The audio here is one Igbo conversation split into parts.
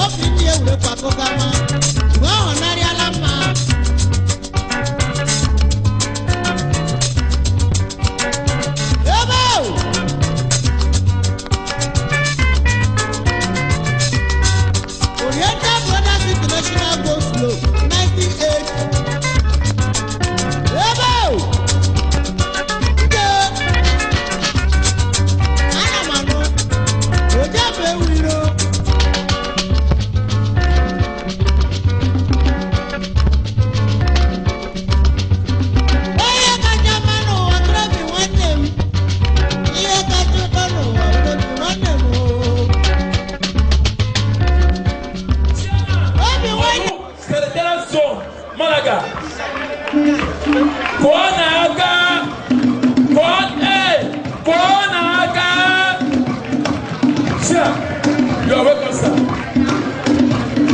Obi ndị ewurekwa akụkama mgbe ọ narịala mma. Ebe ahụ Oriental Brothers International Go Slow 1980. Ebe ahụ nke ana m anụ ojefe ewiro. Ihe kacha mma n'ụwa bụrụ obi nwanne m. Ihe kacha ụtọ n'ụwa bụrụ obi nwanne m oo. Obi nwanne. Senatorial Zone, Malaga. Kụọ n'aka. Kụọ, ee, kụọ n'aka. Sir, you are welcome, sir.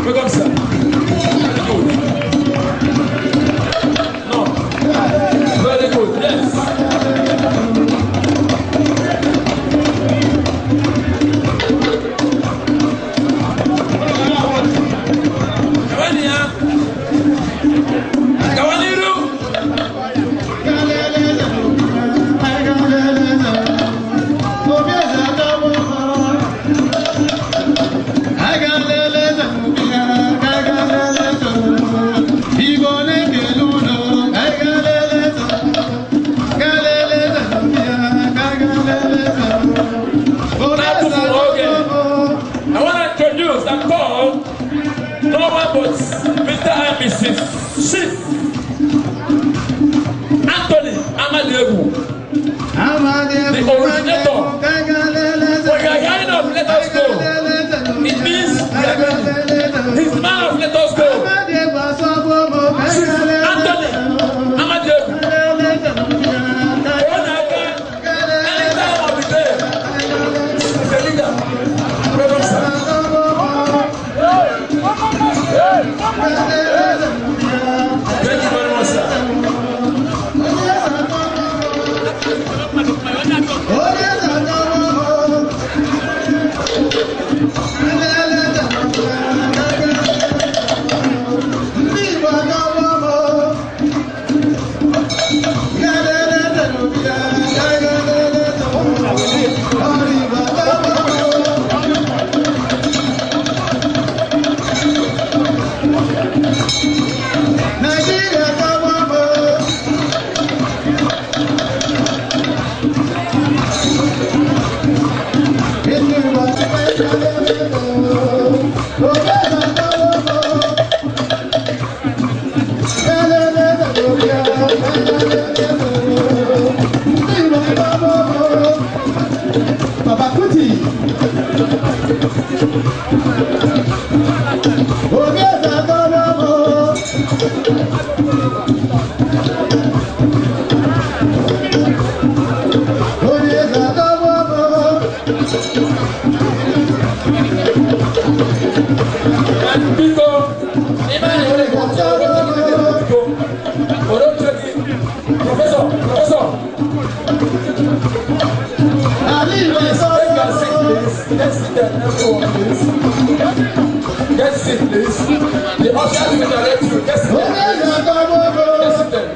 Welcome, sir. Very good. No. Very good, yes. Gawa ya. Gawa n'iru. Na-atụfughị oge, I want to introduce and call no one but Mr. and Mrs. Chief Anthony Amadiegwu, the originator. When you are hearing of "Let Us Go," it means we are ready. He's the man of "Let Us Go." Chief Anthony Amadiegwu. Kụọ n'aka anytime of the day. He's a leader. Welcome, sir. Thank you very much, sir. Nigeria tọgbọ. Baba Kuti. Obi ẹ̀sà. Obi ẹ̀sà tọgbọ. Biko, ime anyị nwere biko, were oche gị. Professor, professor, please take your seat, please. Get seated, everyone, please. Get seat, please. The ushers will direct you. Get seated. Get seated.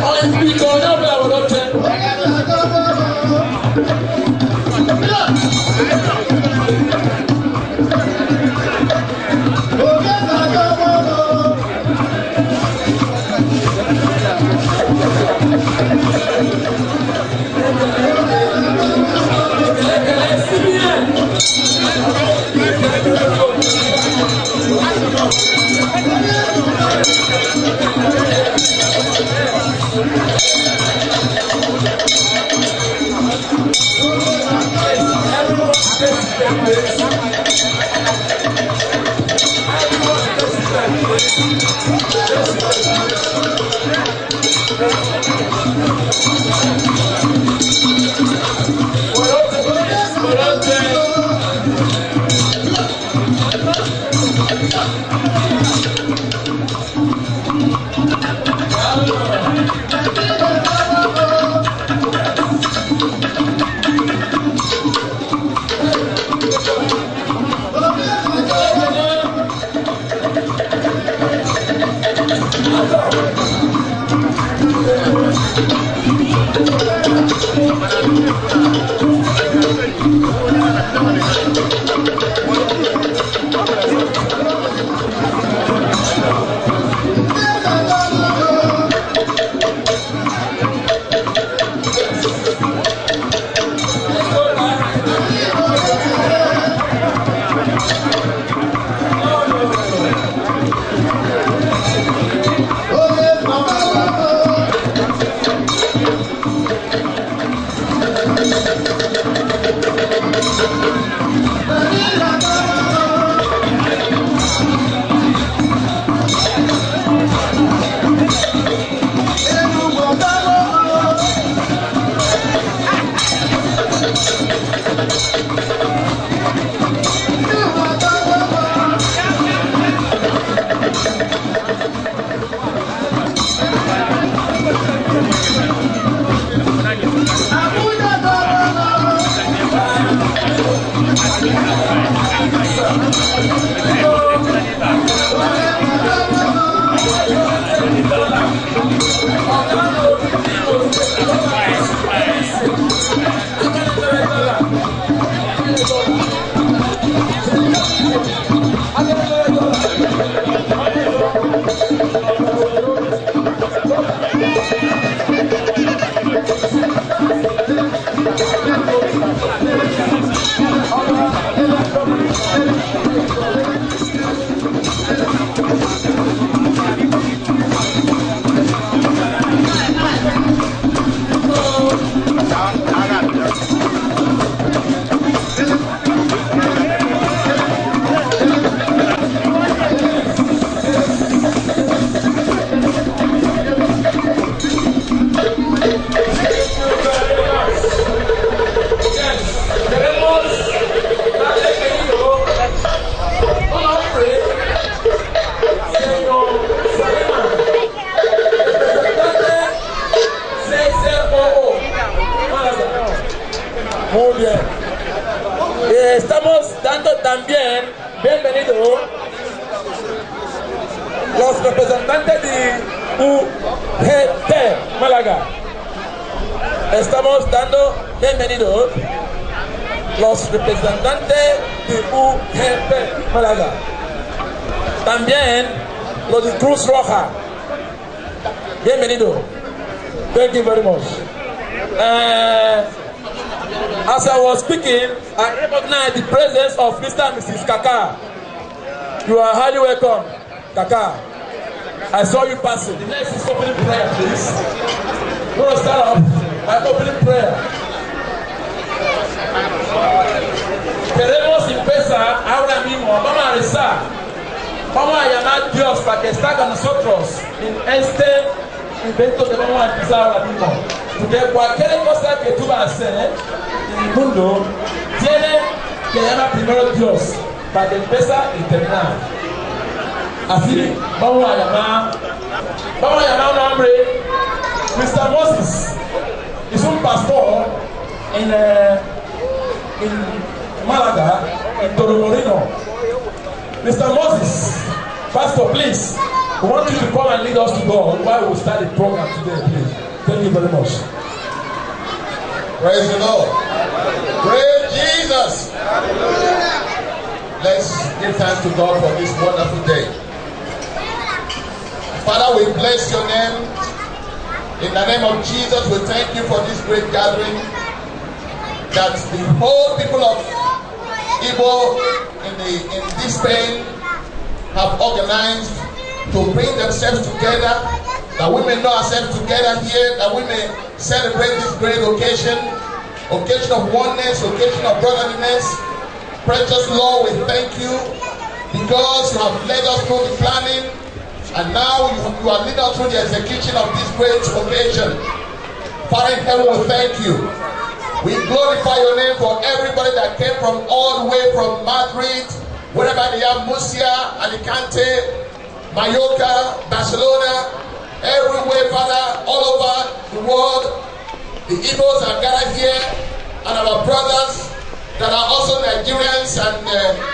Onye biko, onye ọbụla were oche. Ekele CBN. Everyone get seated, please. Everyone get seated, please. Get seated. Were oche, please. Were oche. Queremos darle querido un hombre, señor Salema, representante CCOO, Málaga. Muy bien. Estamos dando también bienvenido los representantes de UGT Málaga. Estamos dando bienvenido los representantes de UGT Málaga. También los de Cruz Roja. Bienvenido. Thank you very much. As I was speaking, I recognize the presence of Mr. and Mrs. Kaka. You are highly welcome, Kaka. I saw you passing. The next is opening prayer, please. We're going to start off by opening prayer. Queremos empezar ahora mismo. Vamos a rezar. Vamos a llamar a Dios para que está con nosotros en este evento que vamos a empezar ahora mismo. Porque cualquier cosa que tú vas a hacer en el mundo, tiene que llamar primero a Dios para que empiece y terminar. Así vamos a llamar a un hombre, Mr. Moses, es un pastor en Málaga, en Torremolino. Mr. Moses, Pastor, please, we want you to come and lead us to God while we start the program today, please. Thank you very much. Praise the Lord. Praise Jesus. Let's give thanks to God for this wonderful day. Father, we bless your name. In the name of Jesus, we thank you for this great gathering that the whole people of Igbo in this Spain have organized to bring themselves together, that we may know ourselves together here, that we may celebrate this great occasion, occasion of oneness, occasion of brotherliness. Precious Lord, we thank you because you have led us through the planning and now you are leading us through the execution of this great occasion. Father in heaven, we thank you. We glorify your name for everybody that came from all the way from Madrid, wherever they are, Murcia, Alicante, Mallorca, Barcelona, everywhere, Father, all over the world. The Igbos are gathered here, and our brothers that are also Nigerians and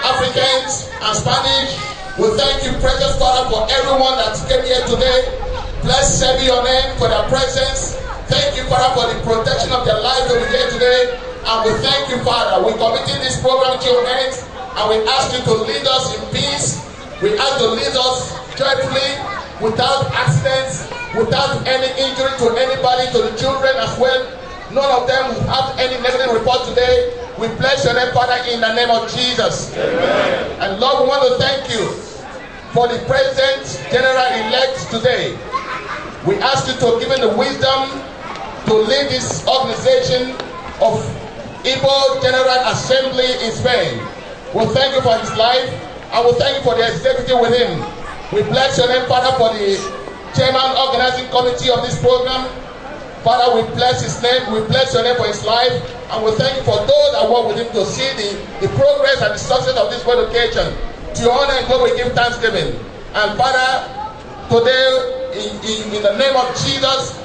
Africans and Spanish. We thank you, precious Father, for everyone that came here today. Blessed be your name for their presence. Thank you, Father, for the protection of their lives over here today. And we thank you, Father. We committed this program to your hands, and we ask you to lead us in peace. We ask to lead us joyfully, without accidents, without any injury to anybody, to the children as well. None of them will have any negative report today. We bless your name, Father, in the name of Jesus. Amen. And Lord, we want to thank you for the President General-elect today. We ask you to give him the wisdom to lead this organization of Igbo General Assembly in Spain. We thank you for his life, and we thank you for the executive with him. We bless your name, Father, for the chairman organizing committee of this program. Father, we bless his name. We bless your name for his life. And we thank you for those that work with him to see the progress and the success of this great occasion. To your honor and glory, we give thanksgiving. And Father, today, in the name of Jesus,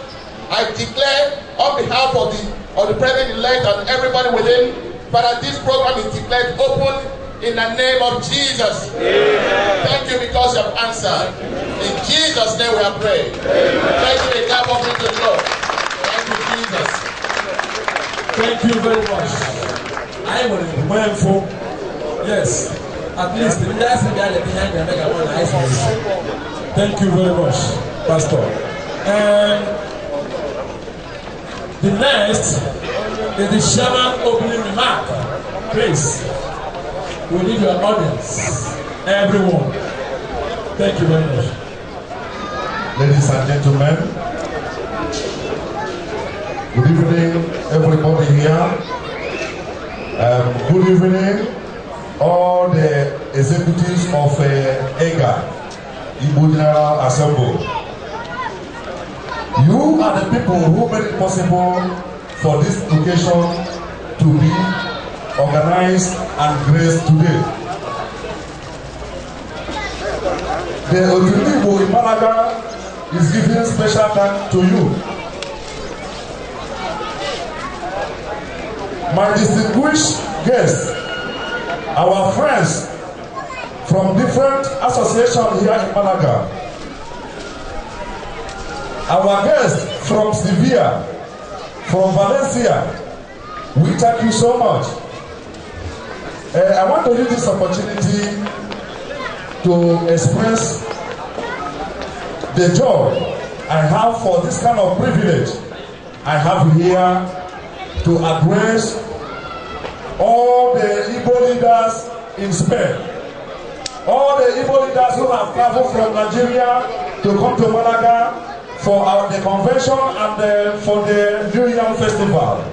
I declare on behalf of the president-elect and everybody within, Father, this program is declared open in the name of Jesus. Amen. Thank you because you have answered. In Jesus' name we have prayed. Amen. Thank you, the God of the Lord. Thank you, Jesus. Thank you very much. Anyị nwere nwee mfụ. Yes, at least ndị asị bịa leta ihe anyị ga-eme ka mụ na anyị si. Thank you very much, Pastor. The next is the chairman opening remark. Please, we need your audience, everyone. Thank you very much. Ladies and gentlemen, good evening, everybody here. Good evening, all the executives of EGA, Igbo General Assembly. You are the people who made it possible for this occasion to be organized and graced today. The Otu Ndi Igbo in Malaga is giving special thanks to you. My distinguished guests, our friends from different associations here in Malaga, our guests from Sevilla, from Valencia, we thank you so much. I want to use this opportunity to express the joy I have for this kind of privilege I have here to address all the Igbo leaders in Spain, all the Igbo leaders who have traveled from Nigeria to come to Malaga for the convention and for the New Yam Festival.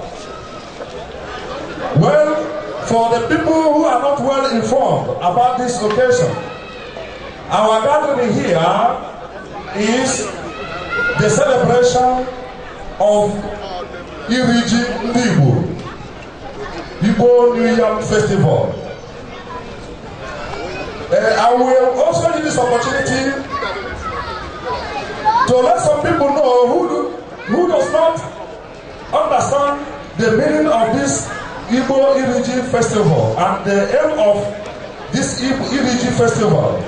Well, for the people who are not well informed about this occasion, our gathering here is the celebration of Iriji Ndi Igbo, Igbo New Yam Festival. I will also use this opportunity to let some people know who does not understand the meaning of this Igbo Iriji Festival and the aim of this Igbo Iriji Festival.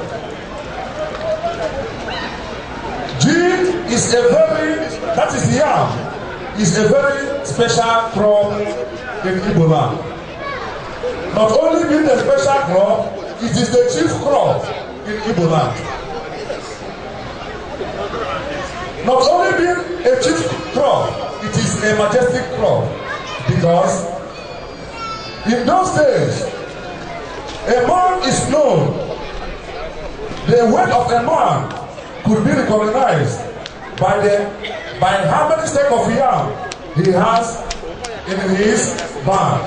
Ji is a very, that is yam, is a very special crop in Igbo land. Not only being a special crop, it is the chief crop in Igbo land. Not only being a chief crop, it is a majestic crop, because in those days, a man is known. The weight of a man could be recognized by how many sacks of yam he has in his barn.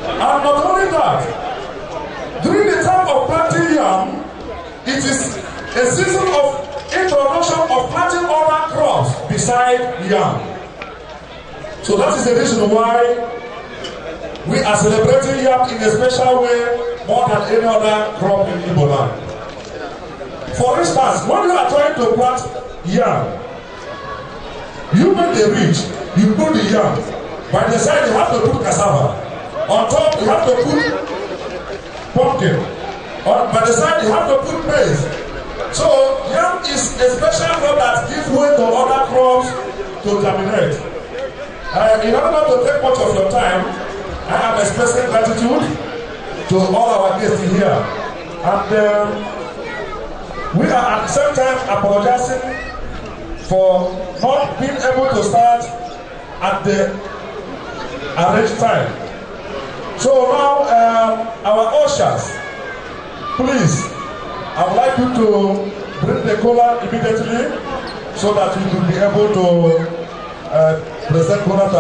And not only that, during the time of planting yam, it is a season of introduction of planting other crops beside yam. So that is the reason why we are celebrating yam in a special way more than any other crop in Igbo land. For instance, when you are trying to plant yam, you make the ridge, you put the yam. By the side, you have to put cassava. On top, you have to put pumpkin. By the side, you have to put maize. So, yam is a special crop that gives way to other crops to germinate. In order not to take much of your time, I am expressing gratitude to all our guests here. And we are at the same time apologizing for not being able to start at the arranged time. So now, our ushers, please, I would like you to bring the kola immediately so that we could be able to present kola to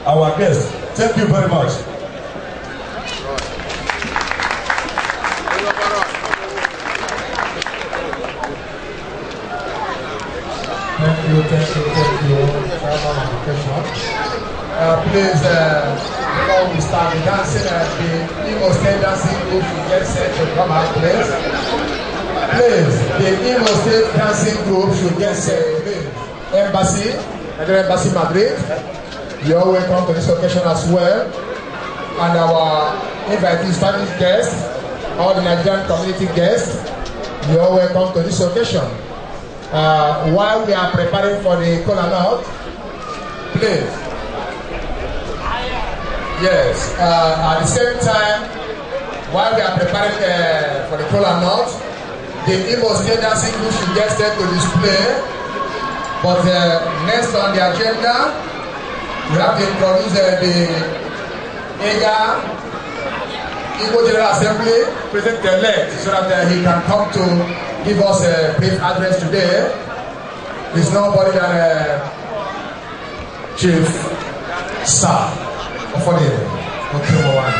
our guests. Thank you very much. Thank you, thank you, thank you. Chairman of the occasion. Please, before we start the dancing, the Imo State Dancing Group should get set to come out, please. Please, the Imo State Dancing Group should get set, please. Embassy, Nigerian Embassy Madrid, you're welcome to this occasion as well. And our invitees, Spanish guests, all the Nigerian community guests, you're welcome to this occasion. While we are preparing for the kola nut, please. Yes, at the same time, while we are preparing for the kola nut, the Imo State Dancing Group should get set to display. But next on the agenda, we have to introduce the IGA Igbo General Assembly President-elect so that he can come to give us a brief address today. It's nobody than Chief Sir Ofonire Okemowan.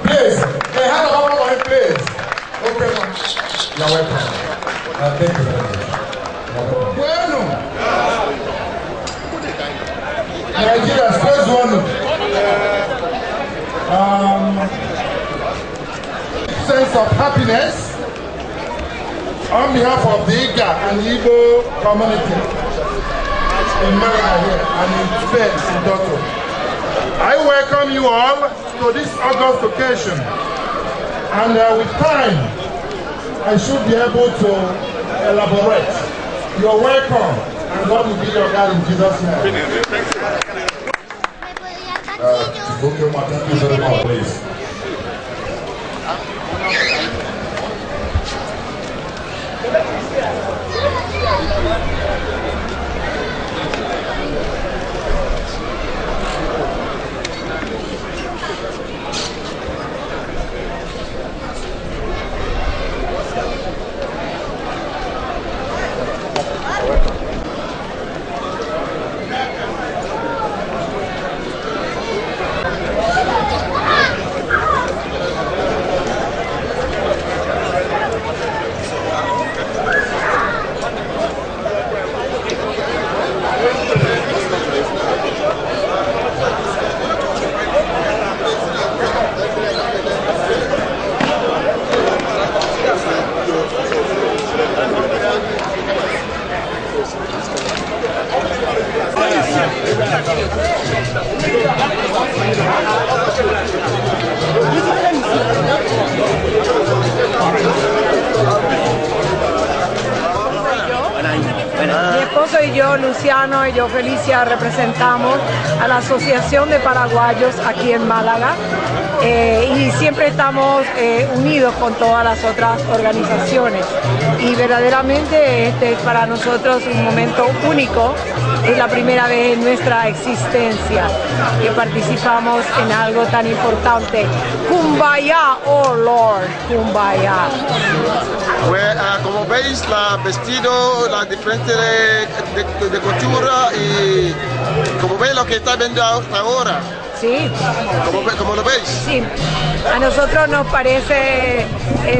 Please, a hand of applause for him, please. Okay, you're welcome. Thank you very much. Bueno. Nigeria, first one. Sense of happiness on behalf of the Iga and the Igbo community in Malaga here and in Spain, in Dotto. I welcome you all to this august occasion, and with time, I should be able to elaborate. You're welcome, and God will be your guide in Jesus' name. Okay, ma, thank you very much, please. Mi esposo y yo, Luciano, y yo, Felicia, representamos a la Asociación de Paraguayos aquí en Málaga, y siempre estamos unidos con todas las otras organizaciones. Y verdaderamente este es para nosotros un momento único. Es la primera vez en nuestra existencia que participamos en algo tan importante. Kumbaya, oh Lord, Kumbaya. Pues, como veis, la vestido, la diferente de cultura y como veis lo que está viendo hasta ahora. Sí. ¿Cómo lo veis? Sí, a nosotros nos parece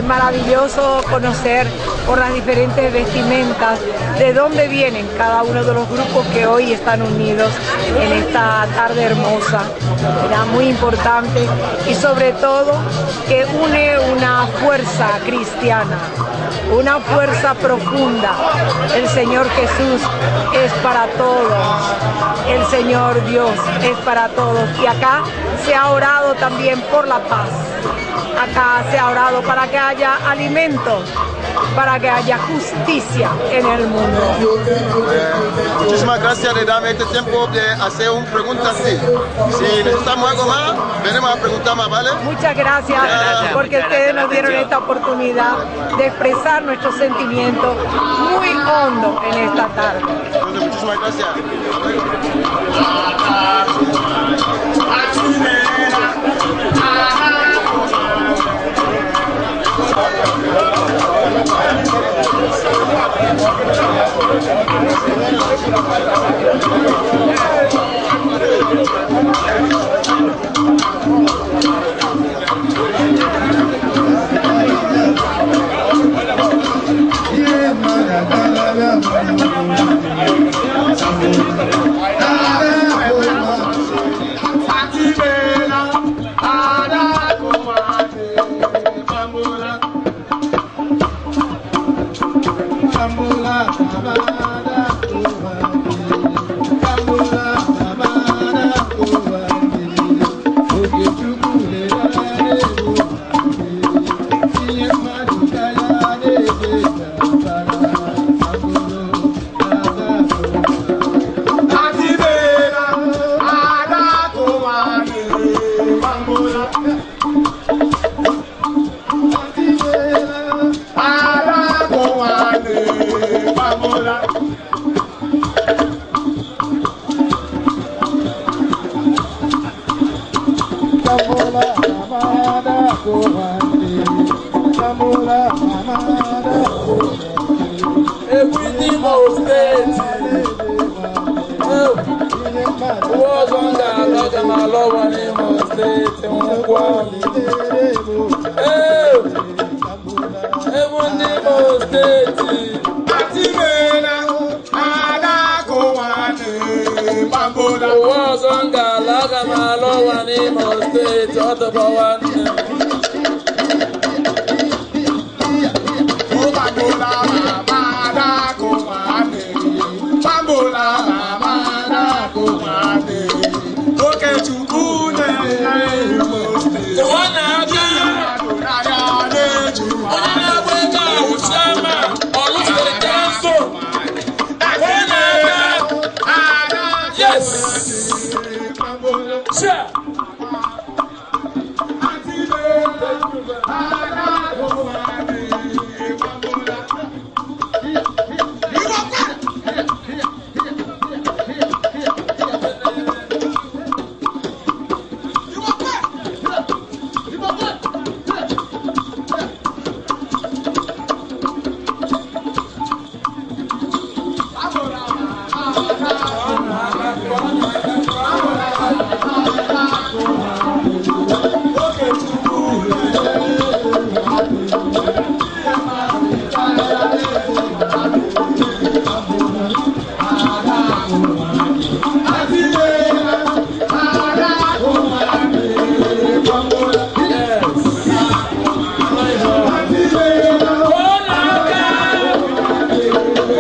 maravilloso conocer por las diferentes vestimentas de dónde vienen cada uno de los grupos que hoy están unidos en esta tarde hermosa. Era muy importante y sobre todo que une una fuerza cristiana, una fuerza profunda. El Señor Jesús es para todos, el Señor Dios es para todos. Y acá se ha orado también por la paz. Acá se ha orado para que haya alimentos, para que haya justicia en el mundo. Muchísimas gracias de darme este tiempo de hacer una pregunta así. Si necesitamos algo más, venimos a preguntar más, ¿vale? Muchas gracias, Gracias. Porque ustedes nos dieron esta oportunidad de expresar nuestros sentimientos muy hondo en esta tarde. Entonces, muchísimas gracias. Ihe mmadụ Egwu ndị Imo Steeti. Uwe ọzọ m ga-alọ, aga m alọ ụwa n'Imo Steeti ngwa. Ee, egwu ndị Imo Steeti. Ụwa ọzọ m ga-alọ, aga m alọ ụwa n'Imo Steeti, ọ tọgbọ nwanne m. Ụwa na-abịa. Onye na-agba ego ahụ Chiama Orlu State Council. Ụwa na-abịa. Yes. Sure. Ọ na-aga.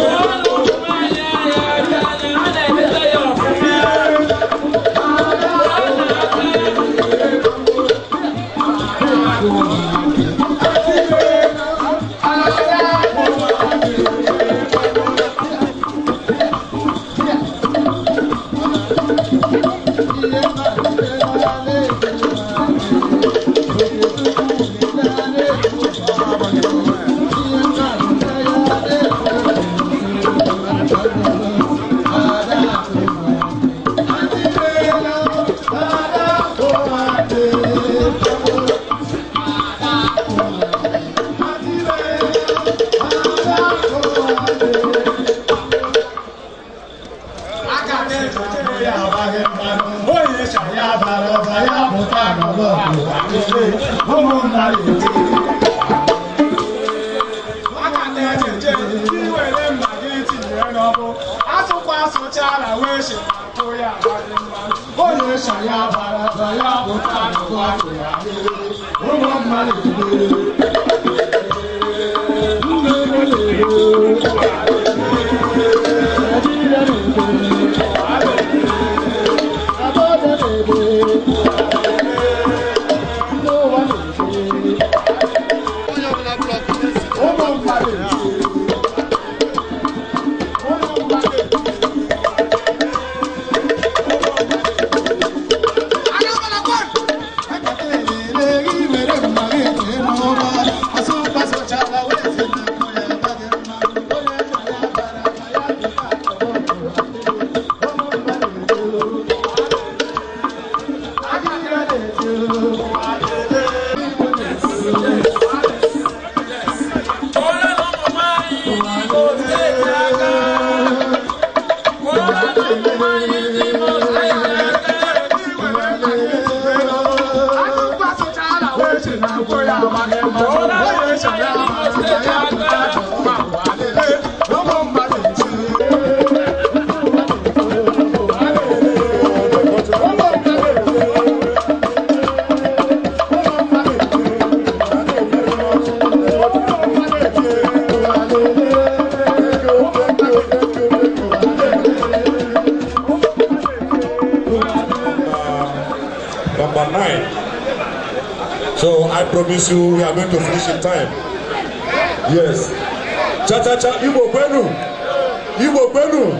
Ọ na ụmụ nwaanyị anyị aka anya, ha na-emeta ya ọfụma. Ọ na-aga. Kụọrọ ụmụ nwaanyị Imo Steeti aka. Kụọrọ ụmụ nwaanyị Imo Steeti aka. Kụọrọ ụmụ nwaanyị Imo Steeti aka. Number 9. So I promise you we are going to finish in time. Yes. Cha cha cha, Igbo kwenu. Igbo kwenu.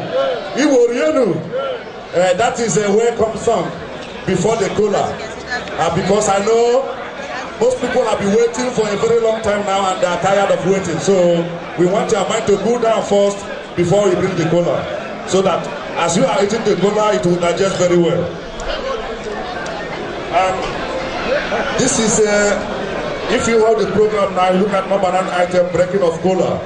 Igbo rienu. That is a welcome song before the kola. Because I know most people have been waiting for a very long time now and they are tired of waiting. So we want your mind to cool down first before we bring the kola. So that as you are eating the kola, it will digest very well. This is, if you hold the program now, you look at number 9 item, breaking of kola.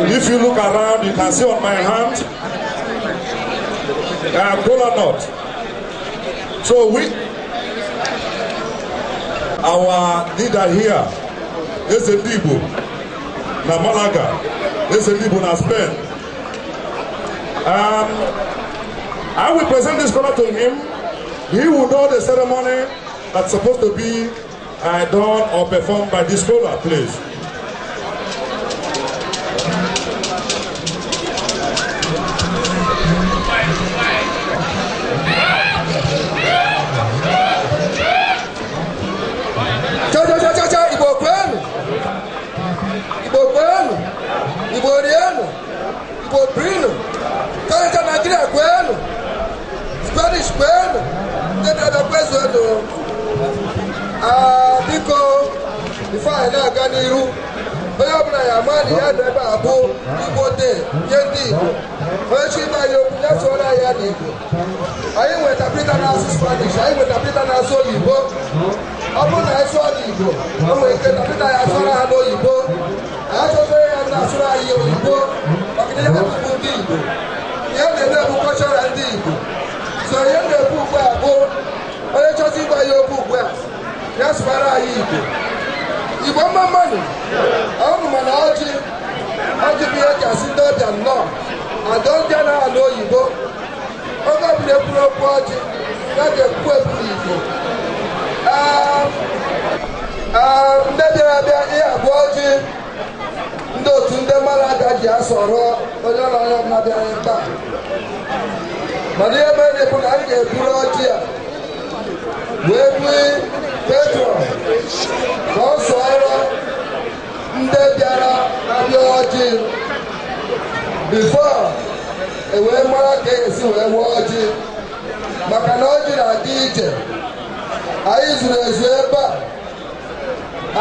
If you look around, you can see on my hand, kola nut. So our leader here, Eze Ndigbo na Malaga, Eze Ndigbo na Spain. I will present this kola to him. He will know the ceremony that's supposed to be done or performed by this kola, please. Cha cha cha cha, Igbo kwenu, Igbo kwenu, Igbo rienu, Igbo brinu, cha cha, Nigeria kwenu, Spanish kwenu, ndị dada kwezuenu. Ah, biko, before anyị na-aga n'iru, onye ọbụla ya ama na ya nọ ebe a bụ Igbo Day nye ndị Igbo. Onye chi ịgba ya okwu, ya sụọrọ anyị ya n'Igbo. Anyị nweta interpreter na-asụ Spanish, anyị nweta interpreter na-asụ oyibo. Ọ bụrụ na anyị sụọ n'Igbo, o nwere ike interpreter ya asụrụ ha n'oyibo. Anyị achọzoro ya na-asụrụ anyị oyibo, maka na ihe bụ ndị Igbo, ihe na-eme bụ kọlchọra ndị Igbo. So ihe m na-ekwu ugbu a bụ, onye chọzi ịgwa ya okwu ugbu a, ya sụbara anyị Igbo. Igbo mma mmanụ ọnụ. Mana ọjị, ọjị bụ ihe eji asị ndị ọbịa nnọọ, ada ndị a na-alụ oyibo. Oge ọbụla ekwuru okwu ọjị, ya ga-ekwu ekwu Igbo. Ndị bịara abịa, ihe abụọ ọjị ndị otu ndị Malaga ji asọrọ onye ọrụ, onye ọbụla bịara ebe a. Mana ihe mere bụ na m ga-eburu ọjị a wee bui patron ka ọ sọrọ ndị bịara abịa ọjị, before e wee mara ka esi wee wee ọjị, maka na ọjị na-adị iche. Anyị zuru ezu ebe a.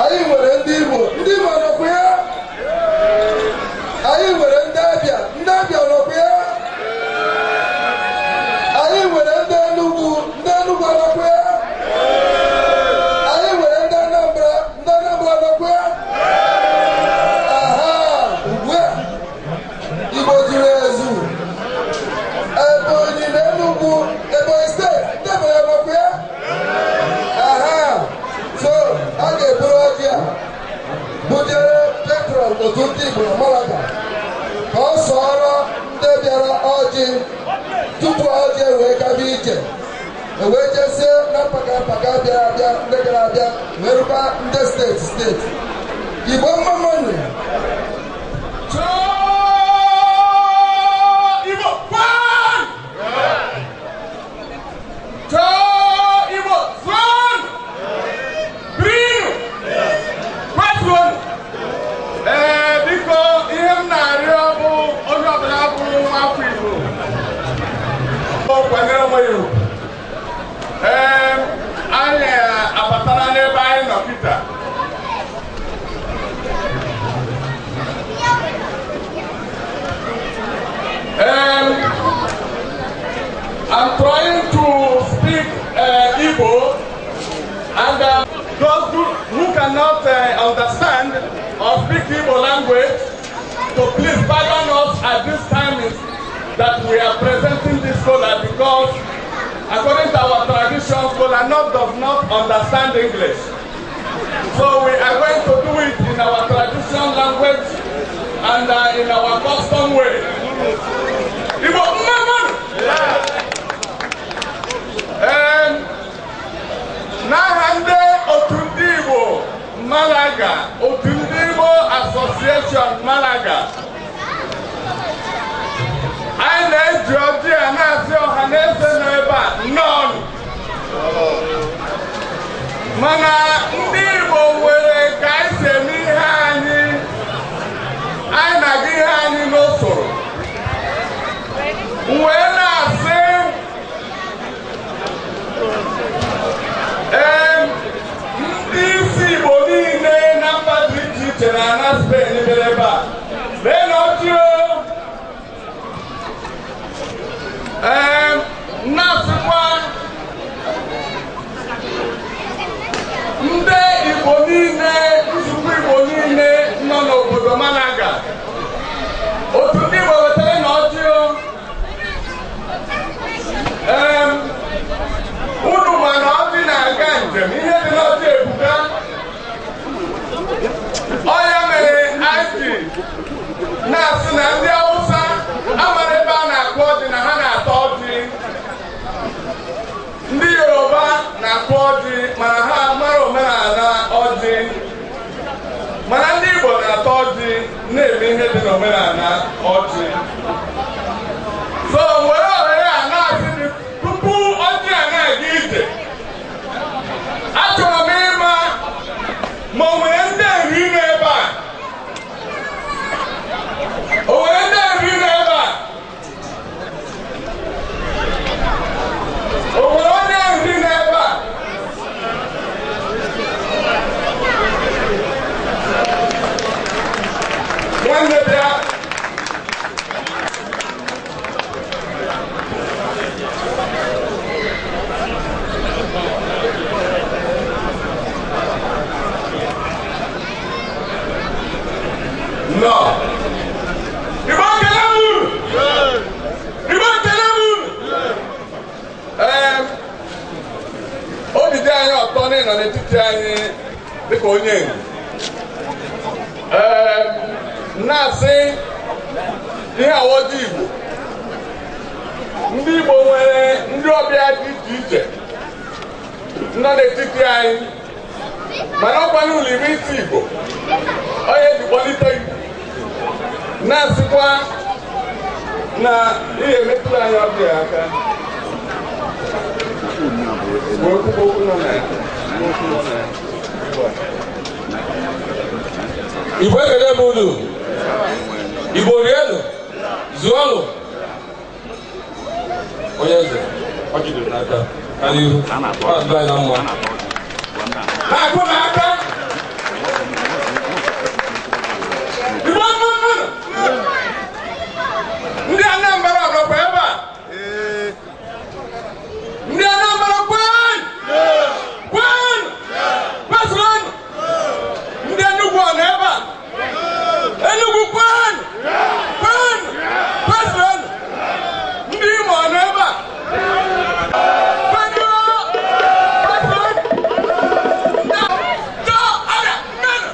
Anyị nwere ndị Igbo, ndị Igbo nọkwa ya. Anyị nwere ndị Abịa, ndị Abịa nọkwa ya. Anyị nwere ndị Enugu, ndị Enugu nọkwa ya. Anyị nwere ndị Anambra, ndị Anambra nọkwa ya. Aha, ugbu a Igbo zuru ezu. Ebonyi na Enugu, Ebonyi Steeti, ndị Ebonyi nọkwa ya. Aha, so a ga-eburu ọjị a bujere patron otu ndị Igbo na Malaga ka ọ sọrọ ndị bịara ọjị tupu ọjị wee gaba ije, ewee jezie na mpaka mpaka bịara abịa, ndị bịara abịa wee rukwa ndị steeti steeti. Igbo mmamanụ. Igbo kwan! Chọọ Igbo zụọnụ! Birinu! Kwatuonu! Ee, biko, ihe m na-arịọ bụ onye ọbụla bụ nwa afọ Igbo, o kwanyere onwe ya ugwu. Ee, anyị abatala n'ebe anyị nọ kịta. I'm trying to speak Igbo, and those who cannot understand or speak Igbo language, to please pardon us at this time is that we are presenting this kola, because according to our tradition, kola nut does not understand English. So we are going to do it in our traditional language and in our custom way. Igbo mma mmanụ! N'aha ndị otu ndị Igbo Malaga, otu ndị Igbo Association Malaga, anyị na-eji ọjị a na-asị ọha na eze nọ ebe a nnọọ. Mana ndị Igbo nwere ka anyị si eme ihe anyị. Anyị na-aga ihe anyị n'usoro wee na-asị, ee, ndị isi Igbo niile na mba dị iche iche na ana Spain bịara ebe a, lee na ọjị o. Ee, na-asịkwa ndị Igbo niile, nzukọ Igbo niile nọ n'obodo Malaga, otu ndị Igbo wetara na ọjị. Ee, unu ma na ọjị na-aga njem, ihe dị n'ọjị ebuka. Ọ ya mere anyị ji na-asị na ndị Hausa amara ebe a na-akụ ọjị na ha na-ata ọjị. Ndị Yoruba na-akụ ọjị, mana ha mara omenala ọjị, mana ndị Igbo na-ata ọjị, na-eme ihe dị n'omenala ọjị. So were ohere a na-asị gị, tupu ọjị a na-aga ije, achọrọ m ịma ma o nwere ndị Nri n'ebe a. O nwere ndị Nri n'ebe a? O nwere onye Nri n'ebe a? Nwanne, bịa. Nnọọ. Igbo, ekele m unu. Igbo, ekele m unu. Ee, obi dị anyị ọtọ na ịnọ n'etiti anyị dịka onye Nri. Ee, na-asị ihe awọji Igbo, ndị Igbo nwere ndị ọbịa dị iche iche nọ n'etiti anyị, mana ọkwa n'ụlọ iri isi Igbo onye ji kpọlite Igbo, na-asịkwa na ihe emetụrụ anyị ọbịa aka wee kwukwa okwu nọ na ya. Okwu nọ na ya. Igbo, ekele m unu. Igbo, rienụ, zụọnụ. Onye eze, ọ jidere n'aka ka n'ihu ọ adịla anyị na mma. Na-akụ n'aka. Igbo, mma mmanụ. Ndị Anambra nọkwa ebe a. Ndị Anambra, kwen kwen, kwesịrịnụ. Ndị Enugu ọ nọ ebe a? Enugu, kwen kwen, kwesịrịnụ. Ndị Imo ọ nọ ebe a? Kwenu, kwesịrịnụ. Ndị ọrịa mmenụ,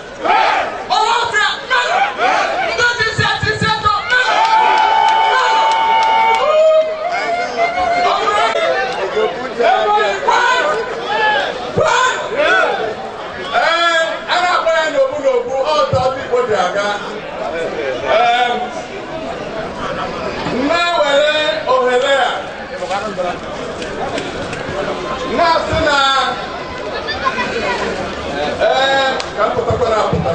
ọhafịa mmenụ, ndị tisi atisi atọ mmenụ mmenụ. Ebonyi, kwen kwen. Ee, a na-akpọ ya n'obu n'obu ọtọ ndị Igbo ji aga. Ee, na-ewere ohere a na-asị na ee, ka m pụtakwa na-apụta,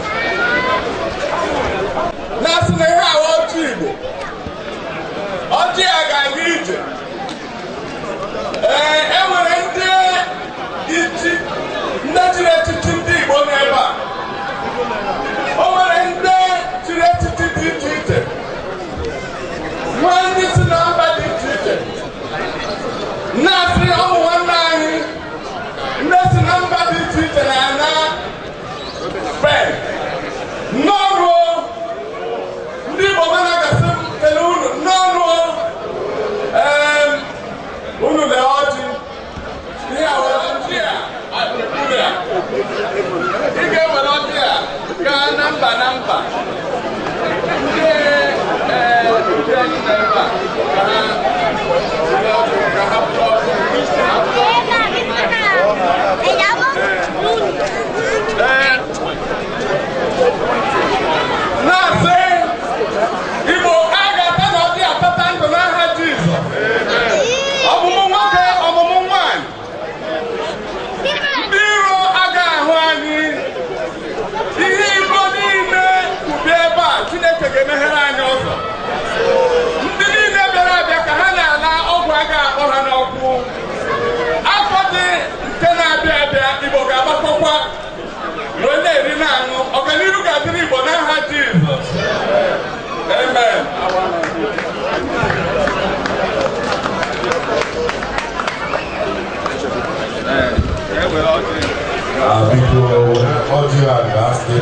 na-asị na ihe awa ọjị Igbo, ọjị a ga-aga ije. Ee, e nwere ndị ichi, ndị chiri echichi ndị Igbo n'ebe a. O nwere ndị chiri echichi dị iche iche, nwee ndị si na mba dị iche iche. Na-asị ụmụ nwanne anyị ndị si na mba dị iche iche na-ana Spain.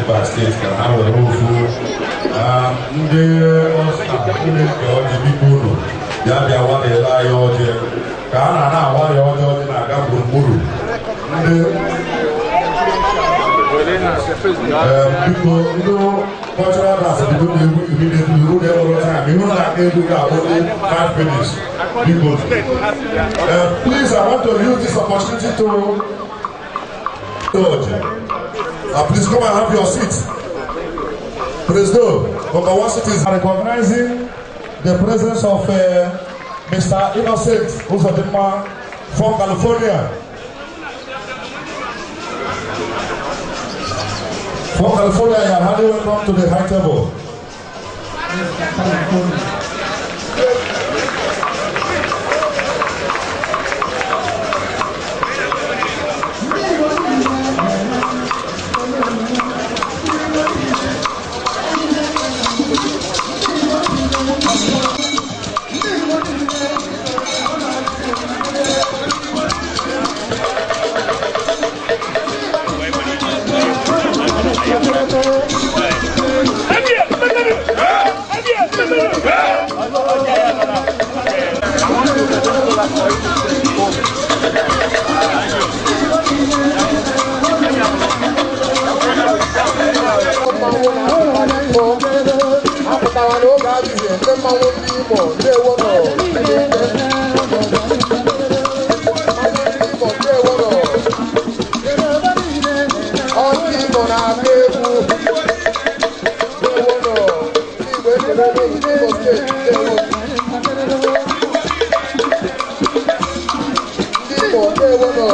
State by state ka ha were ofu. Ndị ọsa ndị nke ọjị, biko unu bịa bịa warịela anyị ọjị ka a na-ana awarị ọjị. Ọjị na-aga gburugburu. Ndị biko, ndị cultural dance, bido na-egwu immediately. Iru na-enwere time, ihu na-aka egwu ga-abụ 5 minutes, biko. Please, I want to use this opportunity to please come and have your seat. President, number one citizen, recognizing the presence of Mr. Innocent Uzodinma from California. From California, you are highly welcome to the high table. Apụtara n'oge adịghị. Ndị mmanwụ ndị Imo, ndewo nọ. Ndị Imo, ndewo nọ. Ọjị Imo na-agba egwu. Ndewo nọ. Ndị Igbo ekele n'otu. Imo State, ndewo. Ndị Imo, ndewo nọ.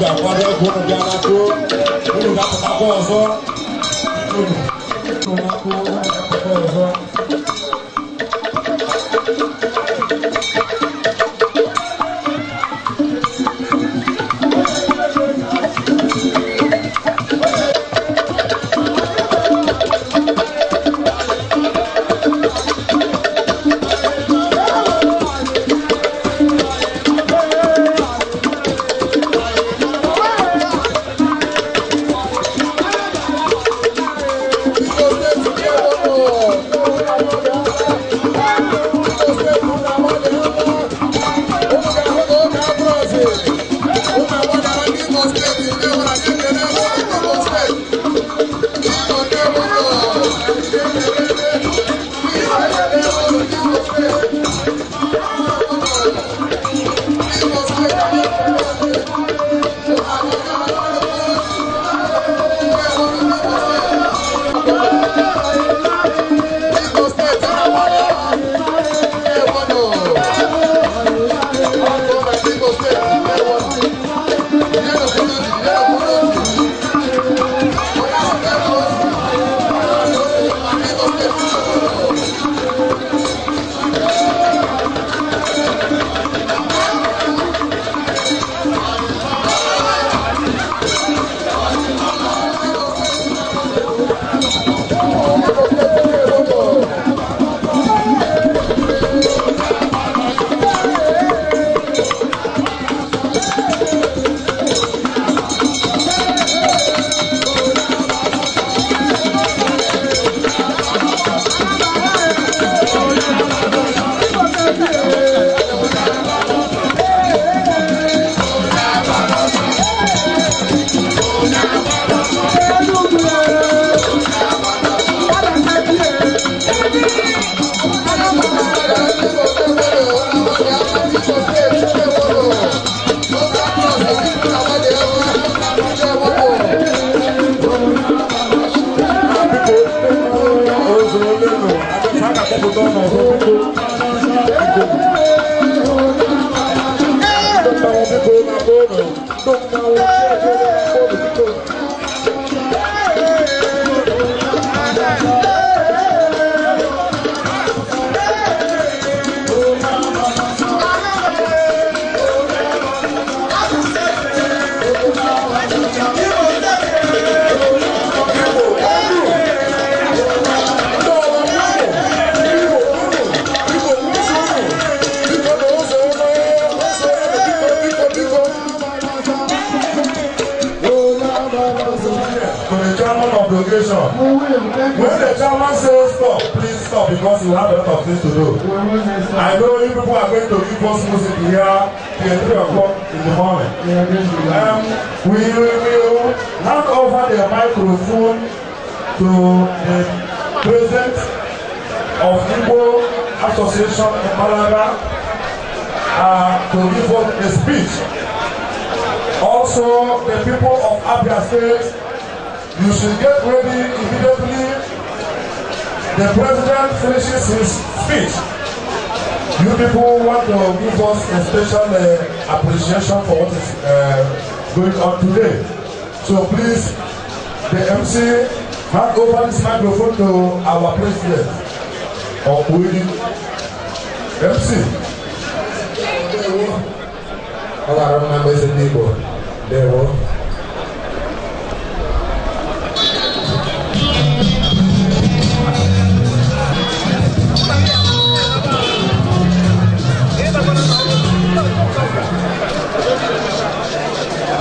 Ga-akwado ego unu bịa n'akụ, unu ga-apụtakwa ọzọ. Unu n'akụ, unu ga-apụta ọzọ. When the chairman says stop, please stop, because you have a lot of things to do. I know you people are going to give us music here till 3 o'clock in the morning. We will hand over the microphone to the president of Igbo Association in Malaga to give us a speech. Also, the people of Abia State, you should get ready immediately. The president finishes his speech. You people want to give us a special appreciation for what is going on today. So please, the MC, hand over this microphone to our president, Okwiri. MC. Ọ gara mma mgbe eze ndị Igbo. Ndewo.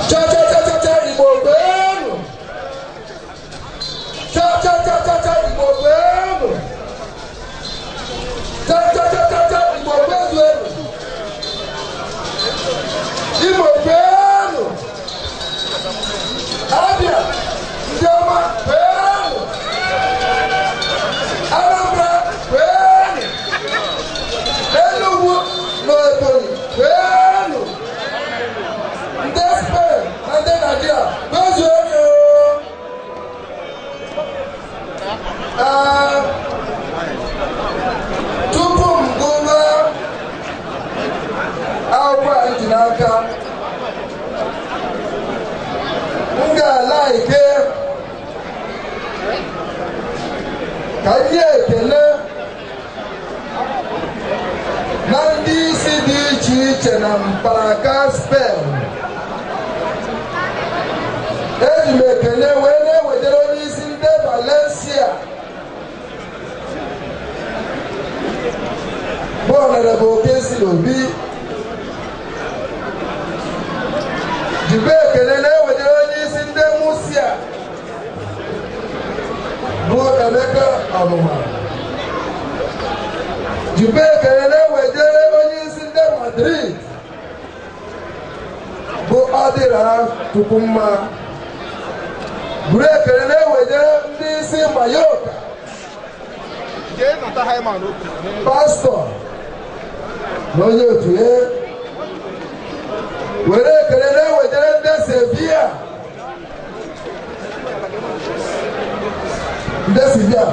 Cha cha cha cha cha Igbo kwenu. Cha cha cha cha cha Igbo kwenu. Cha cha cha cha cha Igbo kwenu. Igbo kwenu. Abia ndị ọma kwenu. Anambra kwenu. Enugu na Ebonyi kwenu. Ndị Spain na ndị Naịjirịa kwezuenu. Ee, tupu m gụwa akwụkwọ a ji n'aka, Ka nye ekele na ndị isi dị iche iche na mpaghara Spen. Eji m ekele wee na-ewejere onye isi ndị Valencia bụ Honorable Okesiri Obi. Jikwa ekele na-ewejere onye isi ndị Murcia bụ Emeka Ọnụma. Jikwa ekele na-ewejere onye isi ndị Madrid bụ Ọdịra Tukwumma. Buru ekele na-ewejere ndị isi Mallorca, pastọ na onye otu ya. Were ekele na-ewejere ndị Sevilla, ndị Sevilla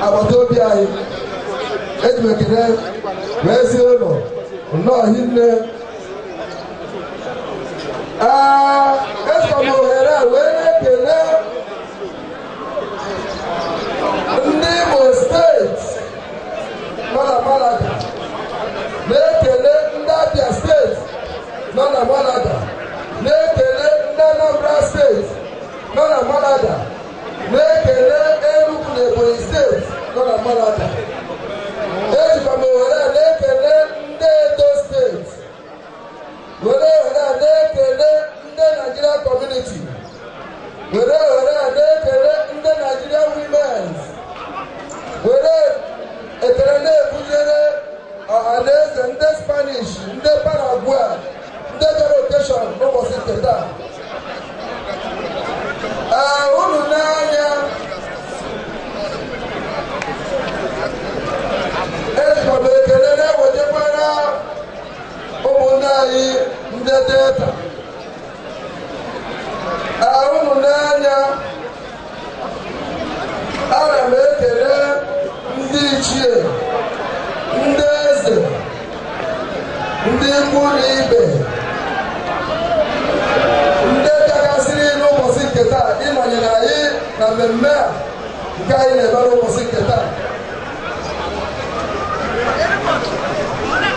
agbata obi anyị. Eji m ekele wee si ụlọ nnọọ hinne. Ee, ejikwa m ohere a wee na-ekele ndị Imo Steeti nọ na Malaga, na-ekele ndị Abia Steeti nọ na Malaga, na-ekele ndị Anambra Steeti nọ na Malaga, na-ekele Enugu na Ebonyi Steeti nọ na Malaga. Ejikwa m ohere a na-ekele ndị Edo Steeti, were ohere a na-ekele ndị Nigeria Community, were ohere a na-ekele ndị Nigeria Women's, were ekele na-ebujere ọha na eze ndị Spanish, ndị Paraguay, ndị bịara occasion n'ụbọchị nke taa. Ee, unu n'anya, ejikwa m ekele na-ewejekwara ụmụnne anyị ndị Delta. Ee, unu n'anya, ana m ekele ndị ichie, ndị eze, ndị ikwu na ibe, ndị bịagasịrị n'ụbọchị nke taa ịnọnyere anyị na mmemme a nke anyị na-eme n'ụbọchị nke taa.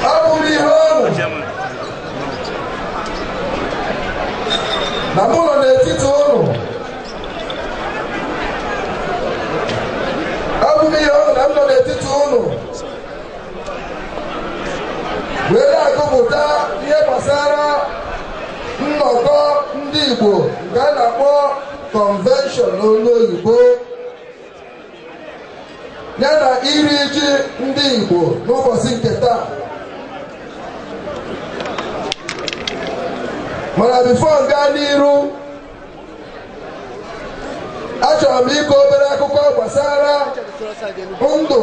Ọ bụrụ ihe ọṅụ na mụ nọ n'etiti ụnụ. Ọ bụrụ ihe ọṅụ na m nọ n'etiti ụnụ wee na-agụpụta ihe gbasara nnọkọ ndị Igbo nke a na-akpọ convention n'olu oyibo, ya na iri ji ndị Igbo n'ụbọchị nke taa. Mana before m gaa n'iru, achọrọ m ịkọ obere akụkọ gbasara ndụ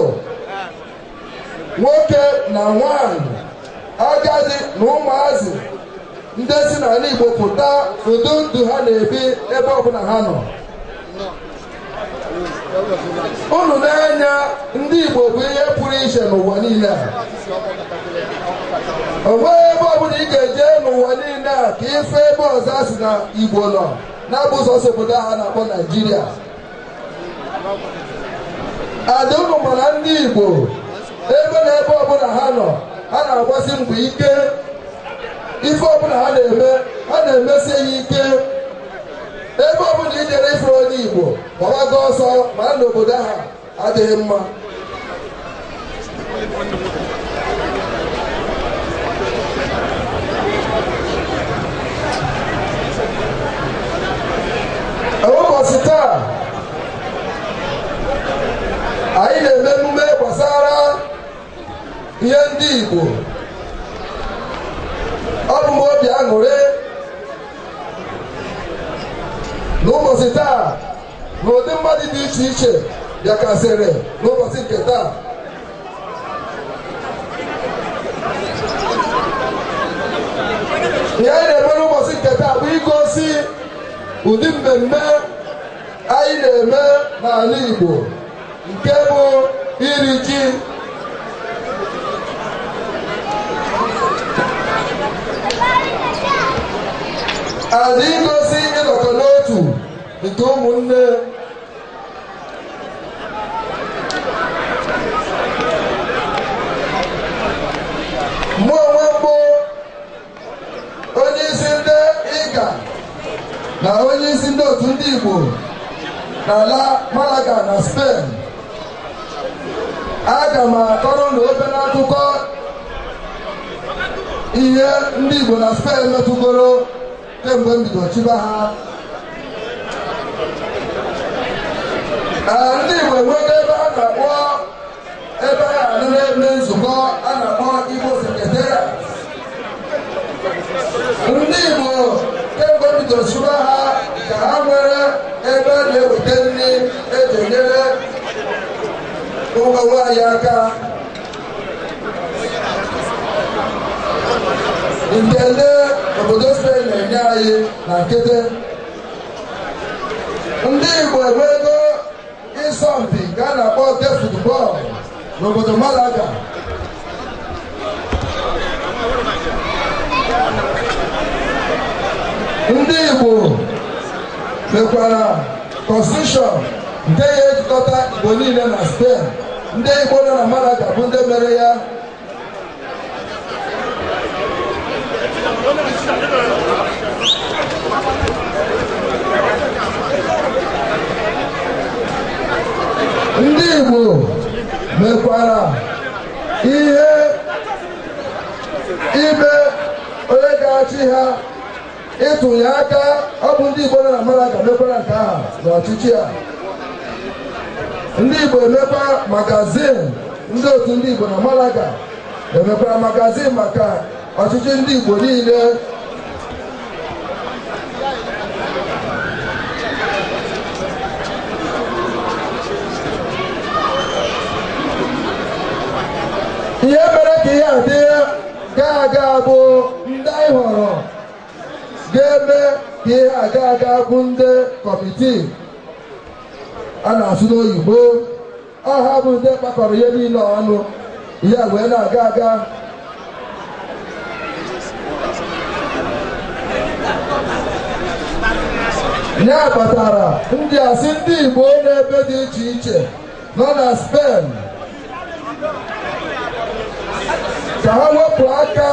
nwoke na nwanyị, agadi na ụmụazị ndị si n'ala Igbo pụta, ụdị ndụ ha na-ebi ebe ọbụla ha nọ. Unu n'anya, ndị Igbo bụ ihe pụrụ iche n'ụwa niile a. O nweghị ebe ọbụla ị ga-eje n'ụwa niile a ka ife ebe ọzọ a sị na Igbo nọ na-abụ sọsọ obodo ahụ a na-akpọ Naijiria. Ada unu mana ndị Igbo, ebe na ebe ọbụla ha nọ, ha na-agbasi mbọ ike. Ife ọbụla ha na-eme, ha na-emesi ya ike. Ebe ọbụla ijere ife onye Igbo, gbabago ọsọ, mara na obodo ahụ adịghị mma. Ụbọchị taa anyị na-eme emume gbasara ihe ndị Igbo. Ọ bụ m obi aṅụrị n'ụbọchị taa na ụdị mmadụ dị iche iche bịakasịrị n'ụbọchị nke taa. Ihe anyị na-eme n'ụbọchị nke taa bụ igosi ụdị mmemme anyị na-eme n'ala Igbo, nke bụ iri ji. Ala igosi ịnọkọ n'otu nke ụmụnne. Ndị Igbo n'ala Malaga na Spain. Aga m akọrọ na obere akụkọ ihe ndị Igbo na Spain metụgoro kemgbe m bido chiba ha. Ndị Igbo enwego ebe a na-akpọ ebe a na-eme nzukọ a na-akpọ Igbo Secretariat. Ndị Igbo kemgbe m bidoro chiba ha ka ha nwere ebe a na-eweta nri eji enyere onwe anyị aka, nke ndị obodo Spain na-enye anyị na nkịtị. Ndị Igbo enwego ịsọmpi nke a na-akpọ de football n'obodo Malaga. Ndị Igbo mekwara constitution nke ya ejikọta Igbo niile na Spain. Ndị Igbo nọ na Malaga bụ ndị mere ya. Ndị Igbo mekwara ihe ime onye ga-achị ha ịtụnye aka. Ọ bụ ndị Igbo nọ na Malaga mekwara nke ahụ n'ọchịchị a. Ndị Igbo emekwa magazin, ndị otu ndị Igbo na Malaga emekwara magazin maka ọchịchị ndị Igbo niile. Ihe mere ka ihe adị gaa aga bụ ndị anyị họrọ ga-eme ka ihe aga aga bụ ndị kọmitii a na-asụ n'oyibo. Ọha bụ ndị kpakọrọ ihe niile ọnụ, ihe wee na-aga aga. Ya kpatara ndị asị ndị Igbo n'ebe dị iche iche nọ na Spain ka ha wepụ aka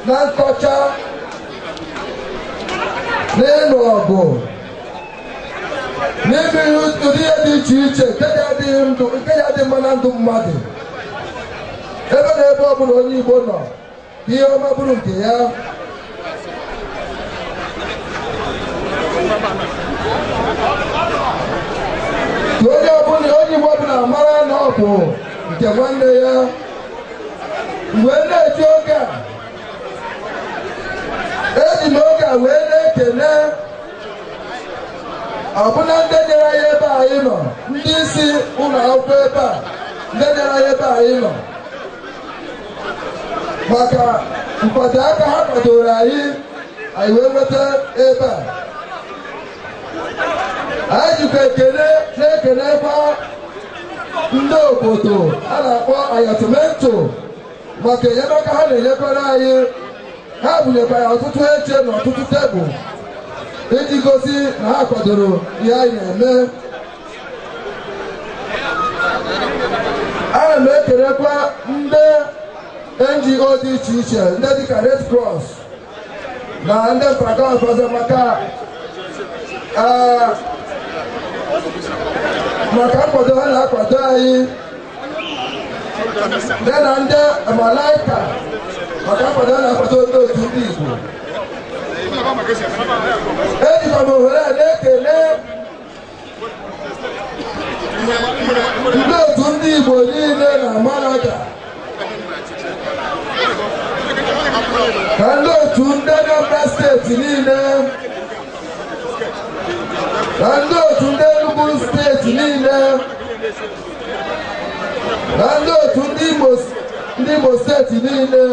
na nkọcha n'ịlụ ọgụ, n'ime ụdị ihe dị iche iche nke ya dị mma na ndụ mmadụ. Ebe na ebe ọbụla onye Igbo nọ, ka ihe ọma bụrụ nke ya. Ka onye Igbo ọbụla mara na ọ bụ nke nwanne ya. Mgbe na-eji oge a, eji m oge a wee na-ekele ọbụna ndị nyere anyị ebe anyị nọ, ndị isi ụlọ akwụkwọ ebe a, ndị nyere anyị ebe anyị nọ, maka nkwado aka ha kwadoro anyị, anyị wee nweta ebe a. Anyị jikwa ekele na-ekelekwa ndị obodo a na-akpọ Ayatollah maka enyemaka ha na-enyekwara anyị. Ha bunyekwara ọtụtụ eche na ọtụtụ tebụl iji gosi na ha kwadoro ihe anyị na-eme. Ana m ekelekwa ndị NGO dị iche iche, ndị dịka Red Cross na ndị mpako ọzọ maka nkwado ha na-akwado anyị, ya na ndị Malaika maka nkwado ha na-akwado ndị otu ndị Igbo. Ejikwa m ohere a na-ekele ndị otu ndị Igbo niile na Malaga, ka ndị otu ndị Anambra steeti niile, na ndị otu ndị Enugu steeti niile, na ndị otu ndị Imo steeti niile,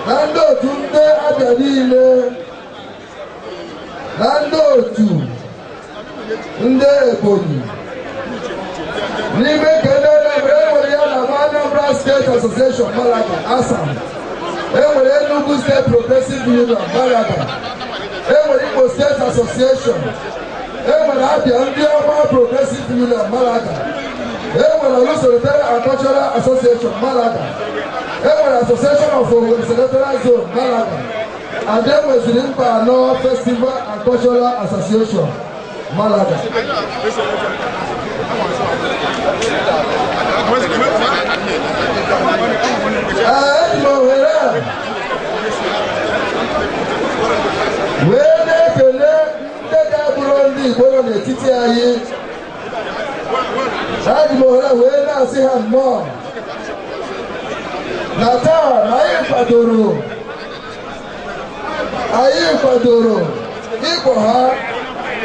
na ndị otu ndị Abia niile, na ndị otu ndị Ebonyi. N'ime nke ndị Anambra, enwere ya na Anambra State Association Malaga ASAM, enwere Enugu State Progressive Union Malaga, enwere Imo State Association, enwere Abia ndị ọma Progressive Union Malaga, enwere Olu Senatorial and Cultural Association Malaga, enwere Association of Owerri Senatorial Zone Malaga, Ada nweziri mba anọ Festival and Cultural Association, Malaga. Ee, eji m ohere a wee na-ekele ndị ga-abụrụ ndị Igbo nọ n'etiti anyị. Eji m ohere a wee na-asị ha nnọọ na taa na anyị kwadoro ịkpọ ha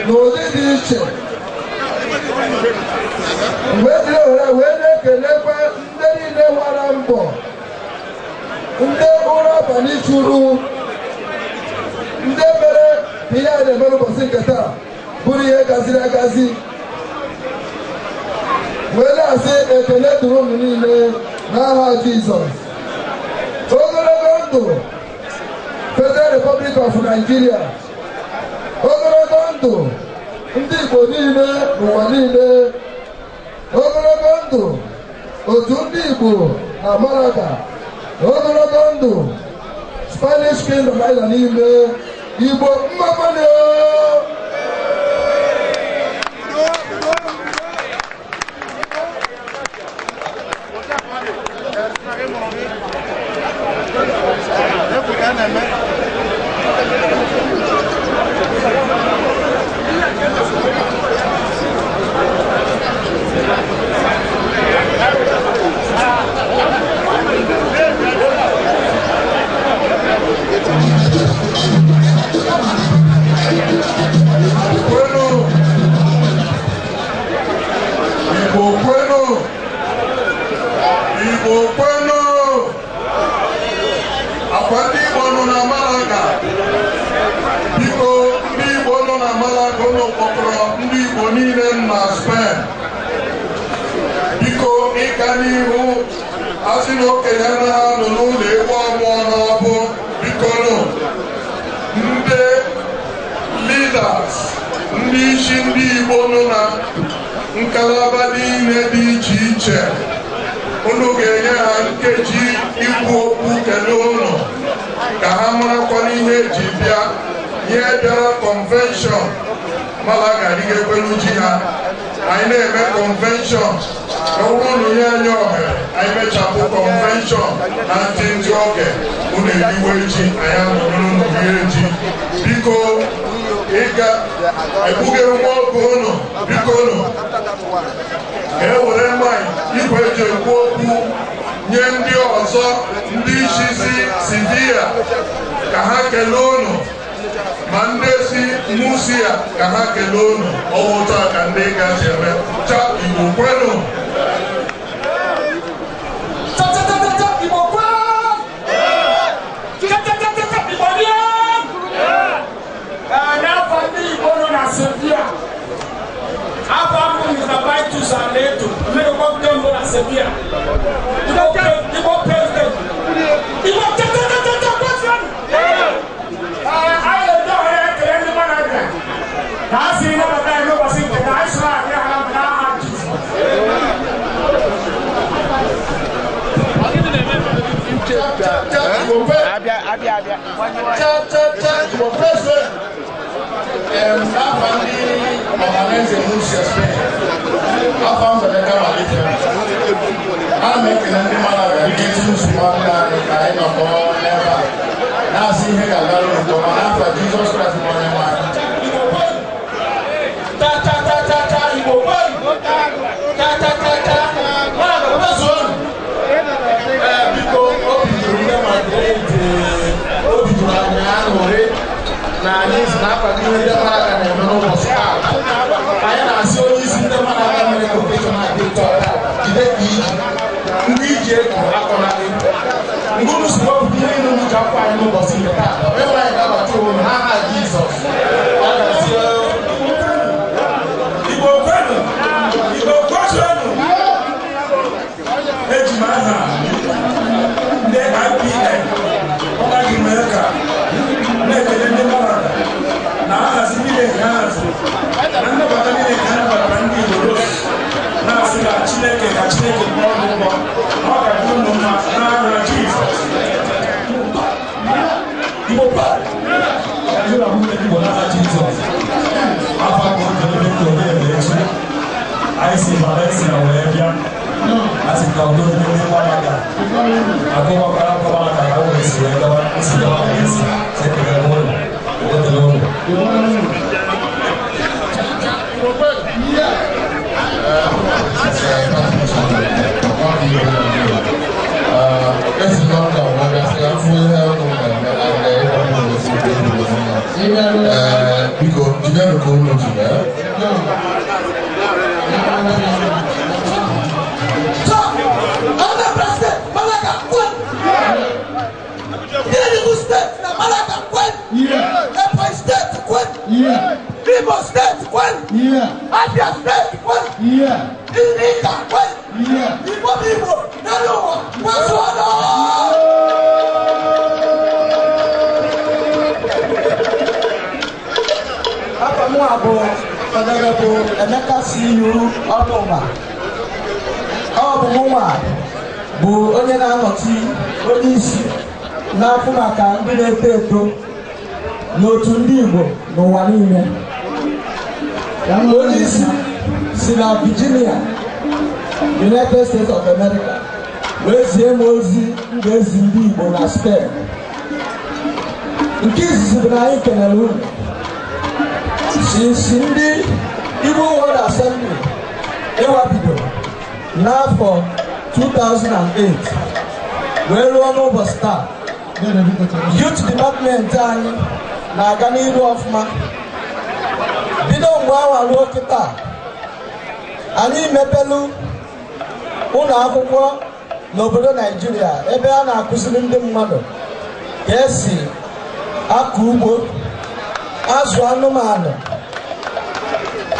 n'ụdị dị iche. Mgbe jiri ohere wee na-ekelekwa ndị niile gbara mbọ, ndị ụra abalị chụrụ, ndị mere ka ihe a na-eme n'ụbọchị nke taa bụrụ ihe gaziri agazi, wee na-asị ekele dịrị unu niile n'aha Jizọs. Ogologo ndụ Federal Republic of Nigeria, ogologo ndụ ndị Igbo niile n'ụwa niile, ogologo ndụ otu ndị Igbo na Malaga, ogologo ndụ Spanish Kingdom anyị nọ n'ime. Igbo, mmamanụ! Kwenu! Igbo kwenu! Igbo kwenu! Akwa ndị Igbo nọ na Malaga, biko, ndị Igbo nọ na Malaga, ụlọ kpọkọrọ ndị Igbo niile nọ na Spain, biko, ịga n'ihu asị na okenye anaghị anọ n'ụlọ ewu ọmụọ n'ọbụ. Biko nụ, ndị leaders, ndị isi ndị Igbo nọ na ngalaba niile dị iche iche, unu ga-enye ha nkeji ikwu okwu, kelee unu, ka ha marakwa n'ihe eji bịa. Ihe bịara convention Malaga adịghị ji ha. Anyị na-eme convention, ọ bụrụ na nye anyị ohere, anyị mechapụ convention na ntị oge unu eriwe ji, anyị anọrọ unu rie ji. Biko, ịga egbughị nwa oge unu. Biko unu ka e were nwanyị igwe eji ekwu okwu nye ndị ọzọ, ndị isi si Sevilla ka ha kelee unu, ma ndị si Murcia ka ha kelee unu. Ọwụ taa ka ndị gaji eme cha. Igbo kwenu! Cha cha cha cha cha, Igbo kwenu! Cha cha cha cha cha, Igbo rienu! Ee, n'afọ ndị Igbo nọ na Sevilla, afọ mbụ Mr. Vitus Aleto, mmekọkọ mbụ na Sevilla. Igbo president. Igbo cha cha cha cha cha kwesịrị. Ee, anyị na-eji ohere ekele ndị Malaga ka ha si nabata anyị n'ụbọchị nke na anyị sụrụ anyị ha n'aha Jizọs. Abịa, abịa, abịa. Cha cha cha, Igbo president. N'afa ndị Ọhaneze Murcia, Spain, afọ Mbeleka malite, ana m ekele ndị Malaga ndị ezi nsogbu anyị ka anyị nọkọ n'ebe a na-asị ihe ga-agara unu nke ọma n'afa Jizọs Kraịst bụ onye nwe anyị. Cha cha cha cha cha, Igbo kwenu! Cha cha cha cha, Malaga kwezuonu! Ee, biko, obi juru ndị Madrid, obi juru anyị aṅụrị na anyị si na-akwado ihe ndị Malaga na-eme n'ụbọchị taa. Anyị na-asị onye isi ndị Malaga mere convention a dị ụtọ taa, jide ka iji ndị iji ego akọnaghị mgbe unu si wepụta ihe niile unu ji akwụ anyị n'ụbọchị nke taa. Onye nwe anyị ga-abata unu n'aha Jizọs. Ya gazie. Igbo kwenu! Igbo kwezuonu! Eji m aha ndị IPN ọgaghị mee ka na-ekele ndị Malaga na nhazi niile nke ha haziri na nnabata niile nke ha nabatara ndị Igbo n'otu, na-asị na Chineke, ka Chineke kwụọ ọnụ ụgwọ, na ọ ga-adị unu mma n'aha Jizọs. Igbo kwenu! Akọwakwa akọwa ka ọ wee si wee gawa isi gawa ka esi si ekele m ụlọ ekele ụlọ. Esi London wee bịa sị afụ ihe unu na-eme na ndị ịgwa m gosi ndị unu na biko jidenụ ka unu ji mee. Anambra State, Malaga, kwen. Enugu State na Malaga, kwen. Ebonyi State, kwen. Imo State, kwen. Abia State, kwen. Irika, kwen. Igbo bụ Igbo, n'elu ụwa, kwezuonụ! Afọ mụ a bụ Honorable Emeka C.U. Ọnụma. Ọ bụ mụnwa bụ onye na-anọchi onye isi na-afụ maka ndị na-eto eto n'otu ndị Igbo n'ụwa niile. Onye isi si na Virginia, United States of America, wee zie m ozi m ga-ezi ndị Igbo na Spain. Nke izizi bụ na anyị kelere unu since ndị Igbo World Assembly ịwabido n'afọ 2008 wee ruo n'ụbọchị taa, youth department anyị na-aga n'iru ọfụma. Bido mgbe awa ruo kịta, anyị mepelu ụlọ akwụkwọ n'obodo Naijiria ebe a na-akụziri ndị mmadụ ka esi akọ ugbo, azụ anụmanụ,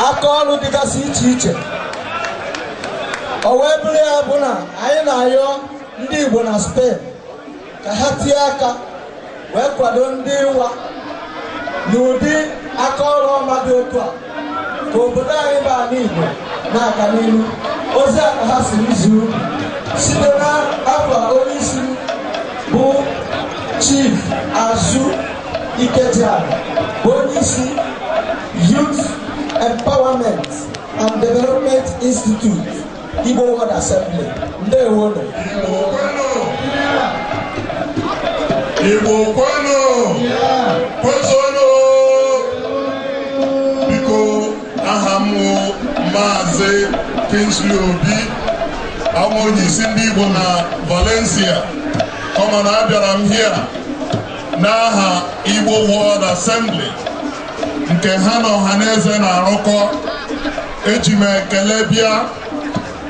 aka ọrụ dịgasị iche iche. O wee bụrụ ya bụ na anyị na-ayọ ndị Igbo na Spain ka ha tie aka wee kwado ndị nwa n'ụdị aka ọrụ ọma dị otu a, ka obodo anyị bụ ala Igbo na-aga n'ihu. Ozi a ka ha siri zuo site n'afọ onye isi m bụ Chief Azu Ikejiani, bụ onye isi Youth Empowerment and Development Institute, Igbo World Assembly. Ndewonu. Igbo kwenu, kwezuonu. Biko, aha m wụ Maazị Kingsley Obi, awụ onye isi ndị Igbo na Valencia. Kọma na abịara m here n'aha Igbo World Assembly nke ha na Ọhaneze na-arụkọ. Eji m ekele bịa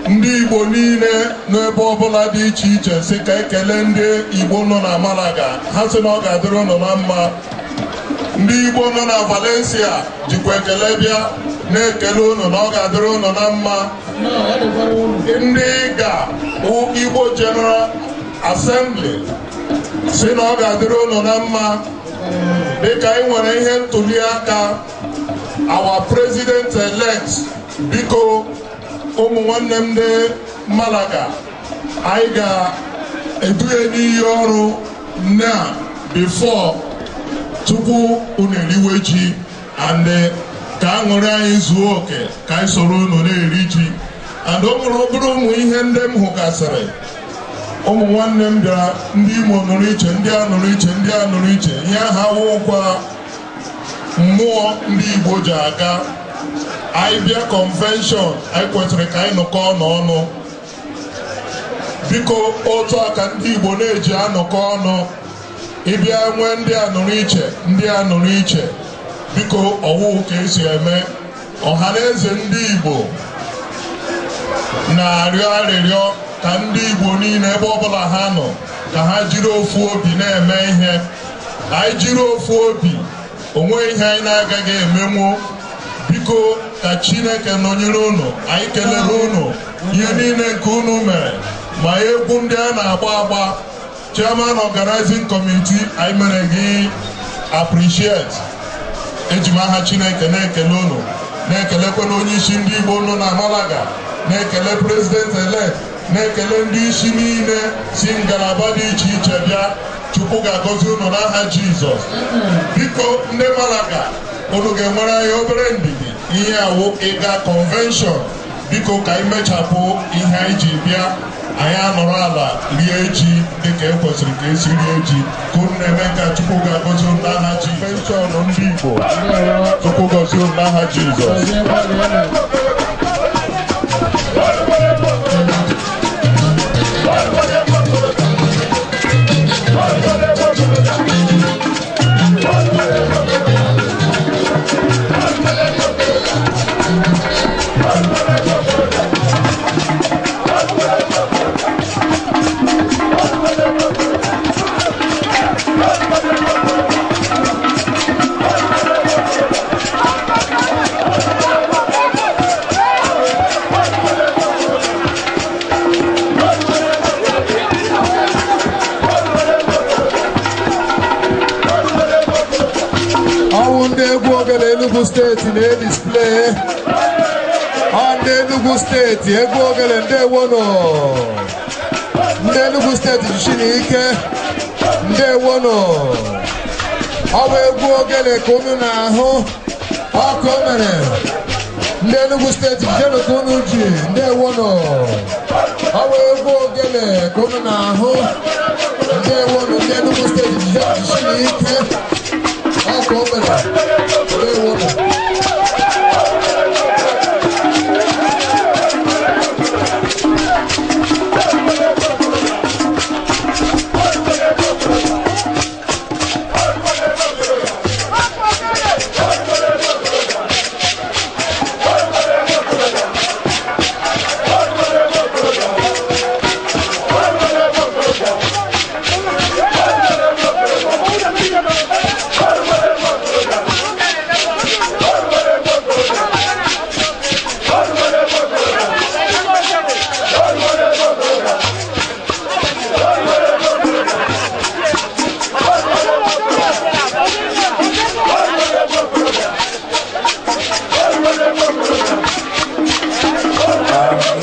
ndị Igbo niile n'ebe ọbụla dị iche iche, si ka ekele ndị Igbo nọ na Malaga. Ha sị na ọ ga-adịrị ụnụ na mma. Ndị Igbo nọ na Valencia jikwa ekele bịa na-ekele ụnụ na ọ ga-adịrị ụnụ na mma. Ndị ga Igbo General Assembly si na ọ ga-adịrị ụnụ na mma. Dịka anyị nwere ihe ntuli aka our president elect, biko, ụmụ nwanne m ndị Malaga, anyị ga-eduhe n'iyi ọrụ na before tupu unu eriwe ji, and ka aṅụrị anyị zuo oke, ka anyị soro unu na-eri ji. And o nwere obere ụmụ ihe ndị m hụgasịrị. Ụmụ nwanne m bịara, ndị Imo nụrụ iche, ndị a nụrụ iche, ndị a nụrụ iche. Ihe ahụ awụkwa mmụọ ndị Igbo ji aga. Anyị bịa convention, anyị kwesịrị ka anyị nọkọọ n'ọnụ. Biko, otu a ka ndị Igbo na-eji anọkọ ọnụ. Ịbịa nwee ndị a nụrụ iche, ndị a nụrụ iche, biko, ọwụ ka esi eme. Ọha na eze ndị Igbo na-arịọ arịrịọ ka ndị Igbo niile, ebe ọbụla ha nọ, ka ha jiri ofu obi na-eme ihe. Anyị jiri ofu obi, onwe ihe anyị na-agaghị emenwu. Biko, ka Chineke nọnyere unu. Anyị kelere unu ihe niile nke unu mere, ma egwu ndị a na-agba agba. Chairman organizing committee, anyị mere gị appreciate. Eji m aha Chineke na-ekele unu, na-ekelekwa na onye isi ndị Igbo nọ na Malaga, na-ekele president elect, na-ekele ndị isi niile si ngalaba dị iche iche bịa. Chukwu ga-agọzi unu n'aha Jizọs. Biko, ndị Malaga, unu ga-enwere anyị obere ndidi. Ihe awụ ịga convention. Biko, ka anyị mechapụ ihe anyị ji bịa, anyị anọrọ ala rie ji dịka e kwesịrị ka esi rie ji. Ka unu na-eme ka Chukwu ga-agọzi unu n'aha ji pension ndị Igbo. Chukwu gọzie unu n'aha Jizọs. Ọwụ ndị egwu ogele Enugu Steeti na-edisplay. Ọ ndị Enugu Steeti, egwu ogele, ndewonụ. Ndị Enugu Steeti, jishi na ike, ndewonụ. Ọ bụ egwu ogele ka unu na-ahụ ọkụ o mere. Ndị Enugu Steeti, jidenụ ka unu ji, ndewonụ. Ọ bụ egwu ogele ka unu na-ahụ, ndewonụ. Ndị Enugu Steeti, jishi na ike, ọkụ o mere, ndewonụ.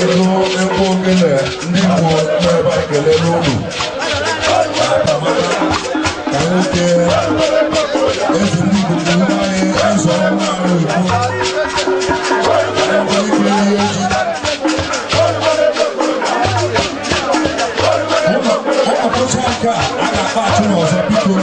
Ego egwu ogele ndị Igbo nọ ebe a, ekelela unu. Ka nwoke eze ndị Igbo bụ nwa anyị, eze ọhụrụ anyị ekwu anyị nwere ike rie ji. Ụmụ nke a a ga-akpa achụ n'ọzọ, biko.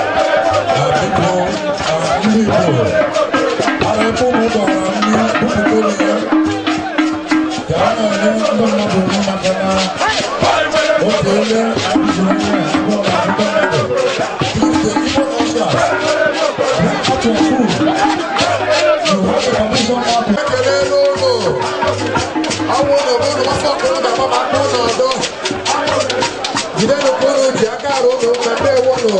Biko, ndị Igbo ara ebe ụmụ gbara mmiri bupụtara ya ka a na-enye ndị mmadụ nri, maka na o teele anyị jiri anya abụọ na ndị mmadụ. Please, the Igbo ushers, bring out your food. You have the permission now to Ekele n'ụlọ ọnwụ na obodo gbasa ọkụrụ ga agbaba aka ụlọ ọdọ, jidenụ ka unu ji aka arụ ụlọ ụka, ndewonụ.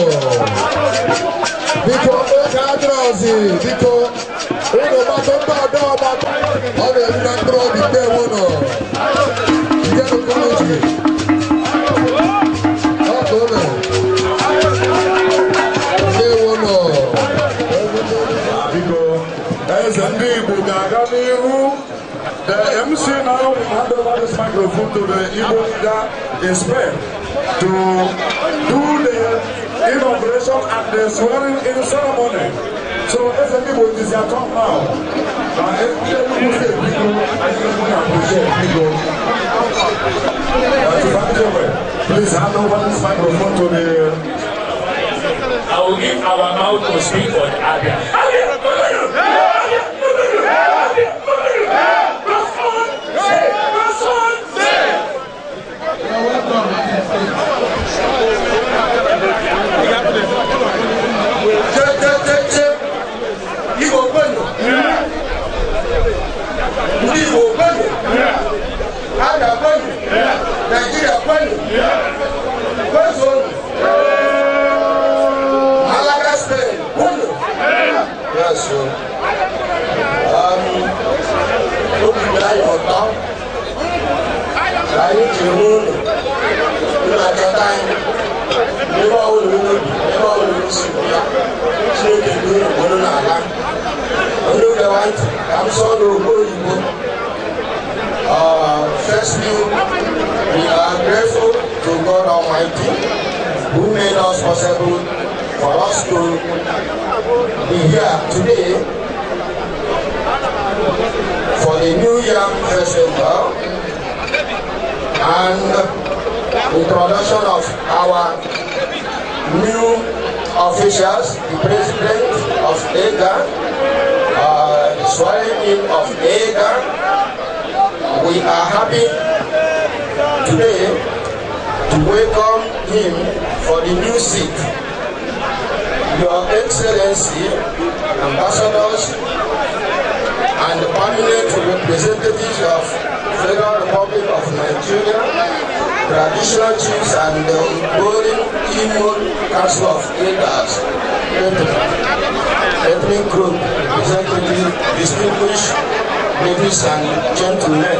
Biko, oge adịrọzi, biko ụlọ gbata ndị ọdọ gbata, ọ na-eru na mkpụrụ obi, ndewonụ. Jidenụ ka unu ji ọkụ ụlọ, ndewonụ. Biko, eze ndị Igbo ga-aga n'ihu. The MC now will hand over this microphone to the Igbo leader in Spain to do the inauguration and the swearing in ceremony. So eze ndị Igbo, it is your turn now. Na ndị Enugu Steeti, biko, anyị appreciate, biko. Please hand over this microphone to the I will give our mouth to speak on Abia. Abia! Abia! Abia! You're welcome. Yes, so obi dị anyị ụtọ na anyị ji hụ unu, unu achọta anyị n'ebe ọbụla unu bi, n'ebe ọbụla unu si bịa. Chineke dị unu mgbe unu na-ala. Unu gewa ntị ka m sụọ n'okwu oyibo. Firstly, we are grateful to God Almighty who made us possible for us to be here today for the New Yam Festival and introduction of our new officials, the president of EGA, the swearing in of EGA. We are happy today to welcome him for the new seat. Your Excellency, ambassadors, and the permanent representatives of Federal Republic of Nigeria, traditional chiefs and the ongoing Imo Council of Elders, ethnic group representative, distinguished ladies and gentlemen,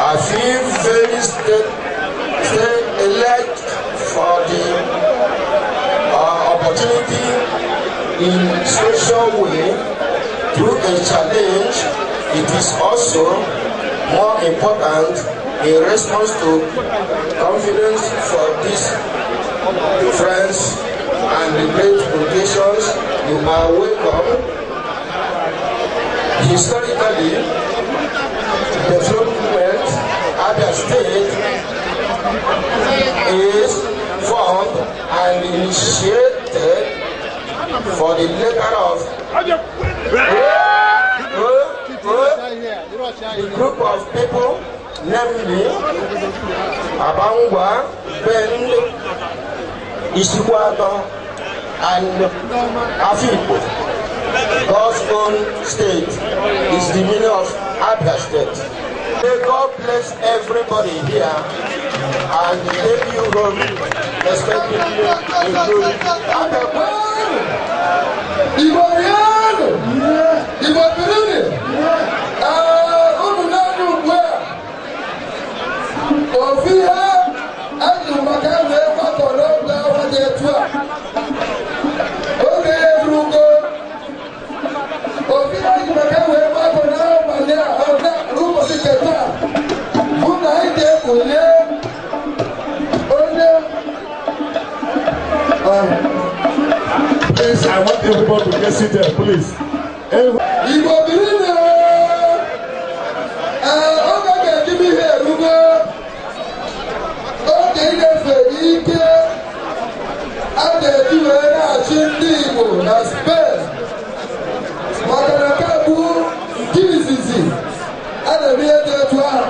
I feel very state elect for the opportunity in special way through a challenge. It is also more important in response to confidence for these friends and the great occasions. You are welcome. Historically, development Abia State is formed and initiated for the letter of the group of people, namely Aba Ngwa, Bende, Isuikwuato, and Afikpo. God's own state is the meaning of Abia State. May God bless everybody here and take you home respectively, including Abia. Igbo rienụ! Igbo birini! Ee, unu n'anya ugbu a, ofu ihe eji maka wee gbakọ n'oge awa dị etu a, oge erugo, ofu ihe eji maka wee gbakọ n'abalị a, n'ụbọchị nke taa, bụ na anyị ga-ekunye onye Please, I want everybody to get seated, please. Igbo biri na ee, oge ga-ejibe ihe erugo oge inyefe ike a ga-eji wee na-achị ndị Igbo na Spain, maka na nke bụ nke izizi a na-eme ihe dị etu ahụ.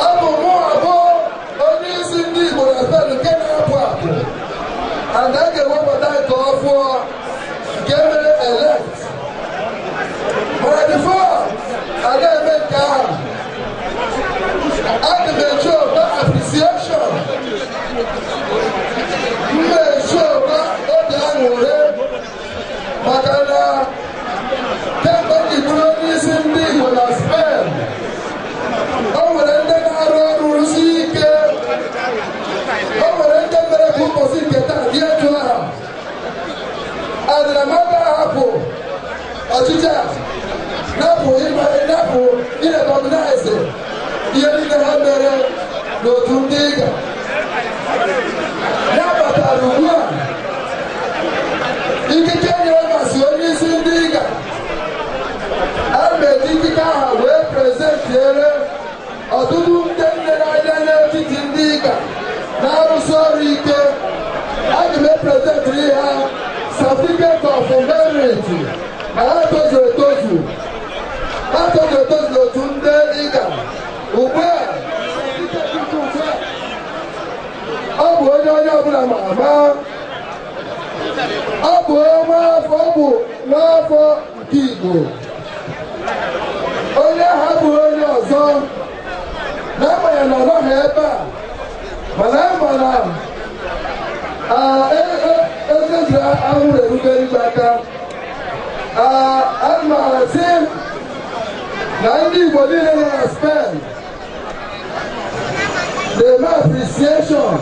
Abụ mụ abụ onye isi ndị Igbo na Spain nke na-apụ apụ, and a ga-ewepụta nke ọfụọ nke mere elect. Mana before a na-eme nke ahụ, aga m eji ọba appreciation, m na-eji ọba obi aṅụrị, maka na kemgbe m ji bụrụ onye isi ndị Igbo na Spain, o nwere ndị na-arụ ọrụ rụsi ike, o nwere ndị mere ka ụbọchị nke taa dị etu ahụ. Adịrịmaka ahapụ ọchịchị a napụ ịnapụ ị recognize ihe niile ha mere n'otu ndị ịga nabatara. Ugbu a ikike nyere masị onye isi ndị ịga a na-eji ikike ahụ wee presentiere ọtụtụ ndị nne n'anya n'etiti ndị ịga na-arụsi ọrụ ike. Aga m epresentịrị ha certificate of merit na ha tozuru etozu, ha tozuru etozu n'otu ndị ịga. Ugbu a ọ bụ onye onye ọbụla ma ama, ọ bụ nwaafọ, ọ bụ nwaafọ nke Igbo, onye ahụ abụghị onye ọzọ, n'agbanyeghị na ọ nọghị ebe a, mana ama na ezezuru anwụrụ erube igwe aka. Ana m asị na ndị Igbo niile nọ na Spain na-eme appreciation,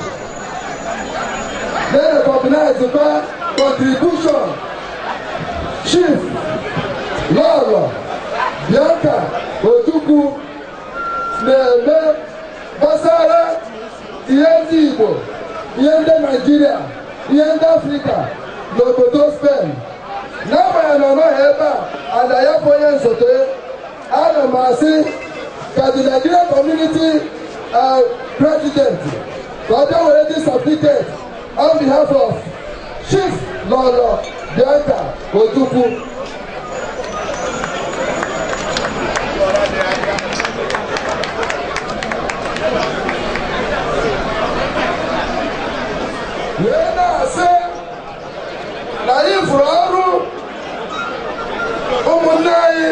na-recognize kwa contribution Chief Lọlọ Bianca Ojukwu na-eme gbasara ihe ndị Igbo, ihe ndị Naịjirịa, ihe ndị Afrịka n'obodo Spain. N'agbanyeghị na ọ nọghị ebe a, ada ya bụ onye nsote, ana m asị ka the Nigerian community president ka ọ bịa were this certificate on behalf of Chief Lọlọ Bianca Ojukwu. Wee na-asị na anyị fụrụ ọrụ ụmụnne anyị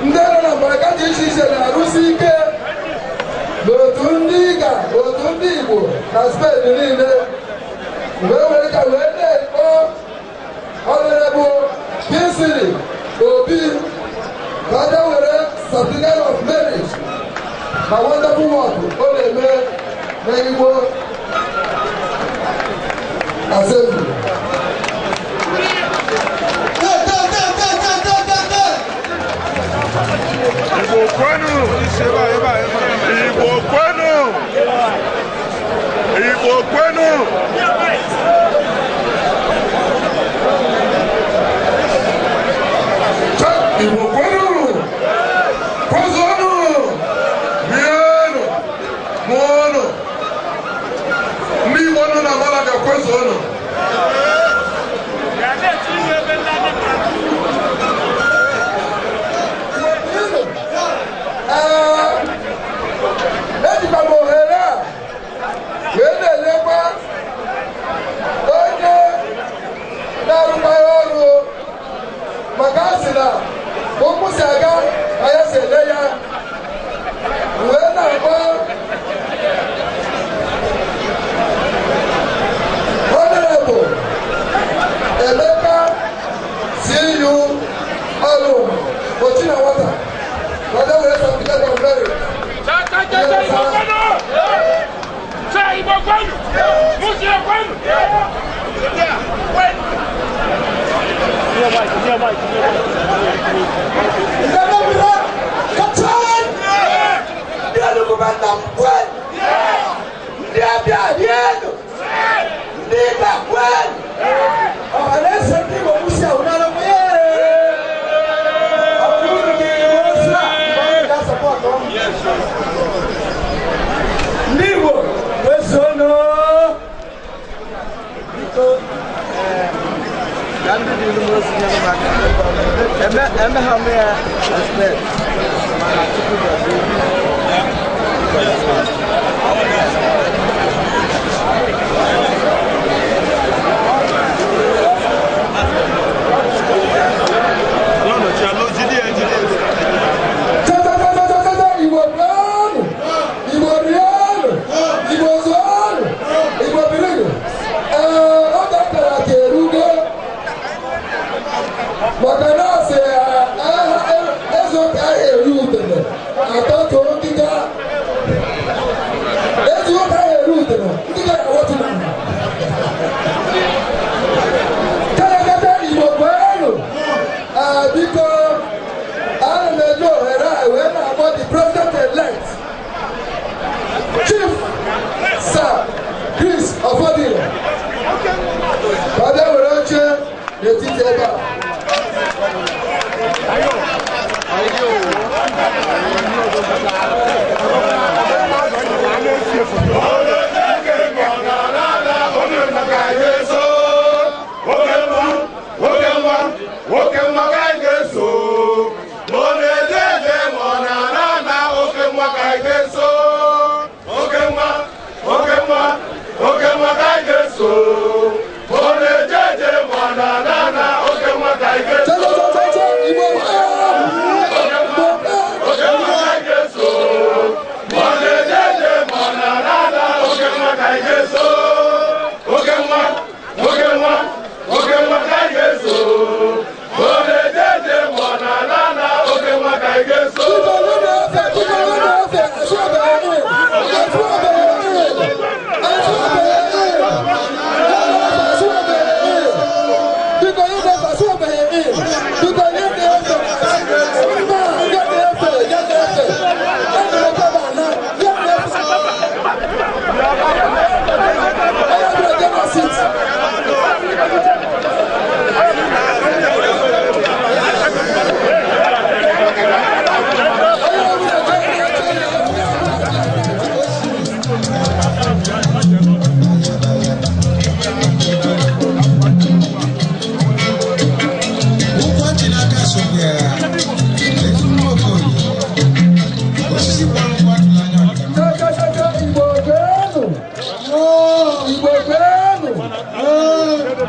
ndị nọ na mbaraka dị iche iche na-arụsi ike n'otu ndị ịga otu ndị Igbo na Spain niile, wee were ka wee na-ekpo Honorable Kingsley Obi ka ọ bịa were certificate of merit na wonderful work ọ na-eme n'Igbo Assembly. Go, go, go, go, go, go, go, go. Igbo kwenu! Igbo kwenu! Igbo kwenu! Igbo kwenu! Kwezonu! Rienu! Mụọnụ! Ndị Igbo nọ na Malaga, kwezonu! Ejikwa m ohere a wee na-enyekwa onye na-arụkwaghị ọrụ, maka a sị na ụkwụ si aga ka ya si ele ya, wee na-akpọ Honorable Emeka C.U. Ọlụm Ochinawata ka ọ bịa were certificate of merit. Igbo kwenu! Igbo kwenu! Musie kwenu! Ndị Abịa rienu! Ndị Ịga kwenu! Ọhaneze ndị Igbo kwụsị ahụnara m ye! Ọ bụrụ unu ga-enye ozi a, ọ ga-asọpọtụ m. Ndị Igbo kwezuonụ! Biko, ka ndị dị ilu m ozi nyere m aka. Eme ha m ya respect, mana Chukwu gọzie. Cha-cha-cha-cha-cha-cha, Igbo kwenu! Igbo rienu! Igbo zụọnụ! Igbo birinụ! Ee, oge kara aka erugo maka na asị eze ụka ahụ eri udene atọtụrụ ngịga, ezi ụka ahụ eri udene ngịga ga-awọtụ n'ala. Cha-cha-cha-cha, Igbo kwenu! Ee, biko, ana m eji ohere a wee na-akpọ the president elect, Chief Sir Chris Ọfọdịrị, ka ọ bịa were oche n'etiti ebe a.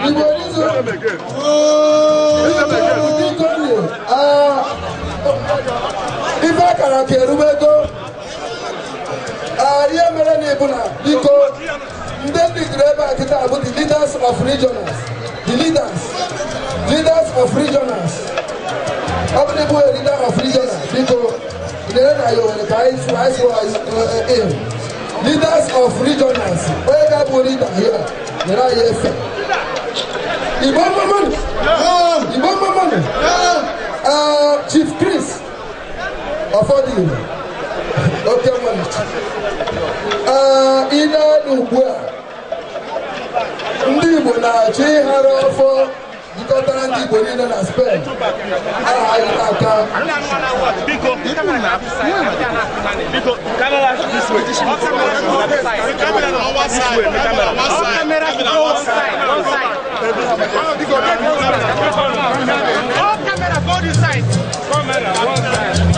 Igbo rizu. Biko nụ, ife akara ka erubego. Ihe mere na ịbụ na biko ndị bidoro ebe a kịta bụ the leaders of regionals, the leaders of regionals. Ọ bụ na ịbụ a leader of regionals, biko nyere na ya ohere ka anyị sụọ anyị sụọ in leaders of regionals. Onye ga-abụ leader here, nyere anyị efe. Igbo mma mma nụ, Igbo mma mma nụ. Chief Chris Ọfọdụile, oke mmadụ. Ị na-elu ugbu a, ndị Igbo na-achọ ịghara ọfọ jikọtara ndị Igbo niile na Spain aha anyị n'aka. Biko, camera this way. All camera this way. Camera. All camera go one side. One side. All camera go this side. Camera one side. All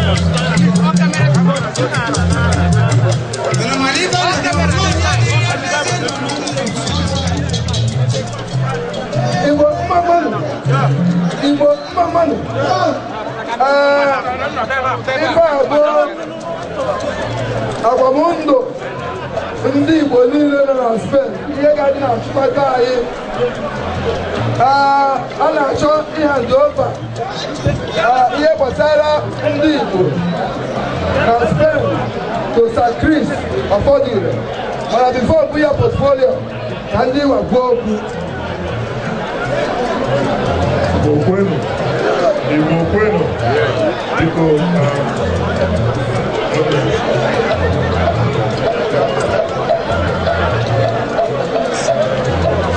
camera go this side. All camera this side. Igbo mma mma nụ, Igbo mma mma nụ. Ife abụọ agbamndụ ndị Igbo niile nọ na Spain, ihe ga-adị na nchịkọta anyị, a na-achọ ịhand over ihe gbasara ndị Igbo na Spain to Sir Chris Ọfọdụire, mana before bụ ya portfolio ka ndị Igbo kwuo okwu. Igbo kwenu, Igbo kwenu, biko. Okay.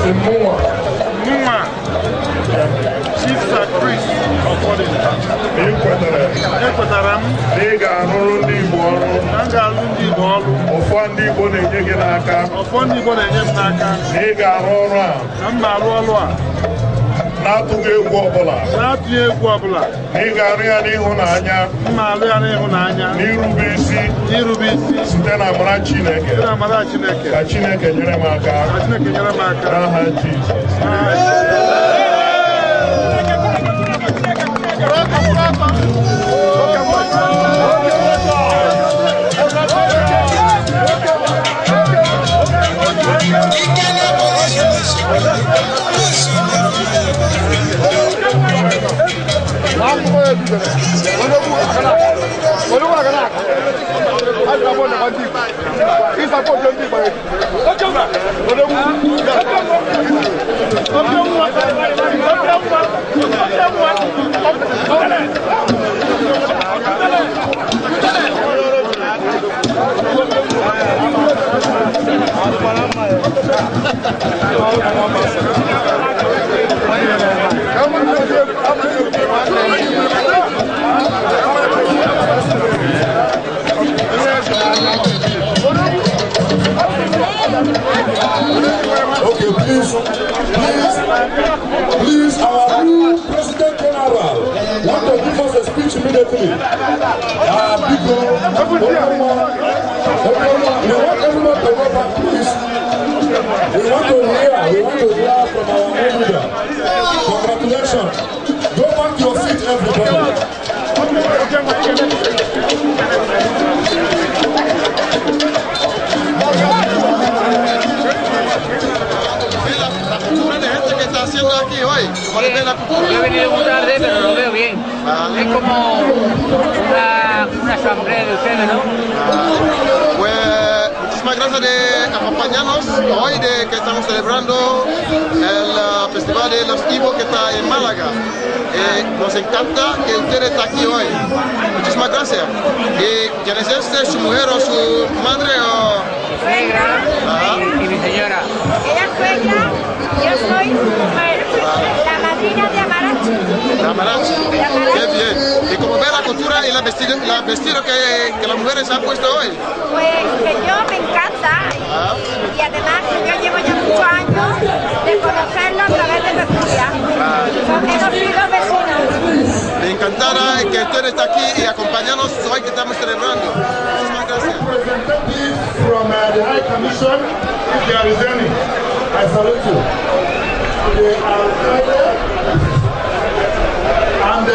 Si mụnwa. Mụnwa, Chief Sir Chris Ọfọdụile. Ị kwetara? Ekwetara m. Na ị ga-arụrụ ndị Igbo ọrụ. Na m ga-arụ ndị Igbo ọrụ. Ọfọ ndị Igbo na-enye gị n'aka. Ọfọ ndị Igbo na-enye m n'aka. Na ị ga-arụ ọrụ a. Na m na-arụ ọrụ a. Na-atụghị egwu ọbụla. Na-atụghị egwu ọbụla. Na ị ga-arụ ya n'ịhụnanya. M na-arụ ya n'ịhụnanya. N'irube isi. N'irube isi. Site na amara Chineke. Site na amara Chineke. Ka Chineke nyere m aka. Ka Chineke nyere m aka. N'aha Jizọs. Okay, please, please, please, our new President General want to give us a speech immediately. Biko, we want everyone to go back, please. We want to hear from our new leader. Congratulations. Go back to your seat, everybody. La cultura de gente que está haciendo aquí hoy. ¿Cómo le ve la cultura? Yo he venido muy tarde, pero lo veo bien. Es como una asamblea de ustedes, ¿no? Pues muchísimas gracias de acompañarnos hoy, de que estamos celebrando el Festival de los Igbo que está en Málaga. Nos encanta que usted está aquí hoy. Muchísimas gracias. ¿Y quién es este? ¿Su mujer o su madre? O... Suegra y mi señora. Ella es suegra, yo soy su mujer, la madrina de Amarachi. De Amarachi. De Amarachi. Qué bien. ¿Y cómo ve la cultura y la vestido que las mujeres han puesto hoy? Pues que yo me encanta y además que yo llevo ya muchos años de conocerlo a través de Tertulia. Hemos sido vecinos. Me encantará que usted esté aquí y acompañarnos hoy que estamos celebrando. Muchísimas gracias. Representative from the High Commission, if there is any, I salute you. The Alcaide, and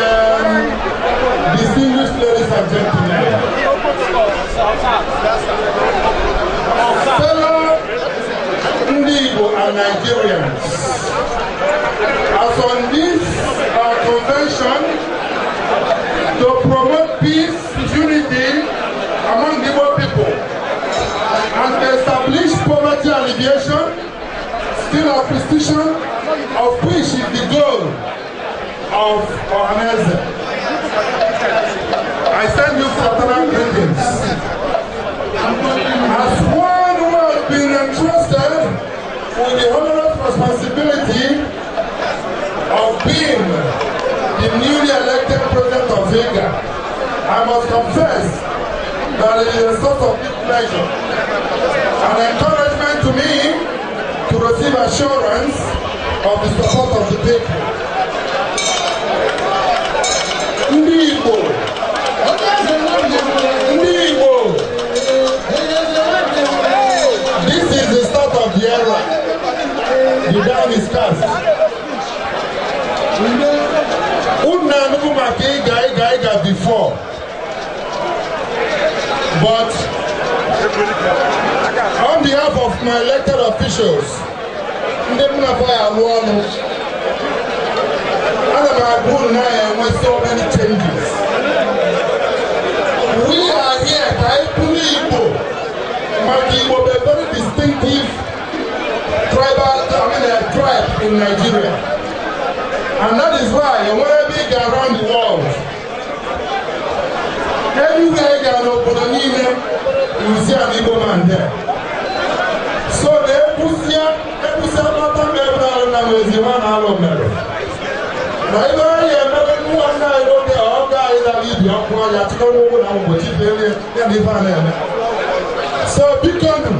distinguished ladies and gentlemen, fellow Ndị Igbo and Nigerians, as on this convention to promote peace, unity among the Igbo people and to establish poverty alleviation, skill acquisition, of which is the goal of Ohanaeze. I send you fraternal greetings. As one who has been entrusted with the onerous responsibility of being the newly elected president of IGA, I must confess that it is a source of deep pleasure and encouragement to me to receive assurance of the support of the people. Ndị Igbo, Ndị Igbo, this is the start of the era. The die is cast. Unu anụgo maka IGA IGA IGA before. But on behalf of my elected officials, ndị m na-afọ ya alụ ọnụ, ana m agwa unu na ya enwe so many changes. We are here ka anyị bụrụ Igbo maka Igbo bụ a very distinctive tribal, I mean, a tribe in Nigeria. And that is why enwere ebe ị ga around the world, anywhere ị gara n'obodo niile, you see an Igbo man there. So na ekwusịa ekwusịa mata mgbe ebe na-alụ na nwezi nwa na-alụ mere na ibe anyị emere nwa nna anyị nwoke a ọga anyị lara ibi ọkụ ya chịkọrọ ụgwọ na mgbochi ya na ife a na-eme. So biko nụ,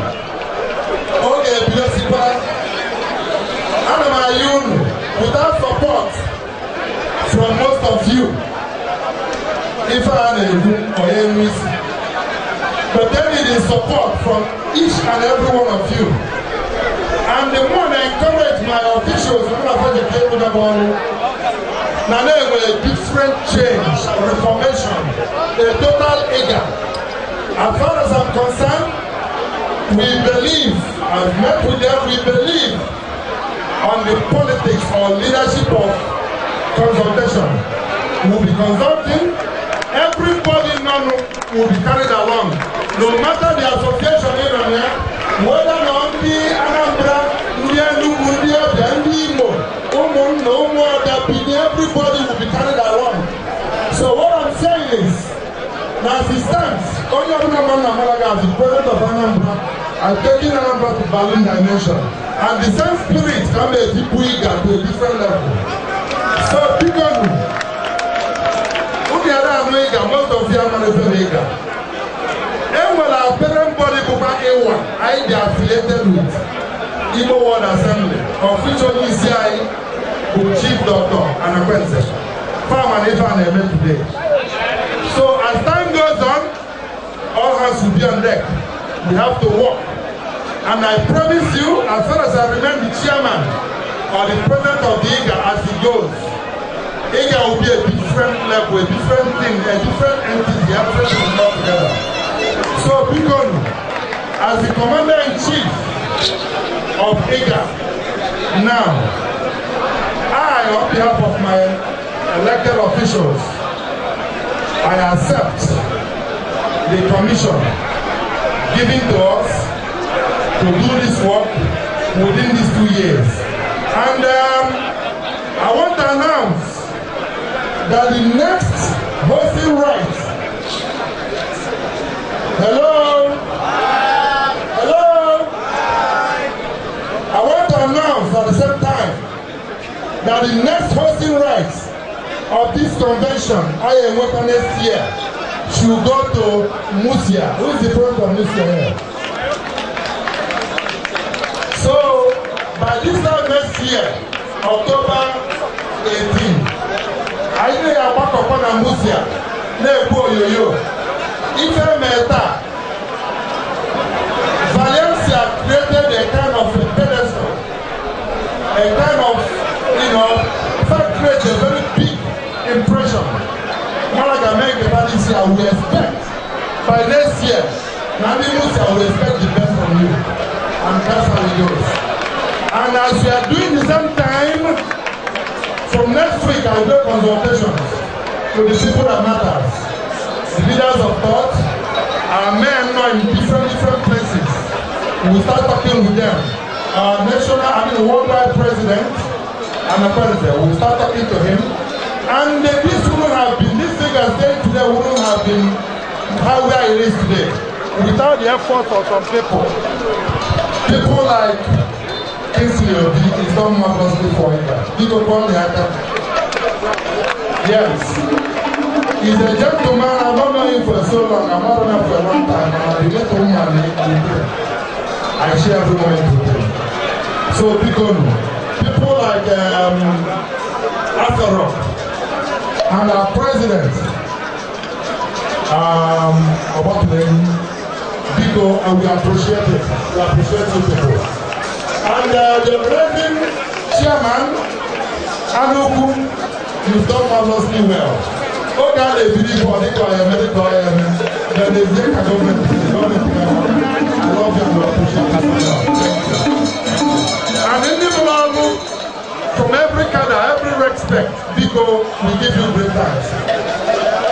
oge ebidosikwa, ana m ayọ unu, without support from most of you, ife a na-ekwu onye nwe isi, but then it is support from each and every one of you. And the more I encourage my officials mụ na project ịrụgaba ọrụ na na-enwe a different change, reformation, a total IGA. As far as I'm concerned, we believe, I've met with them, we believe on the politics or leadership of consultation. We'll be consulting. Everybody none will be carried along. No matter the association in on here, whether na ndị Anambra, ndị Enugu, ndị Abia, ndị Imo, ụmụnna, ụmụada, Bini, everybody will be carried along. So what I'm saying is, na as it stands, onye ọbụla ma na Malaga as the president of Anambra, I'm taking Anambra to Berlin dimension. And the same spirit can be IGA to a different level. So biko nụ, unu yara anụ IGA, most of you amara efe na IGA. E nwere our parent body bụkwa IWA, anyị dị affiliated with Igbo World Assembly, of which onye isi anyị bụ Chief Dr. Anakwenze. Farmer na ife a na-eme today. So as time goes on, all hands will be on deck. We have to work. And I promise you, as far as I remain the chairman or the president of the IGA as it goes, IGA will be a different level, a different thing, a different entity, everything will come together. So, biko nụ, as the commander-in-chief of IGA now, I, on behalf of my elected officials, I accept the commission given to us to do this work within these 2 years. And I want to announce that the next hosting right. Hello? Hello? I want to announce at the same time that the next hosting rights of this convention, I am working next year, should go to Murcia. Who is the president of Murcia here? So, by this time next year, October 18, anyị na-agbakọkwa na Murcia na-ekwu oyoyo. Ife mee taa, Valencia created a kind of a pedestal. A kind of, fact creates a very big impression. Malaga make the this year, we expect by next year, Nandi Musa will expect the best from you. And that's how it goes. And as we are doing the same time, from next week I will do consultations to the people that matters, the leaders of thought, our men now in different places. We will start talking with them. Our national, worldwide president and the president, we will start talking to him. And this wouldn't have been, this figure saying today wouldn't have been how where it is today without the effort of some people. People like Kingsley Obi is done marvelously for him. Yes. He's a gentleman. I've not known him for so long. I've not known him for a long time. And I've been to him and I share every moment with him. So, people like Arthur Rock and our president, Biko, and we appreciate it. We appreciate you people. And the present chairman, Anuku, you've done marvelously well. Okay, they believe for the government. I love you and we appreciate you. And in the from every cadre, every respect, Biko, we give you great thanks.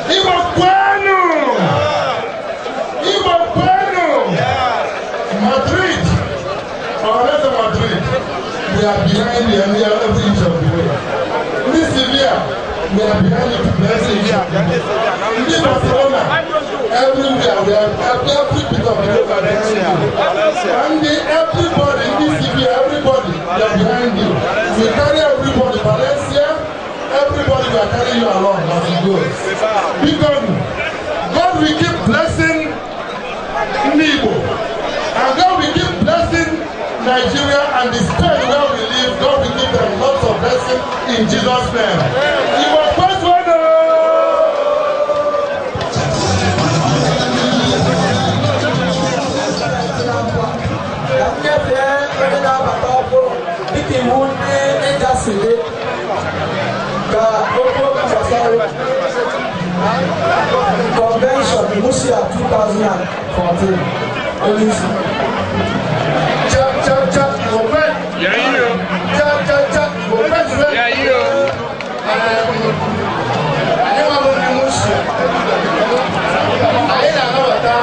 Igbo kwenu! Igbo kwenu! Madrid, or let's Madrid, we are behind you and we are every inch of the way. In Sevilla, we are behind you every inch of the way. In Barcelona, everywhere, we are every bit of the way we are behind you. And everybody, in Sevilla, everybody, we are behind you. We carry everybody, Valencia, everybody, we are carrying you along as it goes. Because God will keep blessing Igbo. And God will keep blessing Nigeria and the state where we live. God will give them lots of blessing in Jesus' name. Igbo first one. Convention Musia 2014. Cha cha cha, open. Yeah, you. Cha cha cha, open. Yeah, you. Anyị nwa bụ ndị Musia. Anyị na-anabata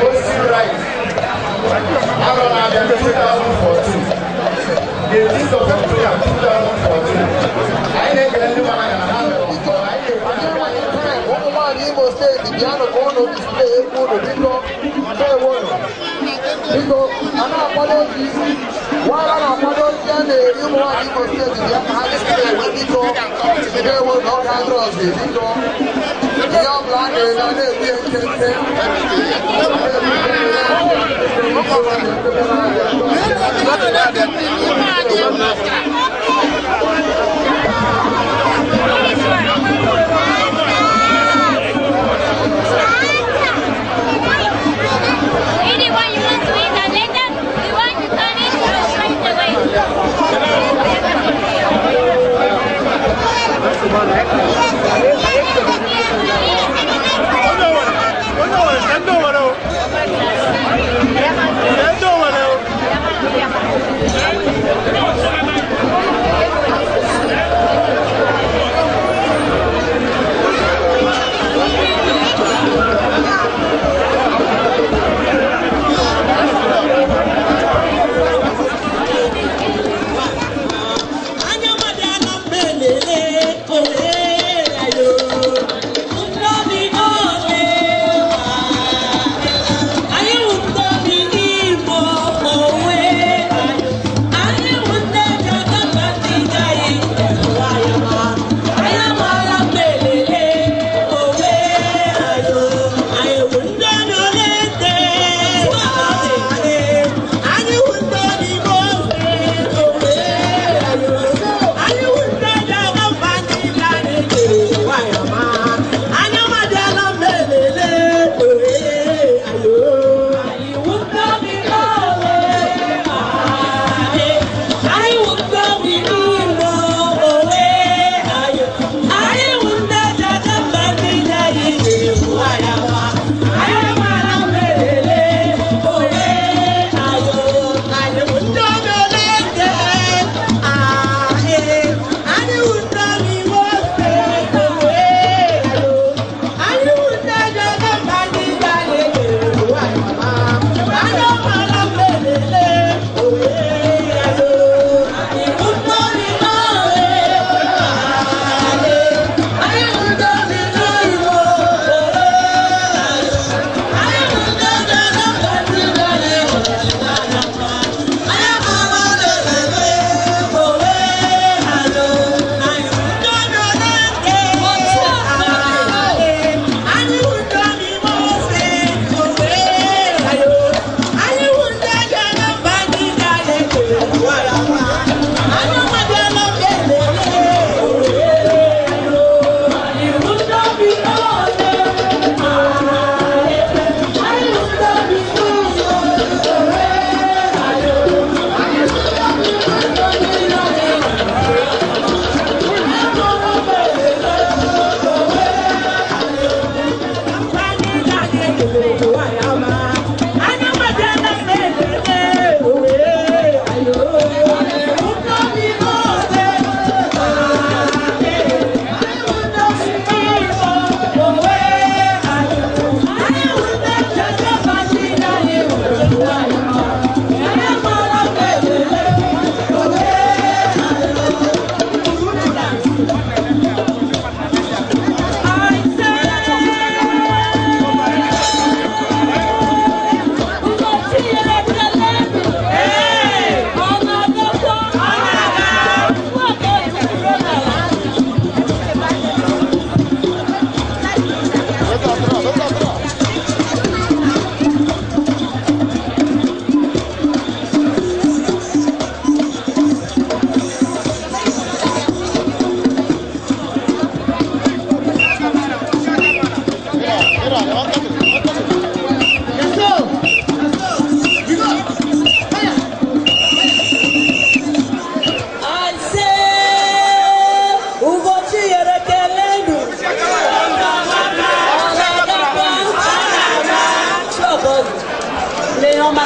osi rice. Arọ na-abịa 2014. The 18th of April 2014. Anyị na-ekele ndị mara na ha mere ọzọ. Ụmụ nwaanyị Imo steeti bịanụ ka ụnụ display egwu ụnụ biko ndewonụ biko a na-akwado ji wara na-akwado ji a na-eri ụmụ nwaanyị Imo steeti bịa ka ha display egwu biko ndewonụ ọ ga-adịrị ọzọ biko ihe ọbụla a na-ere a na-egbu ya nkenke. Anyone you want to eat and later, you want to turn it straight away.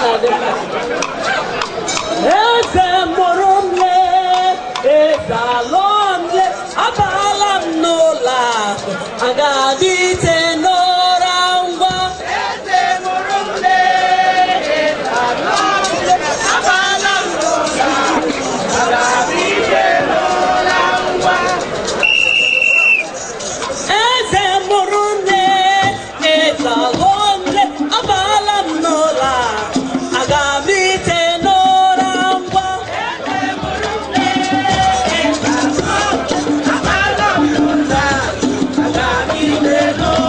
Na-adị mma. Eze mụrụ m le, eze alụọ m le, abaala m n'ụlọ akụ, aga m ite n'ụra ngwa. Eze mụrụ m le, eze alụọ m le, abaala m n'ụlọ akụ, aga m ite n'ụra ngwa. Eze mụrụ nne, eze alụọ nne, abaala m n'ụlọ akụ, aga m ite n'ụra ngwa. Eze mụrụ nne, eze alụọ nne, abaala m n'ụlọ akụ, aga m ite n'ụra.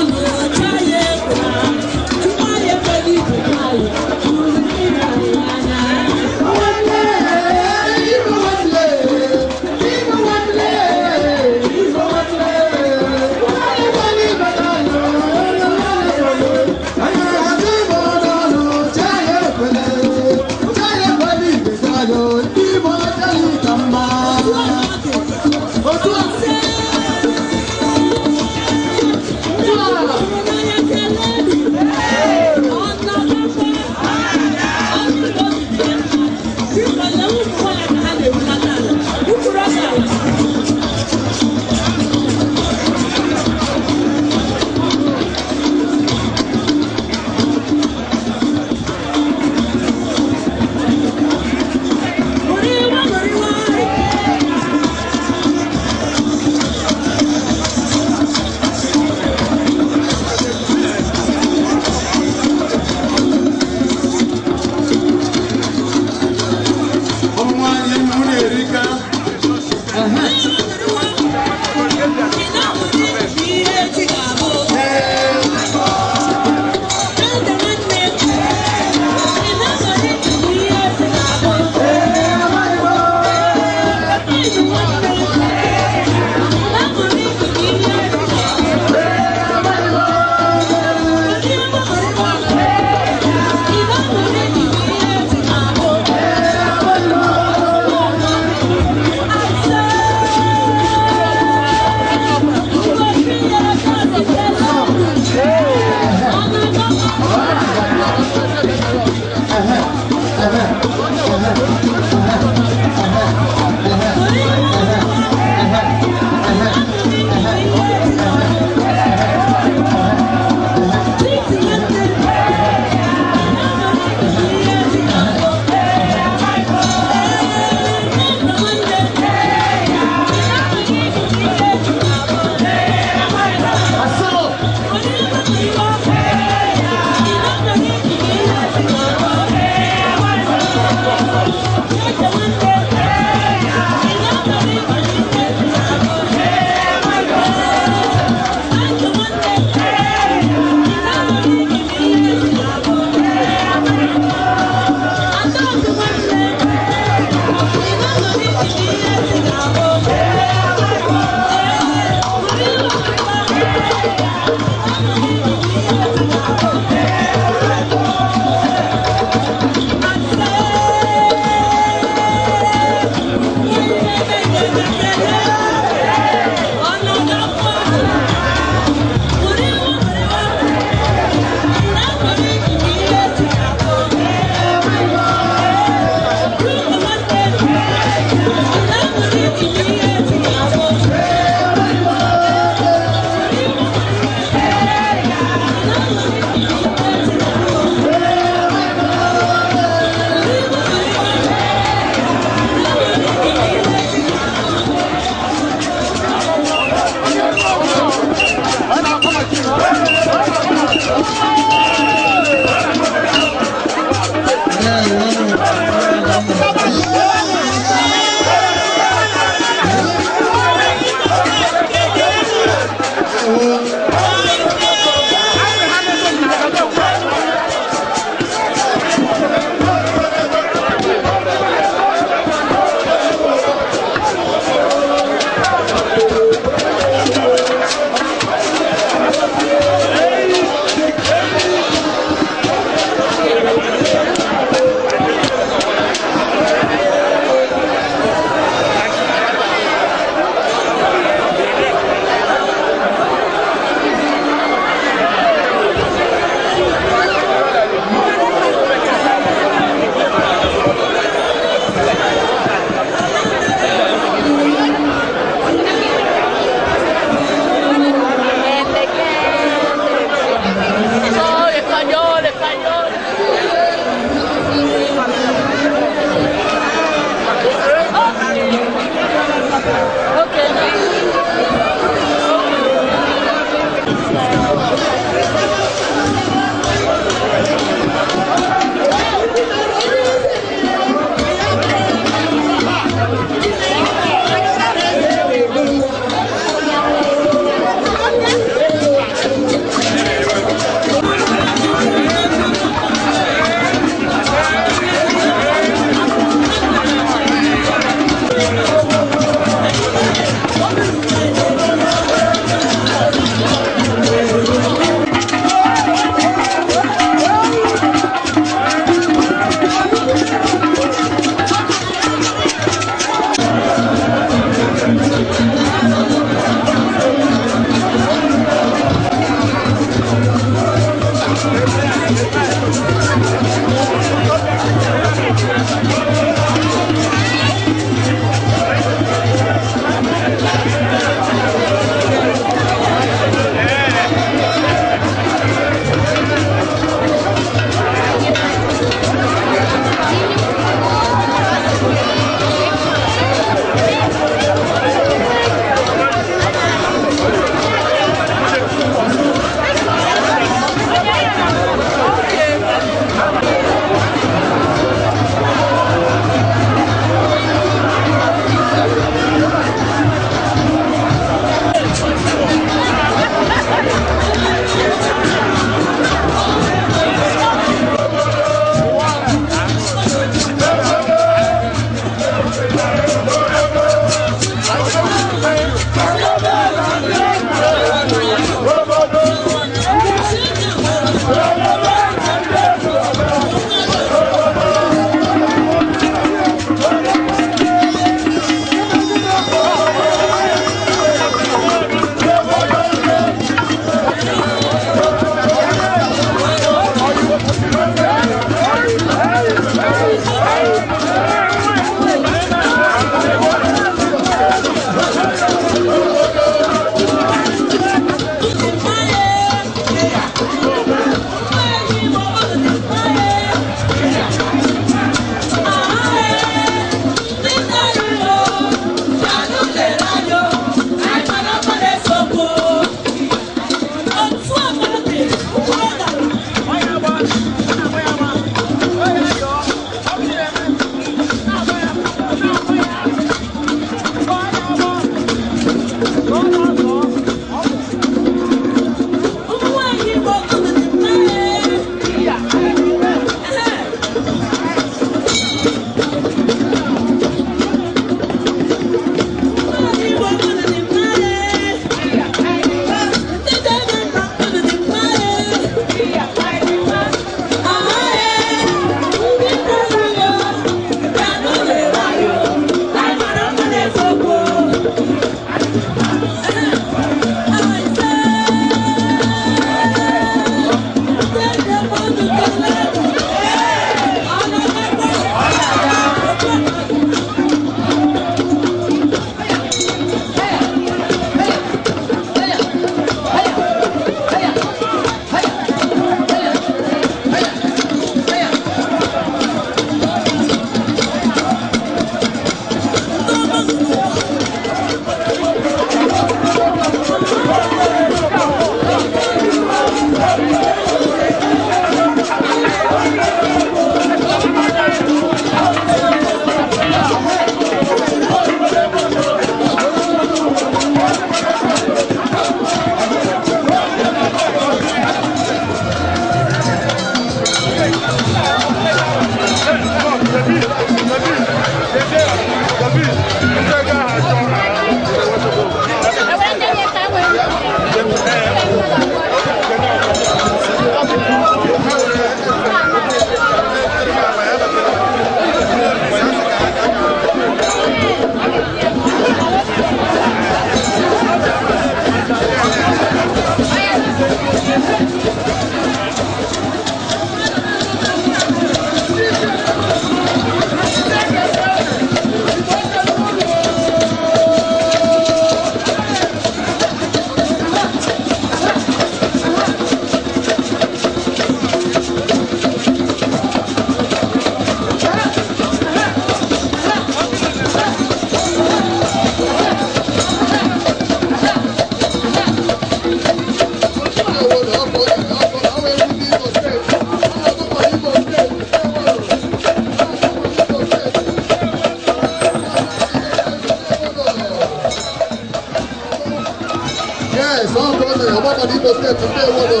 Ọkọ mere ọgbakọ n'Imo Steeti, ndewo nụ.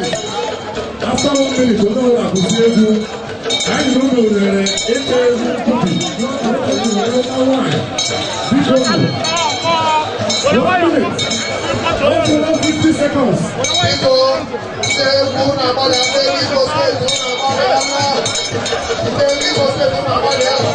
After one minute, onye ọbụla kwụsị egwu. Anyị na unu rere ịkpọ egwu nkwubi nwaanyị. Biko nụ. 1 minute. 1 minute 50 seconds. Biko, ndị egwu na-agbalị, ndị egwu Imo Steeti na-agbalị ala. Ndị egwu Imo Steeti na-agbalị ala.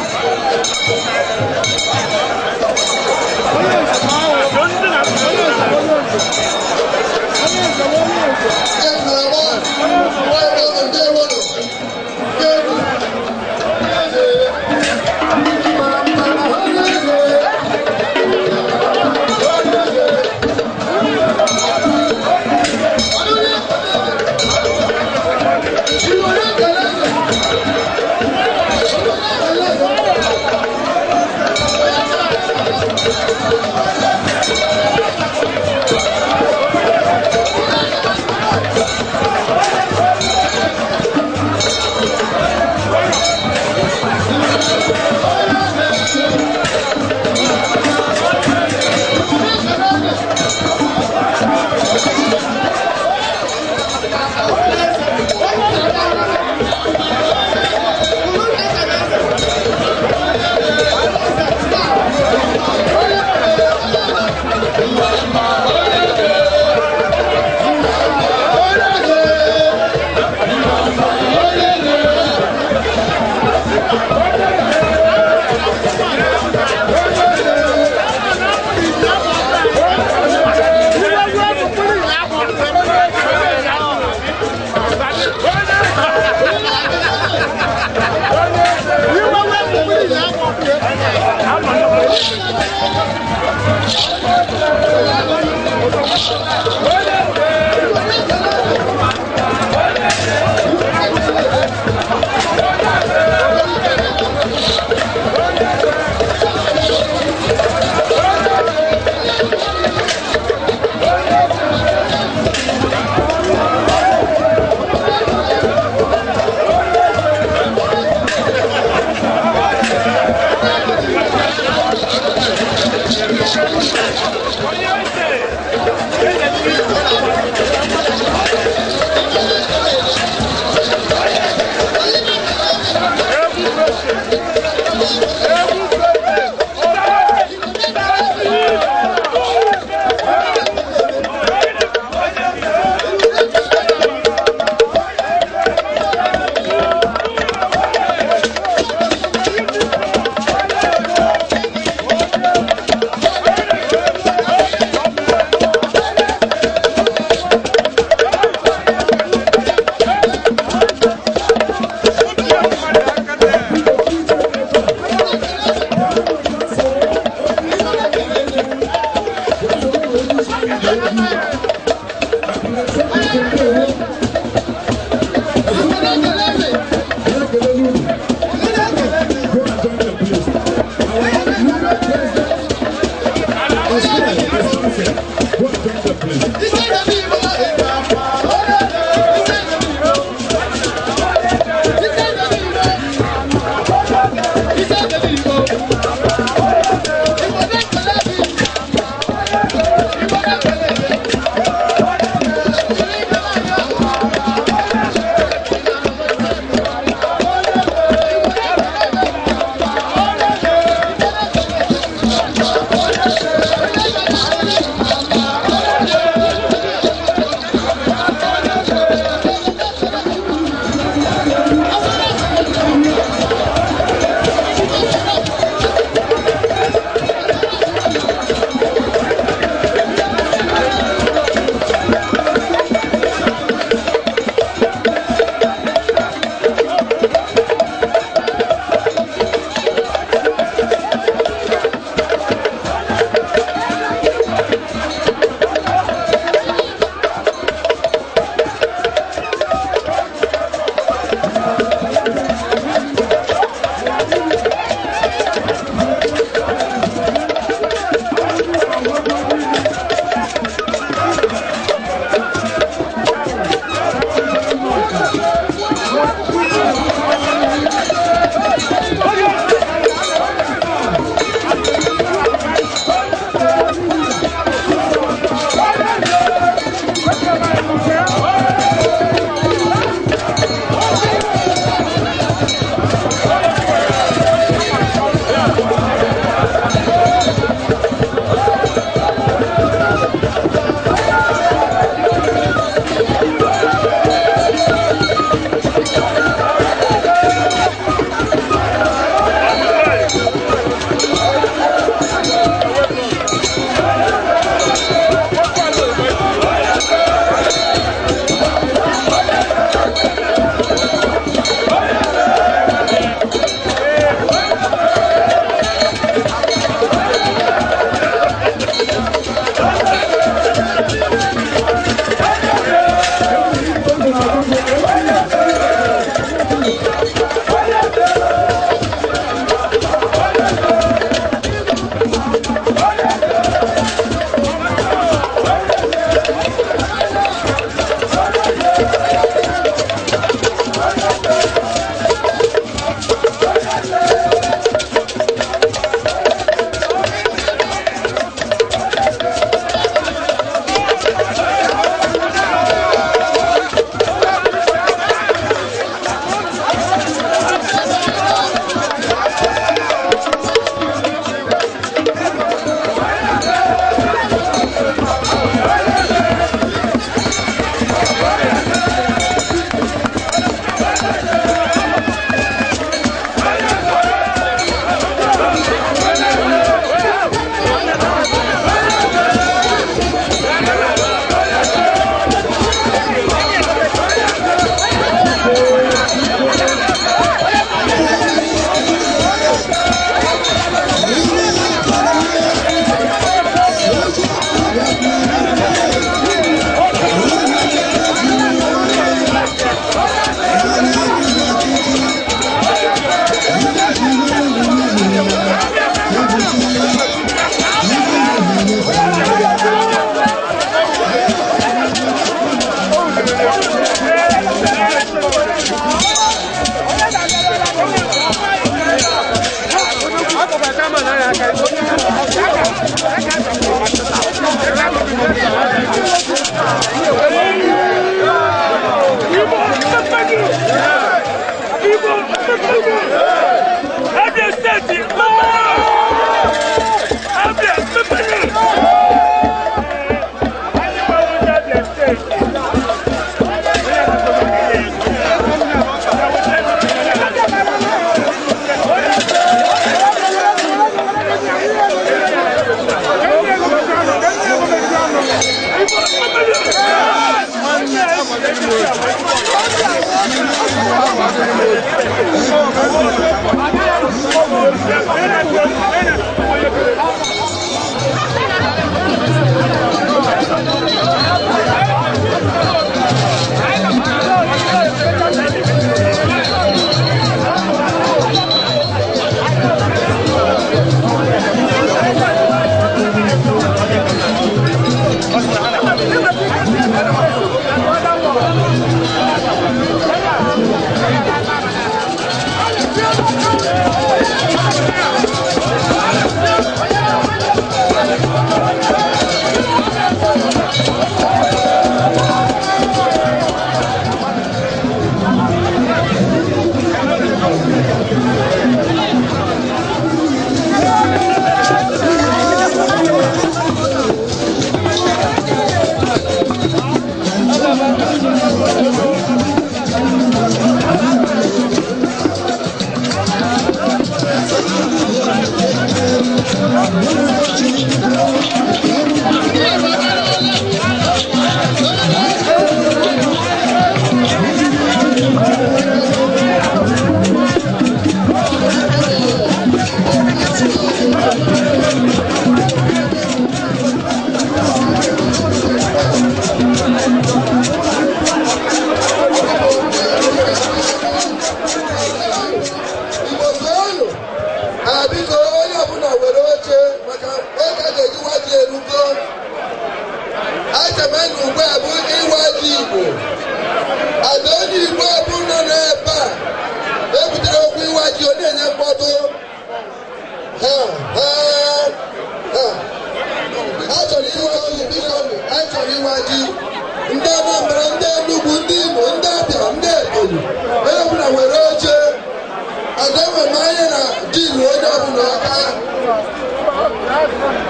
Onye ọbụla aka,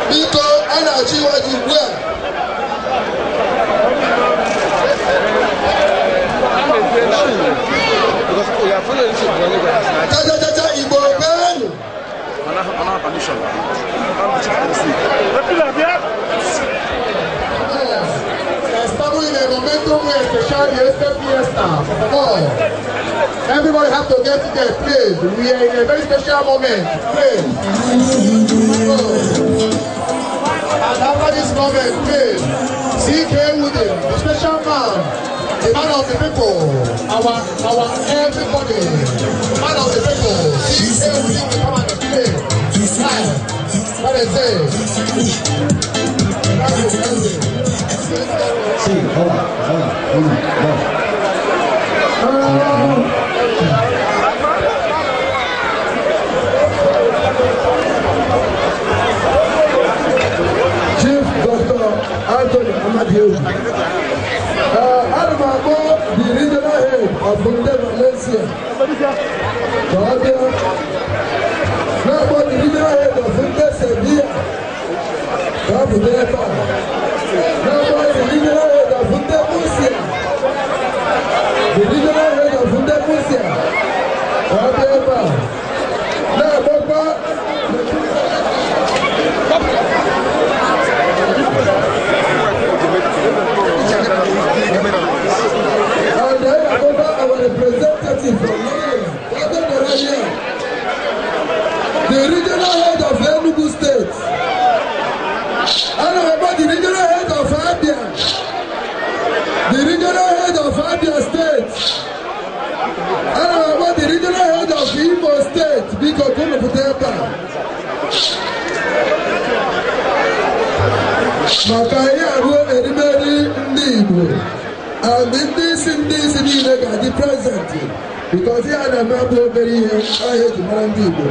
biko, a na-achọ iwa ji ugbu a. Chachachacha, Igbo kwenu! Estamos en el momento muy especial de esta fiesta. Por favor, everybody have to get to their place. We are in a very special moment. Please. And after this moment, please, C.K. Wooden, the special man, the man of the people, our everybody, man of the people, C.K. Wooden will come and explain. Live. What is it? Thank you, thank you. Sí, hola, hola, uno, dos. Chief Dr. Anthony Amadieu. Ana m akpọ the regional head of Nde Valencia ka ọ bịa. Na-akpọ the regional head of Nde Sevilla ka ọ pụta ebe a. Na-akpọ the regional head of Nde Murcia. The regional head of Nde Murcia ka ọ bịa ebe a. Na-akpọkwa. And then over our representative from Nigeria, the regional head of Enugu State, and about the regional head of Abia, the regional head of Abia State, and about the regional head of Imo State, biko kunu pụta ebe a. Maka ihe arụ erimeri ndị Igbo and ndị isi niile ga-adị present because ihe a na-eme bụ obere ihe ahịa eji mara ndị Igbo.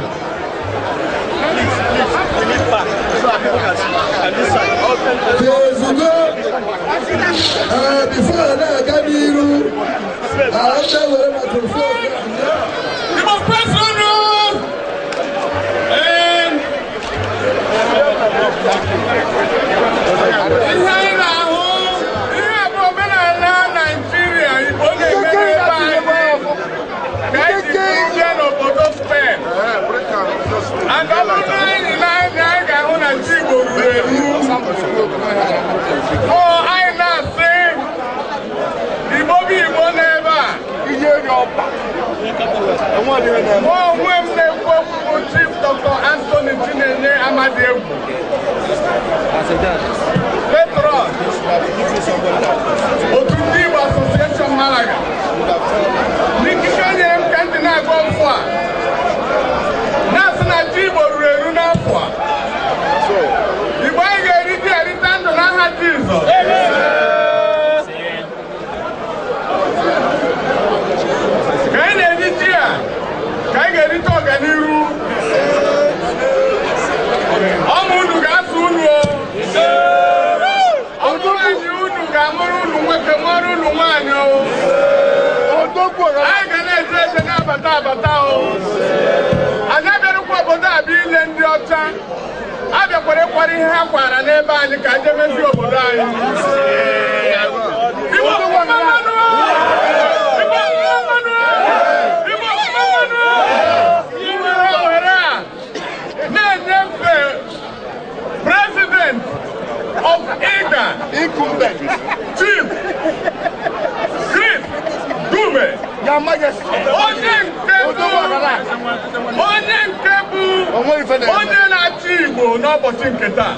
Ezugo, before a na-aga n'iru, a were microphone. Igbo kwesịrị. Ihe anyị na-ahụ, ihe bụ omenala Naịjirịa Igbo na-eme n'ebe anyị ka anyị ji bịa n'obodo Spen. And ọ bụrụ na anyị na-anya, anyị ga-ahụ na ji Igbo ruru eru. Ọ anyị na-asị Igbo bụ Igbo n'ebe a. Mụ onwe m na-ekwu okwu bụ Chief Dr. Anthony Chinenye Amadiegwu, Patron, otu ndị Igbo Association Malaga. N'ikike nyere m ka ndị na-agụ mfụ a na-asị na ji Igbo ruru eru n'afọ a. Igbo anyị ga-eri ji erite ndụ n'aha Jizọs. Ka anyị na-eri ji a, ka anyị ga-erite ọganiru. Ọmụ unu ga-asụ unu o. Ọmụ anyị unu ga-amụrụ unu nwoke, mụọrọ unu nwaanyị o. Anyị ga na-eje eje na-abata abata o. Anyị abịarukwa obodo a bịa ile ndị ọcha. Abịakwara ịkwara ihe ha kwara n'ebe anyị ka anyị mezie obodo anyị. Igbo mmanụ! Igbo mmanụ! Igbo mmanụ! Iwere ohere a na-enyefe President of IGA, Chief Chris Dume, onye nke bụ onye na-achị Igbo n'ụbọchị nke taa.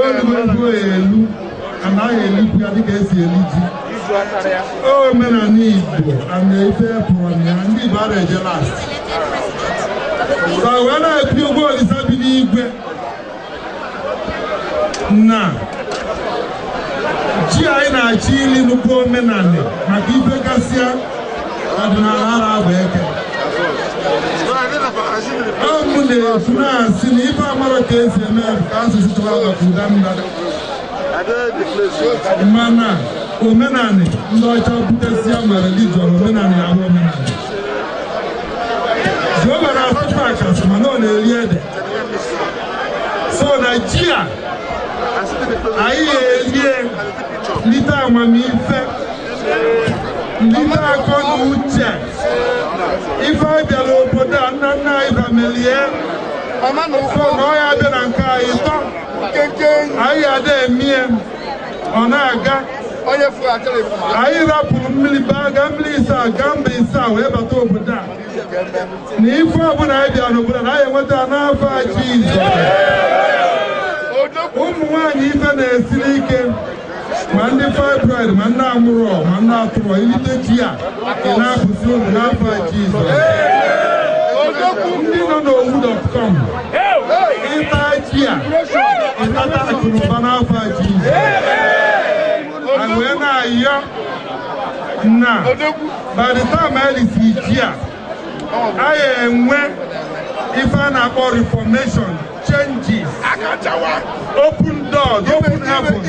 Elu anaghị elikwu ya dịka esi eli ji. Omenala Igbo ana ife pụrụ na ya, ndị Igbo ara eje last. So wee na-epi ụgwọ Olisa bi n'igwe na ji anyị na-achọ ili nnukwu omenala maka ife gasịa ọdịnala ara abụ eke. Ọ mụ na-ekwu na-asị na ife amara ka esi eme ya bụ ka asụsụ tụrụ maka ụda mmadụ. Mana omenanị ndị ọcha butesia ma religion, omenanị ya bụ omenanị. Jehova na-asụkwa akasị, mana ọ na-eri ede. So Naijiria anyị ga-erie lite amamife, lite akọ na uche. Ife anyị bịara obodo a, nna nna anyị bamelie, so na ọ ya bịa na nke anyị tọ anyị ada emie, ọ na-aga. Anyị rapụrụ mmiri baa gaa mmiri ịsa, gaa mba ịsa wee bata obodo a, na ife ọbụla anyị bịara n'obodo a na anyị enweta n'afọ a Jizọs. Ụmụ nwaanyị ife na-esiri ike, ma ndị fibroid, ma ndị amụrọ, ma ndị atụrọ, ilite ji a, ị na-apụsị unu n'afọ a Jizọs. Ndị nọ n'owu.com, ịta ji a, ịtata akụnụba n'afọ a Jizọs. Anyị wee na-ayọ na by the time anyị risi ji a, anyị enwe ife a na-akpọ reformation, changes, open doors, open heavens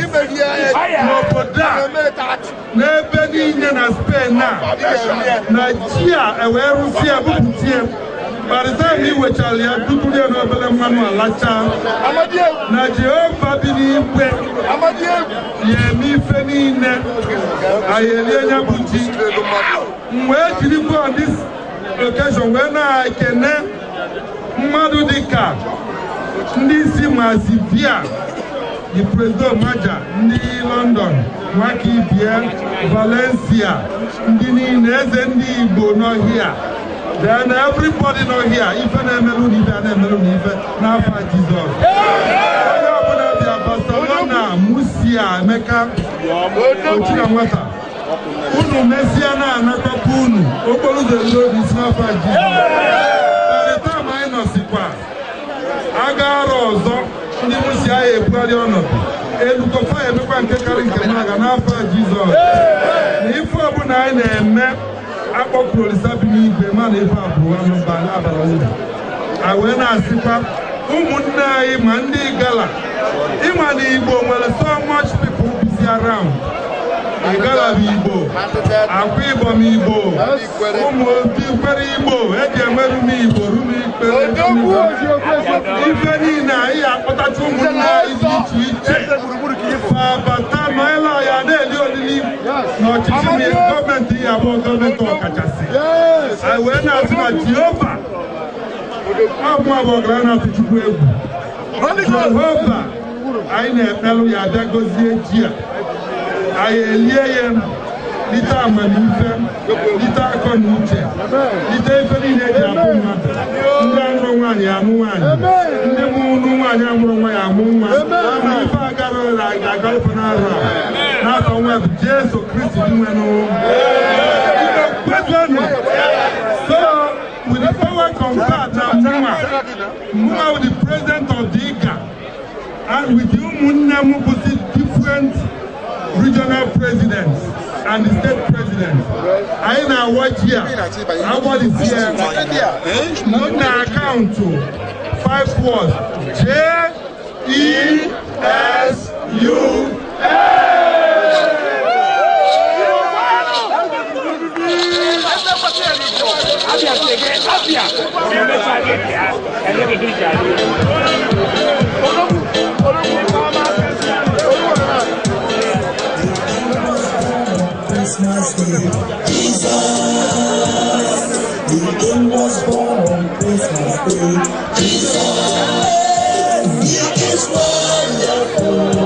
n'obodo a, n'ebe niile na Spain a, na ji a ewee rụsie bupụtie. By the time ị wechara ya, dupụrụ ya n'obere mmanụ alacha, na Jehova bi n'igwe ya eme ife niile, anyị erie ya bụ ji. M wee jirikwa on this occasion wee na-ekene mmadụ dịka ndị isi Mazivia, the president Maja, ndị London, nwaka ibie Valencia, ndị niile, eze ndị Igbo n'ọhịa, then everybody nọ here. Ife na-emerụ na ife a na-emerụ na ife n'afọ Jizọs. Onye ọbụla bịa Barcelona, Murcia, Emeka ochi na nwata, unu mesịa na-anakwapụ unu okporo ụzọ elu obi si n'afọ Jizọs. By the time anyị nọsikwa aga arọ ọzọ, ndị Murcia ya ebugharị ọnọdụ elukọfa, emekwa nke karị nke m aga n'afọ Jizọs. Na ife ọbụla anyị na-eme, akpọkuru Olisa bi n'igwe, ma na ife abụọ abara uru. A wee na-asịkwa ụmụnne anyị ma ndị Igala, ịma na Igbo nwere so much people busy around. Igala bụ Igbo, Akwa Ibom Igbo, ụmụ obi kwere Igbo, eji enwe rum Igbo, rum ikpere, ife niile. Anyị akpọtacha ụmụnne anyị dị iche iche, fabata nọela ya na-eli olili n'ọchịchị gọọmenti ya abụọ, gọọmenti ọkachasị. Anyị wee na-asị na Jehova ọbụ abụọ gara na-atụ Chukwu egwu. Jehova anyị na-ekpelụ ya abịa gọzie ji a, anyị elie ya, lite amamife, lite akọ na uche, lite ife niile eji abụ mmadụ. Ndị amụrụ nwaanyị amụ nwaanyị, ndị mụrụ nwaanyị amụrụ nwa ya amụ nwa, na ife agara ga-aga ife n'arụ a n'afọ nwa bụ Jesu Kristi dị nwenụ. So with the power conferred na mụnwa with the president of the IGA and with the ụmụnne m bụzi different regional presidents and the state presidents, anyị na-awa ji a, agbalịsi ya na akaụntụ five words: J E S U Christmas Day. Jesus, the King was born on Christmas Day. Jesus, he is wonderful.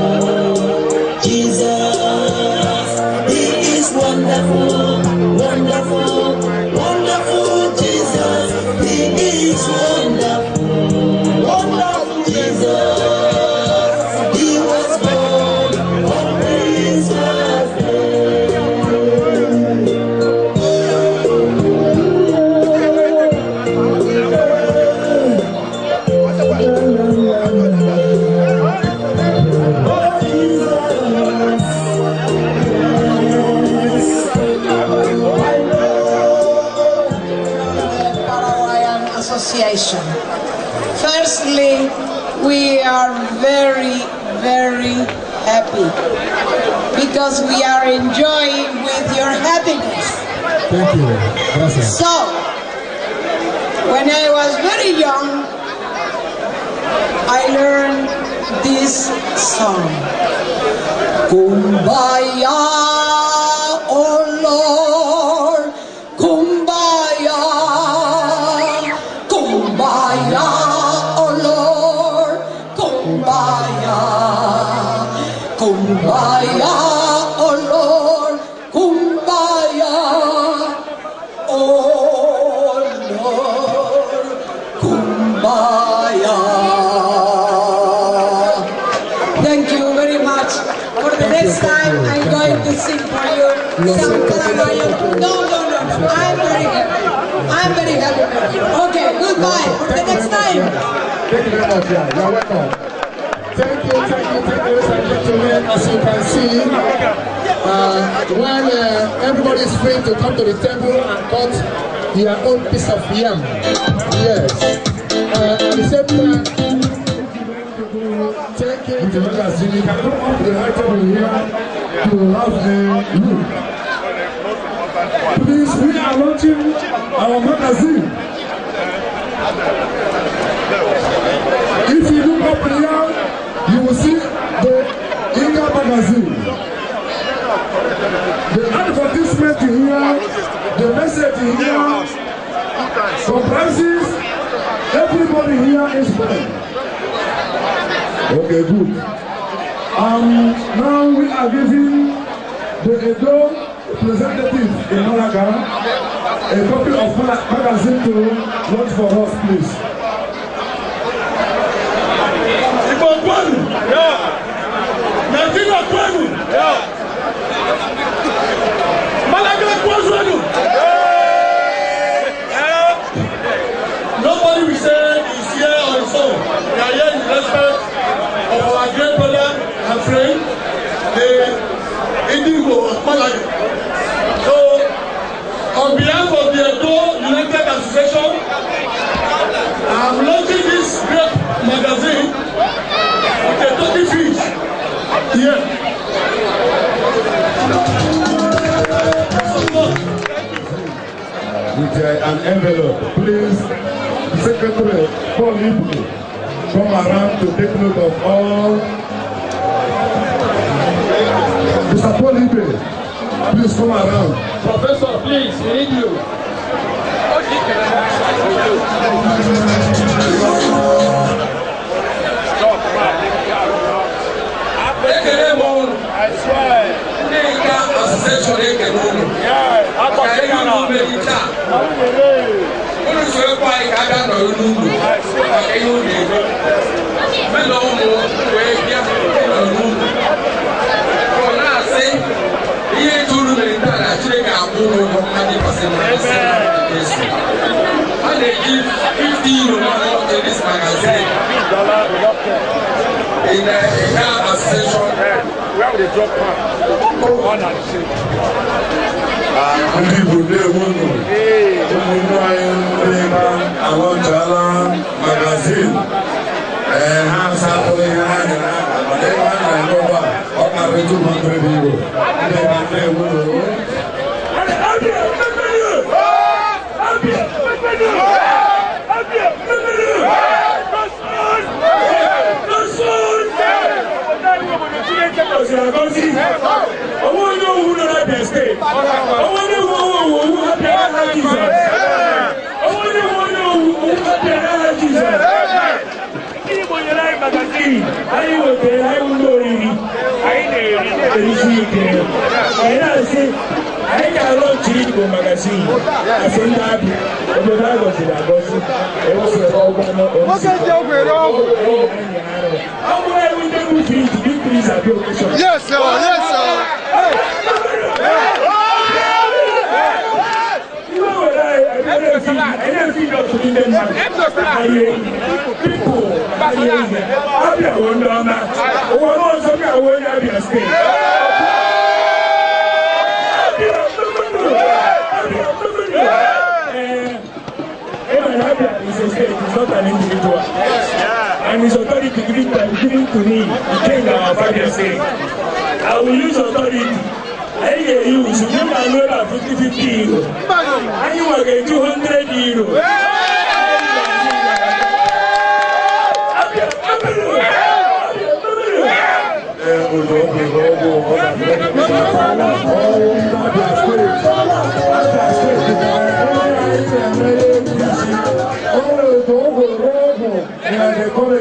very happy because we are enjoying with your happiness. Thank you. Gracias. So, when I was very young, I learned this song. Kumbaya, oh Lord, kumbaya, kumbaya, oh Lord, kumbaya, kumbaya, oh Lord, kumbaya, oh Lord, kumbaya. Thank you very much. For the next time, I'm going to sing for you some Kalamayan. No, no, no, no. I'm very happy. I'm very happy. Okay, goodbye. For the next time. Thank you very much. Yeah, you're welcome. Thank you, thank you, thank you, ladies and gentlemen. As you can see, when everybody is free to come to the table and cut their own piece of yam. Yes. At the same time, take it. With the magazine, you can come up to the high table here to have a look. Please, we are launching our magazine. If you look up here, you will see the Inga magazine. The advertisement here, the message here, comprises everybody here is fine. Okay, good. Now we are giving the Edo representative in Malaga a copy of magazine to launch for us, please. Igbo kwenu! Nigeria kwenu! Malaga kwenu! Nobody will say he's here on his own. We are here in respect of our great brother and friend, the Ndigbo of Malaga. So, on behalf of the Edo United Association, I'm launching this great magazine with a 30 fish here. With an envelope, please, Secretary Paul Ibu, come around to take note of all. Mr. Paul Ibe, please come around. Professor, please, we need you. Ekele m unu. Ndị Ika Association ekele unu. Maka ihe unu mere taa. Unu soro anyị ka a bịa nọrọ n'ugwu maka ihe unu eme. Mena ụmụ wee bịa nọrọ n'ugwu. Ọ na-asị ihe eji unu mere taa na Chineke akwụ unu ụgwọ mmadụ ịkwasị mmadụ Yesu. A na-eji 50 euro na launch this magazine in the Ika Association. Ndị Igbo ndewo nụ, ụmụnne anyị ndị Ika alọchala magazin. Ee, ha asatụla ihe ha nyere ha, mana ebe ha na-eme ugbu a, ọ karịrị 200 euro. Ndị Ika ndewo nụ. Owó onye owu nọ n'Abia steeti, owó onye owu owu owu abịa n'aha Jizọs. Owó onye owu onye owu owu abịa n'aha Jizọs. Ndị Igbo nyere anyị magazin, anyị wetara anyị ụlọ oriri, anyị na-eri na-erisi ike. Anyị na-asị, anyị ga-alọnchiri Igbo magazin, asị ndị Abịa, obodo a gọziri agọzi, ewesịrị ọgwụ Nwoke ji ọgwụ ere ọgwụ. Ọ bụrụ anyị ndị bụ friji, big freezer bịa occasion. Yes, sir. Yes, sir. Abia is a state, it's not an individual. And his authority given to me, the king of Abia State. I will use authority. Anyị ga-use mụ na anụ ebe a 50 euro. Anyị nwere 200 euro.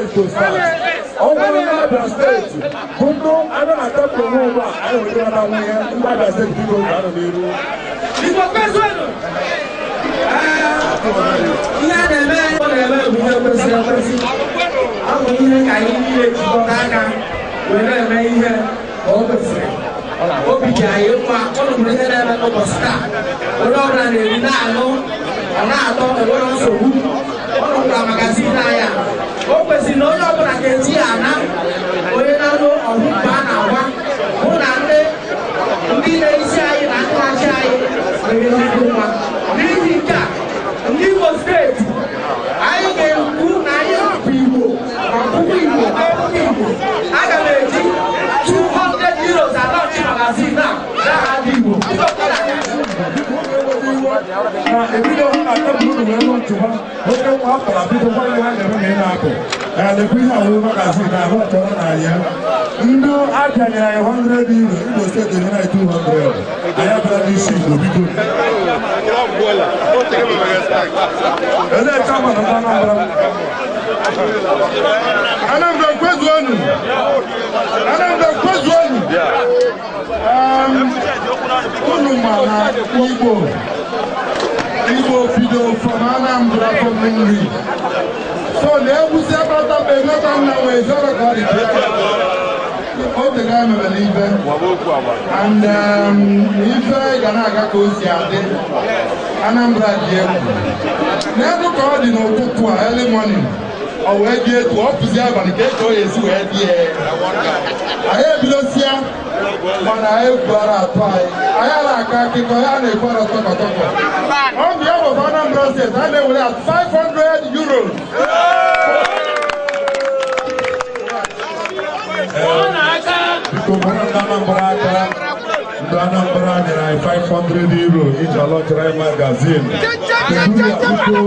Ọ bụrụ na Abia Steeti bụ ndị abịa na tebụl n'ụgbọ a, anyị nwere ike nwunye ndị Abia Steeti, biko ga-anọ n'iru. Igbo kwezuenu! Ihe a na-eme, ọ na-eme bụ ihe kwesịrị ekwesị. Ọ bụ ihe ka anyị niile jikọta aka wee na-eme ihe ka o kwesịrị. Obi dị anyị mma. Ụnụ hụrụ ihe na-eme n'ụbọchị taa. Onye ọbụla na-eri, na-aṅụ, ọ na-atọ, enwere nsogbu. Ụnụ gwara magazin anyị a, o kwesịrị na onye ọbụla ga-eji ya ana onye na-anụ ọhụ mgbe a na-agwa hụ na ndị na-esi anyị na ndị na-achị anyị mere ihe dị mma. N'ihi nke a, ndị Imo Steeti, anyị ga-ekwu na anyị bụ Igbo ma bụkwa Igbo, akwụkwọ Igbo. Aga m eji 200 euros a-launch magazine a n'aha ndị Igbo. Na ebido ha na tebụl unu wee lọnchụba oke nwa apụrụ bido gwa ihe ha na-eme ma ị na-apụ ya. Lekwa ihe awụ magazin ahụ chọrọ na ya. Ndị Abịa nyere anyị 100 euro, Imo Steeti nyere anyị 200. Anyị abịara n'isi Igbo, biko. Elee chairman ndị Anambra? Anambra kwezuonu! Anambra kwezuonu! Unu ma na Igbo bido from Anambra, from Nri. So na-egwusi akpata mgbe nweta nna nwee zoro ka ọ dị o tego anyị mebere ife and ife ga na-aga ka o si adị. Anambra dị egwu n'elu ka ọ dị n'ụtụtụ a, early morning, ọ wee dị etu ọ pụzi abalị ka eke ọ ga-esi wee dị ya. Anyị ebidosia, mana egwu ara atụ anyị. Anyị ara akọ akụkọ ya na-ekwu ara tọkọtọkọ. On behalf of Anambra State, anyị na-ewere at 500 euros. Biko, mara ndị Anambra aka. Ndị Anambra nyere anyị 500 euro iji a-launchara anyị magazine. Kedu ya, biko?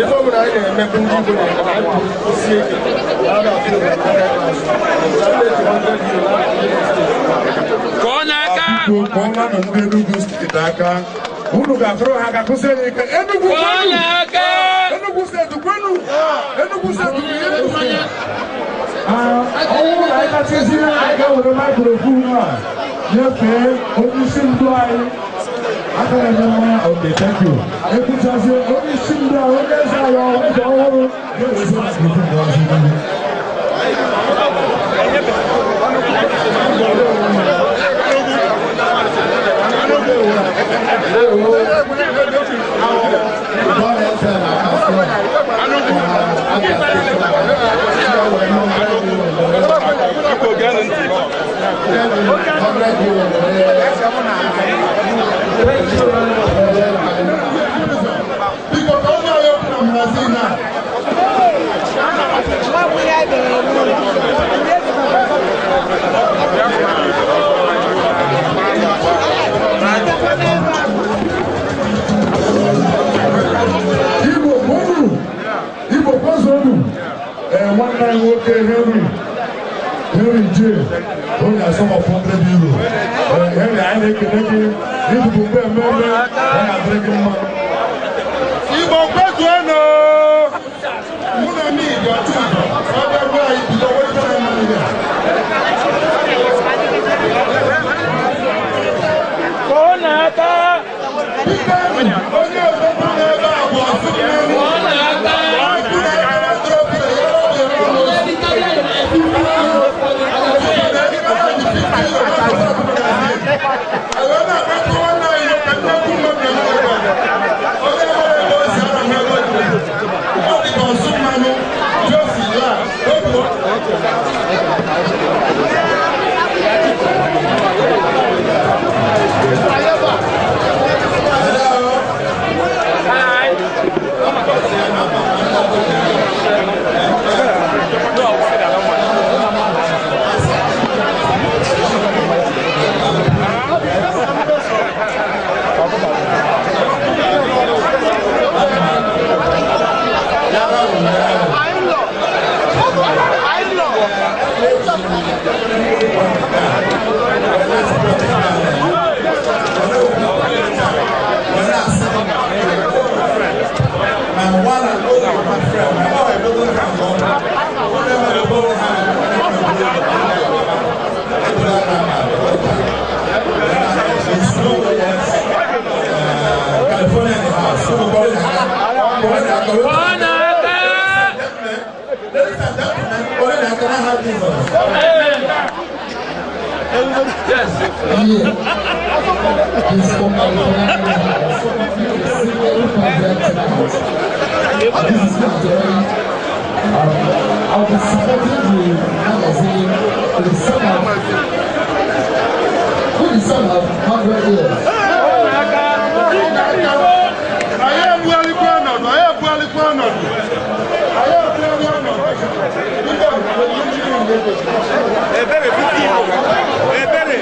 Ife ọbụla anyị na-eme bụ ndị Igbo na-eme na anyị bụ isi eke na atụ Kụọ n'aka. Biko, kụọlanụ ndị Enugu Steeti aka. Unu ga-atụrụ ha aka, kụsie ya ike. Enugu Kụọ kwenu! n'aka. Enugu Steeti kwenu! Enugu Steeti kwenu! Ọ bụrụ na anyị kachazi, anyị ga-ewere microphone a nyefee onye isi ndu anyị aka na-enye mmanya. Okay, thank you. Ekwuchazie, onye isi ndu anyị, onye eze anyị, eze ọhụrụ ga-ewezi microphone gawazi n'ihu. Biko, ka onye ọya okwu na magazin a. Igbo kwenu! Igbo kwezuonu! Ee, nwanne anyị nwoke Henry J onye asọmọ 100 euro. Ee, Henry, anyị na-ekele gị ibubu mgbe mmemme ọ ga-adịrị gị mma. Igbo kwezuonu! Mụ na mi dị ọtụ ọ bịa gwa anyị bido wetara anyị mmanya. Kụọ n'aka. Biko, onye ọzọ n'ebe a bụ ọsụ mmeri. Kụọ n'aka. Ọkụ na-ekere trophy ya ọ dị n'ụlọ. Onye na-akpata nwanne anyị nwoke nnekwu mmadụ na onye nwere ebe o si ara m ego dị. My one and only, my friend, my boy, brother, California in the house. Ladies and gentlemen, can I have Jesus? Yes. He's from California. This is my joy. I'll be supporting the magazine with the sum of 100 years. Anyị ebugharịkwa ọnọdụ, anyị ebugharịkwa ọnọdụ. Anyị ebugharị ọnọdụ. Ebere 50. Ebere.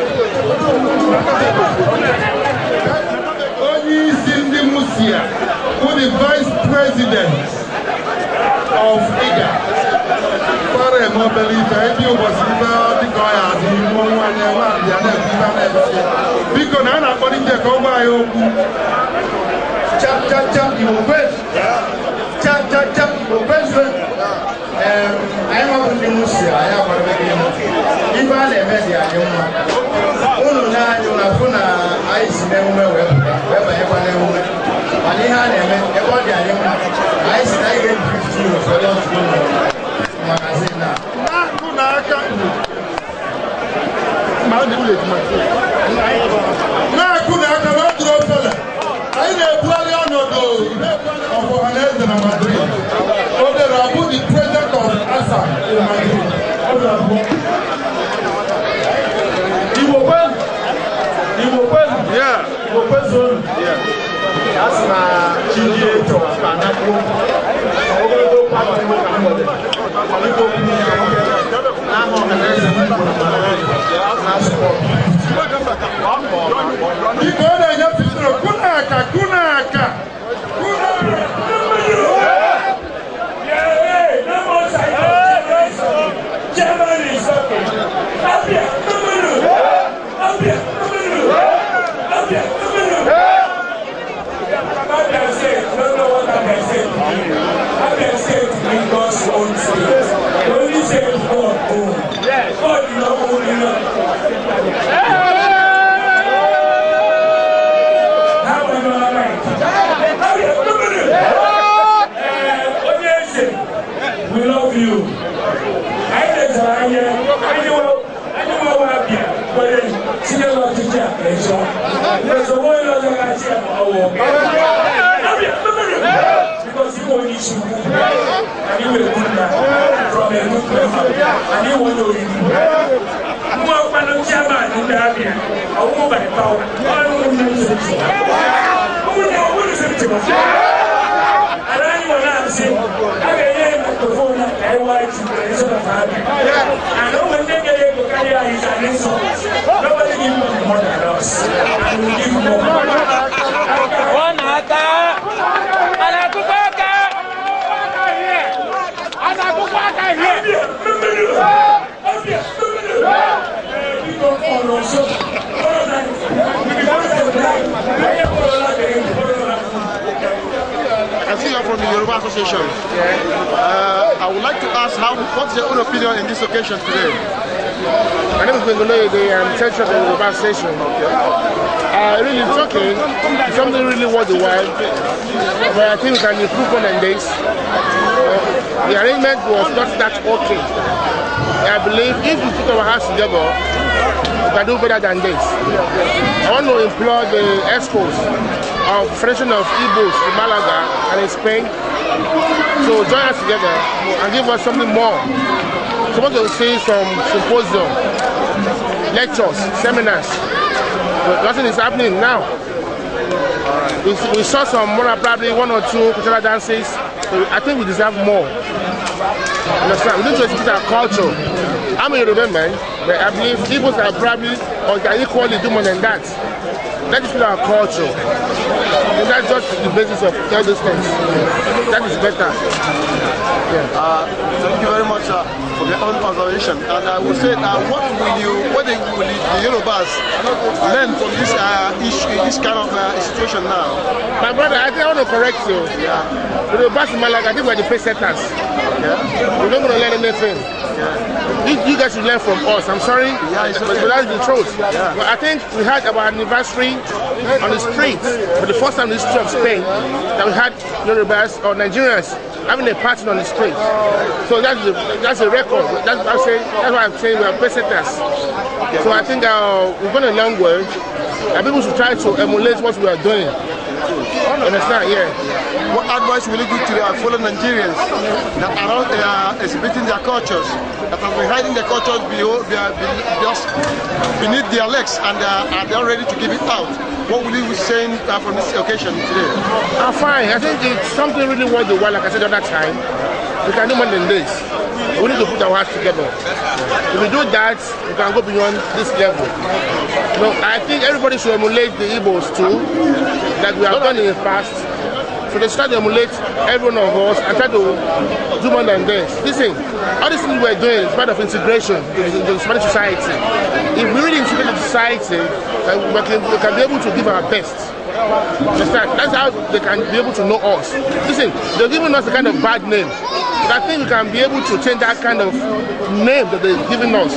Onye isi ndị Murcia, who the vice president of IGA, kwara eme obere ife ebe ụbọchị ife dịka ọ ya adị ime ọnwa anyị enwe abịa na-ekwu ife na-eche. Biko na a na-akpọlite ka ọ gwa anyị okwu. Cha cha cha, Igbo kwenu. Cha cha cha, Igbo kwenu. Anyị nwabụ ndị Murcia, anyị akwadobeghị ihu. Ife a na-eme dị anyị mma. Unu na-anya ụra fụ na anyị si n'emume wee pụta, wee banyekwa n'emume. Mana ihe a na-eme, ebe ọ dị anyị mma, anyị si na anyị ga-eji 50 euros wee launch magazine a. Na-akụ n'aka. Ma ọ dị ụlọ ejimakị. Na-akụ n'aka na ọ dụrụ ofele. Anyị na-ebugharị ọnọdụ of Ọhaneze na Madrid. O dere abụ the president of ASA in Madrid. Ọ dere abụọ. Igbo kwenu! Igbo kwenu! Igbo kwezuonu! A sị na chi ji chọrọ ka anakwuo ogologo okwu ahụ dị ka mgbede kwalite okwu n'aha Ọhaneze Igbo na Madrid na-asụpọ. Biko ọ na-enye fitro kunaka kunaka. God's own state. Only say God own. God no own you. How are you all right? How are you? Onye eze, we love you. Anyị lechara anya, anyị nwewa abịa kwere tinye n'ọchịchị a ka ịchọ. Ezogbo onye ọzọ ga-achị ya ma ọ wụ oke. Abịa, because you want issue and you will good man from a good family and you want to nwa kwanụ chairman ndị abịa ọwụwụ by power ọrụ ụmụnne ọwụrụ sịrịchịba ala anyị nọ na-asị a ga-enye ya microphone na ka anyị waa ji ka anyị zọbata abịa and ụmụ ndị nyere ego karịa anyị ka anyị nsọ. Nobody give money more than us, and we give more. Ọ na-aka. A na-akụkọ aka. A na-akụkọ aka here. Biko ọ̀rọ̀ so ọ̀rọ̀ na I can see you're from the Yoruba Association. I would like to ask what's your own opinion in this occasion today? My name is Bengolo, I'm chairman of the Yoruba Association. Really, it's okay. It's something really worth the while. But I think we can improve on this. The arrangement was not that okay. I believe if we put our hands together, we can do better than this. I want to implore the EXCOs of Federation of Igbos in Malaga and in Spain to join us together and give us something more. Supposed to see some symposium, lectures, seminars, but nothing is happening now. We saw some more, probably one or two cultural dances, but I think we deserve more. Understand? We need to exhibit our culture. I'm a Yoruba man, but I believe Igbos are probably or can equally do more than that. Let us feel our culture. And that's just the basis of all these things. That is better. Yeah. Thank you very much, sir. From your own observation, and I will say that what will the Yorubas learn from this issue, this kind of situation now? My brother, I think I want to correct you. Yeah. The Yorubas in Malaga, I think we're the pace setters. Yeah. We're not going to learn anything. Yeah. You guys should learn from us. I'm sorry, Yeah, it's okay. but that's the truth. Yeah. But I think we had our anniversary on the street for the first time in the history of Spain that we had Yorubas or Nigerians having a party on the street. So that's a record. That's why I'm saying we are pace setters. So I think we've gone a long way, and people should try to emulate what we are doing. Understand? Yeah. What advice will you give to the fellow Nigerians that are not exhibiting their cultures, that have been hiding their cultures just beneath their legs and are they ready to give it out? What will you be saying from this occasion today? I'm fine. I think it's something really worth the while, like I said the other time. We can do more than this. We need to put our hearts together. If we do that, we can go beyond this level. No, I think everybody should emulate the Igbos too, like we have done in the past. So they start to emulate every one of us and try to do more than this. Listen, all these things we're doing is part of integration into the Spanish society. If we really integrate the society, then we can be able to give our best. Understand? That's how they can be able to know us. Listen, they're giving us a kind of bad name. But I think we can be able to change that kind of name that they've given us.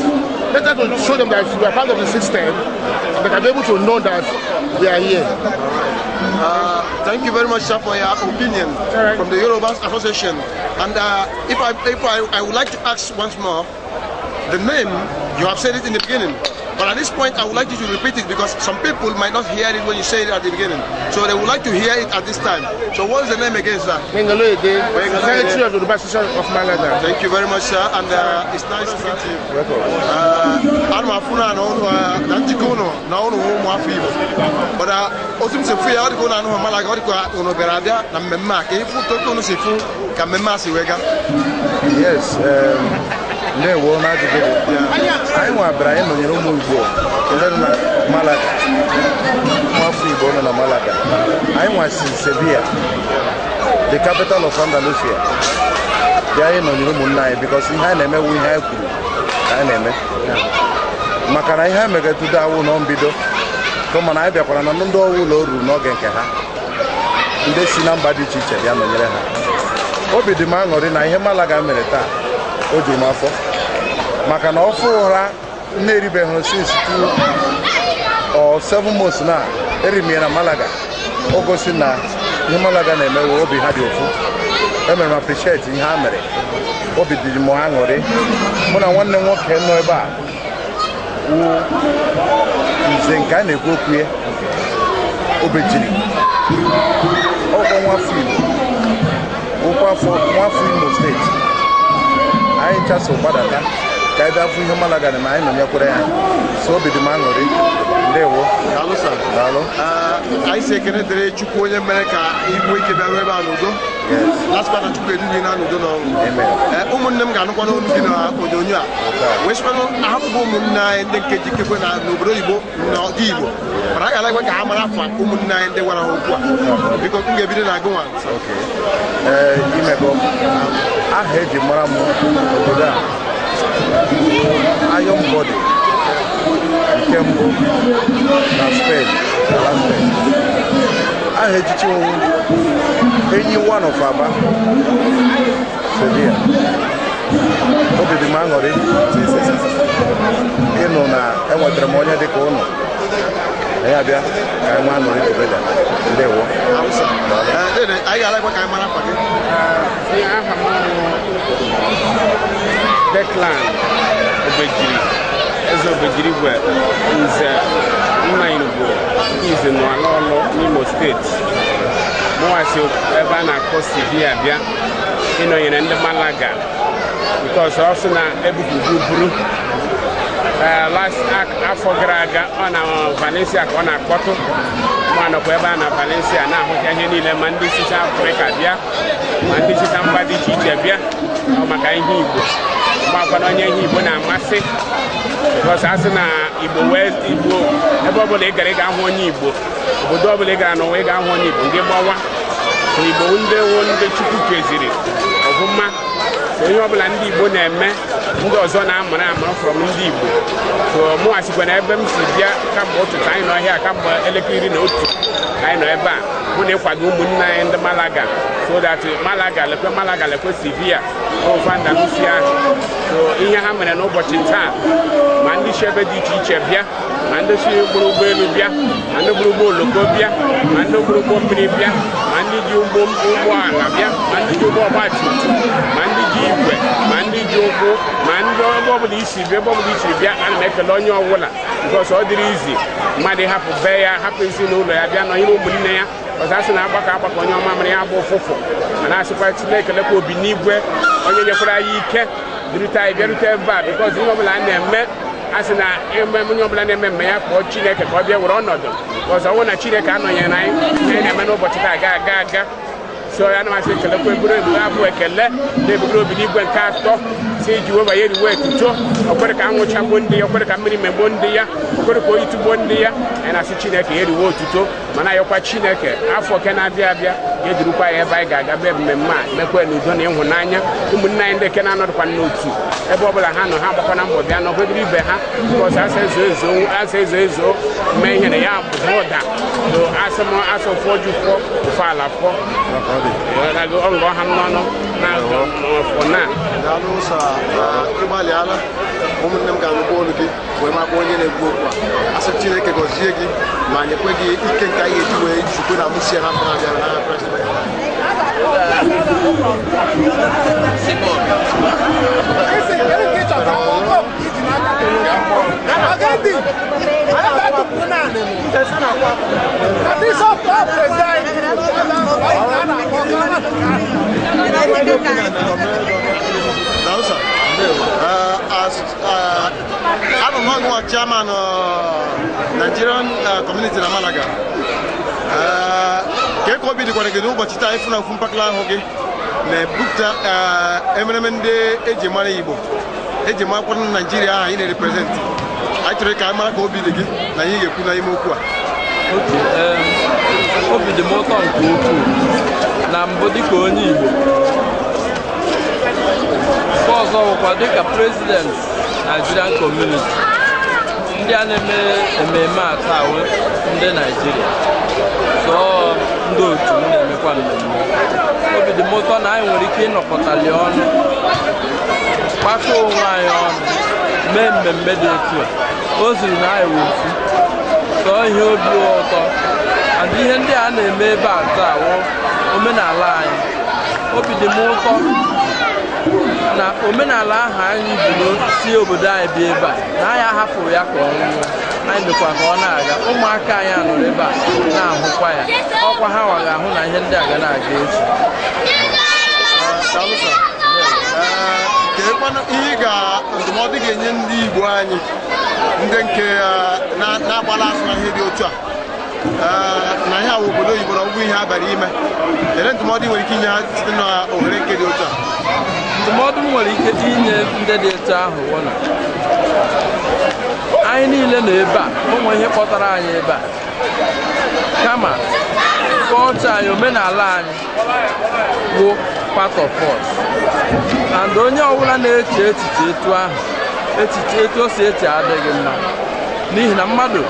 Let us show them that we are part of the system. They can be able to know that we are here. Thank you very much, sir, for your opinion from the Yorubas Association. And if I would like to ask once more, the name, you have said it in the beginning, but at this point I would like you to repeat it because some people might not hear it when you say it at the beginning. So they would like to hear it at this time. So what's the name again, sir? Gbenga Oloyede, Secretary of the Yoruba Association of Malaga. Thank you very much, sir, and it's nice to meet you. Ana m afụ na na njikọ ụnụ na ụnụ ụmụ afọ Igbo. But otu m si fụ ya, ọ dịka ụnụ anụghị Malaga, ọ dịka ụnụ bịara abịa na mmemme a ka ịfụ ka ụnụ si fụ ka mmemme a si wee gaa. Yes, ndewo n'ajụjụ gị. Anyị nwabara anyị nọnyere ụmụ Igbo ndị nọ na Malaga, ụmụafọ Igbo nọ na Malaga. Anyị nwasi Sevilla, the capital of Andalusia. Bịa anyị nọnyere ụmụnne anyị because ihe anyị na-emewu ihe anyị kwuru ka anyị na-eme. Maka na ihe anyị megetudo awụ nọ mbido, kama na anyị bịakwara na ndị ọwụ ụlọ ruru n'oge nke ha, ndị si na mba dị iche iche bịa nọnyere ha. Obi dị m aṅụrị na ihe Malaga mere taa, o juru m afọ. Maka na ọfụ ụra na-eribeghị since 2 or 7 months na eri m ya na Malaga. O gosi na ihe Malaga na-emewe obi ha dị ofu. Emere m appreciate ihe ha mere. Obi dị m aṅụrị. Mụ na nwanne m nwoke nọ ebe a wụ nze nke a na-ekwu okwu ya, Obejiri. Ọkwa nwafọ Igbo, nwafọ Imo steeti. Anyị nchaso gbadata ka anyị bịa fụ ihe Malaga na anyị nọnyekwere ya. So obi dị m aṅụrị. Ndewo. Daalụ sir. Daalụ. Anyị si ekene dịrị Chukwu onye mere ka igwe ike bịaruo ebe a n'udo. Last part Chukwu edu gị na n'udo na ọṅụ. Ụmụnne m ga-anụkwa n'olu gị na onyonyo a. Wee sịkwanụ ahapụgo ụmụnne anyị ndị nke jikekwe na n'obodo oyibo na ọdị Igbo. Mana a ga-alakwa ka ha mara afa ụmụnne anyị ndị gwara ha okwu a. Biko m ga-ebido na agụnwa. Imego aha eji mara m obodo a, Iron Body nke mbụ na Spain, ala Spain. Aha echichi owu Enyi one of Aba, Sevilla. Obi dị m aṅụrị ịnụ na enwetara m onye dịka ụnụ. Anyị abịa ka anyị nwee aṅụrị together. Ndewo. Anyị ga-alakwa ka anyị mara afa gị. Aha m Declan Obejiri, Eze Obejiri bụ Nze Nna Ize n'Alọlọ n'Imo steeti. Mụwasị ebe a na-akpọ Sevilla bịa ịnọnyere ndị Malaga because ọ sị na ebupụgo buru afọ gara aga ọ na Valencia ka ọ na-akpọtụ. Ma nọkwa ebe a na Valencia na-ahụcha ihe niile, ma ndị site Afrịka bịa, ma ndị site mba dị iche iche bịa maka ihe Igbo. Makwana onye ihe Igbo na-amasị because a sị na Igbo wee Igbo ebe ọbụla ị gara ị ga-ahụ onye Igbo, obodo ọbụla ị gara n'ụwa ị ga-ahụ onye Igbo. Ndị gbawa Igbo ndị wụ ndị Chukwu keziri ọfụma. So ihe ọbụla ndị Igbo na-eme ndị ọzọ na-amara amara from ndị Igbo. So mụ asikwa na ebe m si bịa kamgbe ụtụtụ anyị nọ ọhịa kamgbe elekere 11 ka anyị nọ ebe a mụ na ịkwado ụmụnne anyị ndị Malaga, so that Malaga lekwe, Malaga lekwe Sevilla, ofe Andalusia. So ihe ha mere n'ụbọchị taa, ma ndị si ebe dị iche iche bịa, ma ndị si gburu ụgbọelu bịa, ma ndị gburu ụgbọ oloko bịa, ma ndị gburu ụgbọ mmiri bịa, ma ndị ji ụgbọ ụgbọala bịa, ma ndị ji ụgbọ ọgba tum tum, ma ndị ji igwe, ma ndị ji ụkwụ, ma ndị ebe ọbụla isi bịa, ebe ọbụla isiri bịa, ana m ekele onye ọbụla, because ọ dịrị izi mmadụ ịhapụ be ya, hapụ ezinụlọ ya, bịa nọnyere ụmụnne ya. Ọzọ asị na agbakọ agbakọ onye ọma mara ya bụ ụfụfụ, mana asịkwa Chineke lekwa obi n'igwe onye nyekwara anyị ike durute anyị bịarute ebe a, because ihe ọbụla a na-eme, a sị na eme onye ọbụla na-eme mme ya kpọọ Chineke ka ọ bịa were ọnọdụ ọzọ. Ọnwụ na Chineke anọnyere anyị, ihe na-eme n'ụbọchị taa aga aga aga. So ya na masị ekelekwa eburu ebu abụ ekele na-ebugoro obi n'igwe nke atọ si Jehova ya eriwe etuto okwere ka anwụchagbuo ndị ya, okwere ka mmiri megbuo ndị ya, okwere ka oyi tugbuo ndị ya. Anyị na-asị Chineke ya eriwe otuto, mana ayọkwa Chineke afọ ke na-abịa abịa ga-edurukwa ya ebe anyị ga-aga bee mmemme a mekwe n'udo na ịhụnanya. Ụmụnne anyị ndị ke na-anọdụkwa n'otu ebe ọbụla ha nọ, ha agbakwana mbọ bịa nọgidere ibe ha, because asa ezo ezo, asa ezo ezo mee ihe na ya bụ ụda. So asị m asị ụfọ ju fọ ụfọ ala fọ ọ ngọ ha m n'ọnụ na ọfọ na. Daalụ sir, ịgbalịala. Ụmụnne m ga-anụkwa olu gị wee makwa onye na-ekwu okwu a. Asị Chineke gọzie gị ma nyekwe gị ike nke anyị ga-eji wee zukwe na mụsie na afọ na-abịa n'aha Kraịst. Daalụ sir. As abụ m ọgụnwa chairman Nigerian community na Malaga, ka ka obi dịkwara gị n'ụbọchị taa ịfụ na ofu mpakala ahụ gị na-ebupụta emereme ndị eji mara Igbo, eji marakwa na Naijiria ahụ anyị na-represent? Anyị chọrọ ka anyị mara ka obi dị gị na ihe ị ga-ekwu n'ime okwu a. Obi dị m ụtọ nke ukwuu na mbụ dịka onye Igbo, nke ọzọ bụkwa dịka president Nigerian community. Ndị a na-eme mmemme a taa wụ ndị Naijiria, so ndị otu m na-emekwa mmemme. Obi dị m ụtọ na anyị nwere ike ịnọkọtali ọnụ, kpakọọ onwe anyị ọnụ, mee mmemme dị etu a. O zuru na anyị wụ ofu. So ihe obi ụtọ and ihe ndị a na-eme ebe a taa wụ omenala anyị. Obi dị m ụtọ na omenala ahụ anyị bi si obodo anyị bịa ebe a, na anyị ahapụrụ ya ka ọ nwụọ. Anyị mekwa ka ọ na-aga. Ụmụaka anyị anọrọ ebe a na-ahụkwa ya, ọkwa ha nwa ga-ahụ na ihe ndị a ga na-aga echi. Daalụ sir. Keekwanụ ihe ị ga ndụmọdụ ị ga-enye ndị Igbo anyị, ndị nke na-agbala azụ na ihe dị otu a, na ihe awụ obodo oyibo na ọgwụgwụ ihe abalị ime ele, ndụmọdụ ị nwere ike inye ha site na ohere nke dị otu a? Ndụmọdụ m nwere ike inye ndị dị etu ahụ bụ na anyị niile nọ ebe a, ụmụ ihe kpọtara anyị ebe a, kama kọlchọ anyị, omenala anyị wụ part of us, and onye ọbụla na-eche echiche etu ahụ, echiche etu o si eche adịghị mma, n'ihi na mmadụ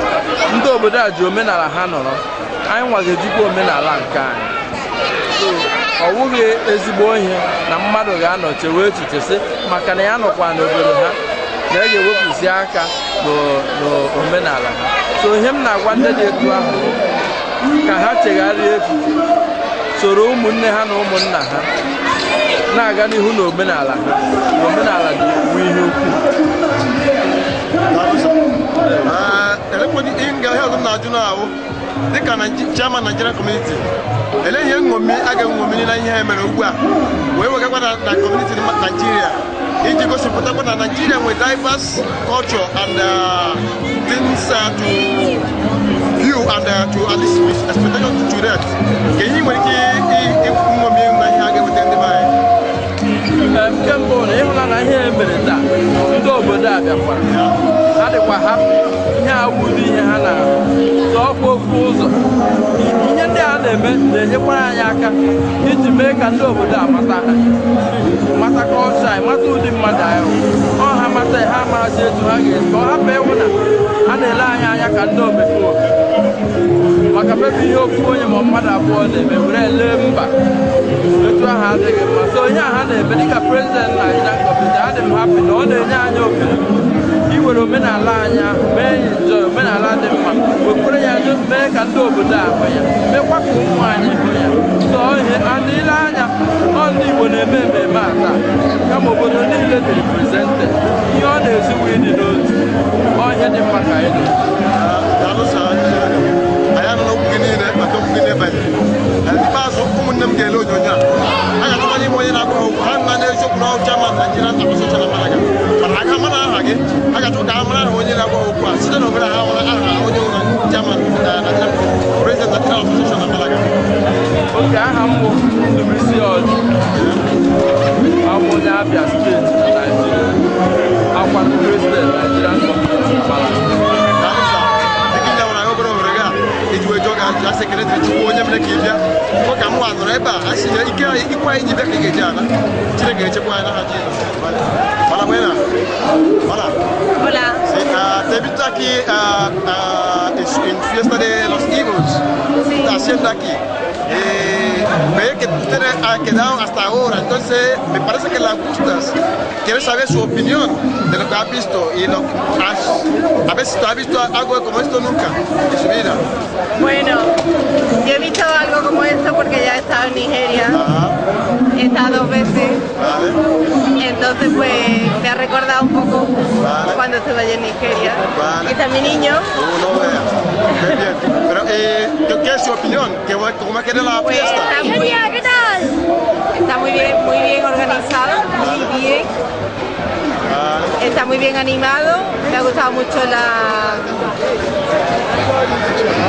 ndị obodo a ji omenala ha nọrọ, anyị nwa ga-ejikwa omenala nke anyị. So ọ wụghị ezigbo ihe na mmadụ ga-anọ chewe echiche sị maka na ya nọkwa n'obodo ha na e ga-ewepụzi aka n'omenala ha. So ihe m na-agwa ndị dị etu ahụ bụ ka ha chegharịa echiche, soro ụmụnne ha na ụmụnna ha na-aga n'ihu n'omenala ha, na omenala dị wu ihe ukwu. Elekwadị ihe nga ihe ọzọ m na-ajụ na-ahụ dịka chairman Nigerian community, ele ihe nṅomi a ga-eṅomi na ihe e mere ugbu a wee wegakwa na community Nigeria iji gosipụtakwa na Nigeria nwere diverse culture and things to view and to at least expectation to that, ka ihe nwere ike nṅomi na ihe a ga-eweta ndị be anyị? Nke mbụ na ịhụla na ihe e mere taa, ndị obodo a bịakwara, ha dịkwa happy. Ihe a wuru ihe ha na-ahụ zọọkwa ofu ụzọ. Ihe ndị a a na-eme na-enyekwara anyị aka iji mee ka ndị obodo a mata ha, mata culture anyị, mata ụdị mmadụ anyị wụ. Ọ ha mata ya, ha marazi etu ha ga-esi ka ọ hapụ ịwụ na a na-ele anyị anya ka ndị omekome, maka mebi ihe ofu onye ma mmadụ abụọ na-eme were lee mba etu ahụ adịghị mma. So ihe a ha na-eme dịka president Nigerian community, adị m happy na ọ na-enye anyị ohere iwere omenala anyị ahụ mee ya enjoy, omenala dị mma, wekwere ya mee ka ndị obodo a hụ ya, mekwa ka ụmụ anyị hụ ya. So ihe and ile anya, ọ ndị Igbo na-eme mmemme a taa, kama obodo niile dị represented. Ihe ọ na-eziwu ịdị n'otu, ọ ihe dị mma ka anyị na Daalụ sir. Anyị anụla okwu gị niile maka okwu gị n'ebanye. N'ikpeazụ, ụmụnne m ga-ele onyonyo a, a ga-atụkwanye ime onye na-agwa ha okwu ha nna n'eziokwu na chairman Nigerian Association of Malaga, mana ha ga-amara aha gị. Ha ga-achọ ka ha mara aha onye na-agwa ha okwu a site na obere ha mara aha onye ụlọ chairman Nigerian President Nigerian Association of Malaga. Oke aha m bụ Ndubuisi Ọjị, abụ onye Abia Steeti na Naijiria, akwa president Nigerian Community Malaga. Daalụ sir. Dịka inye nwere anyị obere ohere gị a iji wee jụọ gị ajụjụ, asị ekele dịrị Chukwu onye mere ka ị bịa ọ ka mụ nọrọ ebe a, asị na ike anyị ikwe anyị ji bịa ka ị ga-eji ala. Chineke ga-echekwa anyị n'aha Jizọs. Hola, buena. Hola. Hola. Sí, te he visto aquí en fiesta de los Igbos. Sí. Está haciendo aquí. Ve que ustedes han quedado hasta ahora, entonces me parece que la gustas. Quieres saber su opinión de lo que ha visto y lo a ver si tú has visto algo como esto nunca en su vida. Bueno, yo he visto algo como esto porque ya he estado en Nigeria. He estado dos veces. Entonces pues me ha recordado un poco cuando estuve allí en Nigeria. Vale. Y está mi niño. No veas. Qué bien. Pero, ¿qué es su opinión? ¿Cómo queda la Pues fiesta? está muy, ¿qué tal? Está muy bien organizado, muy bien. Está muy bien animado. Me ha gustado mucho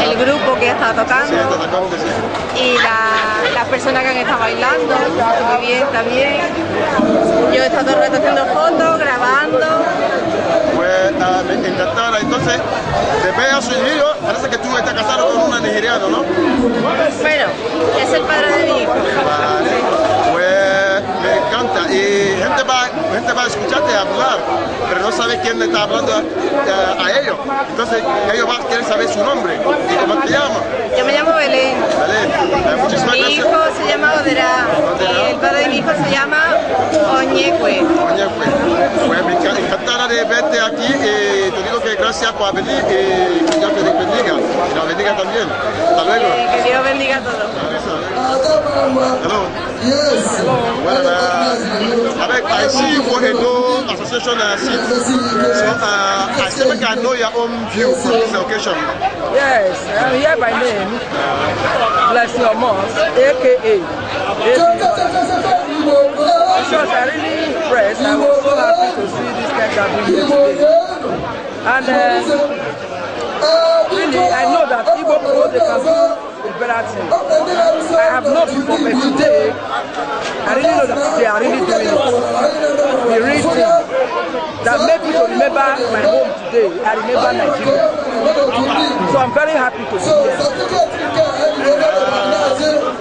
el grupo que ha estado tocando y las personas que han estado bailando, muy bien también. Yo he estado todo el rato haciendo fotos, grabando. Pues me encantada. Entonces, te veo a su hijo, parece que tú estás casado con una nigeriana, ¿no? Bueno, es el padre de mi hijo. Vale. Pues me encanta. Y gente va a escucharte hablar, pero no sabe quién le está hablando a ellos. Entonces, ellos quieren saber su nombre. ¿Y cómo te llamas? Yo me llamo Belén. Belén. Muchísimas Mi gracias. hijo se llama Oderá. Y el padre de mi hijo se llama Oñecue. Oñecue. Pues me encantada de verte aquí y te digo que gracias por venir y que Dios te bendiga. Y nos bendiga también. Hasta luego. Que Dios bendiga a todos. Hello. Yes. Well, I beg, I see you for Edo Association seat. So I still think I know your own view for this occasion. Yes, I'm here by name, Blessing Omos, aka In short, I really impressed. I was so happy to see this kind of gathering here today. And really, I know that Igbo people, they can do a better thing. I have not before, but today, I really know that they are really doing it. The real thing that made me to remember my home today. I remember Nigeria. So I'm very happy to be here.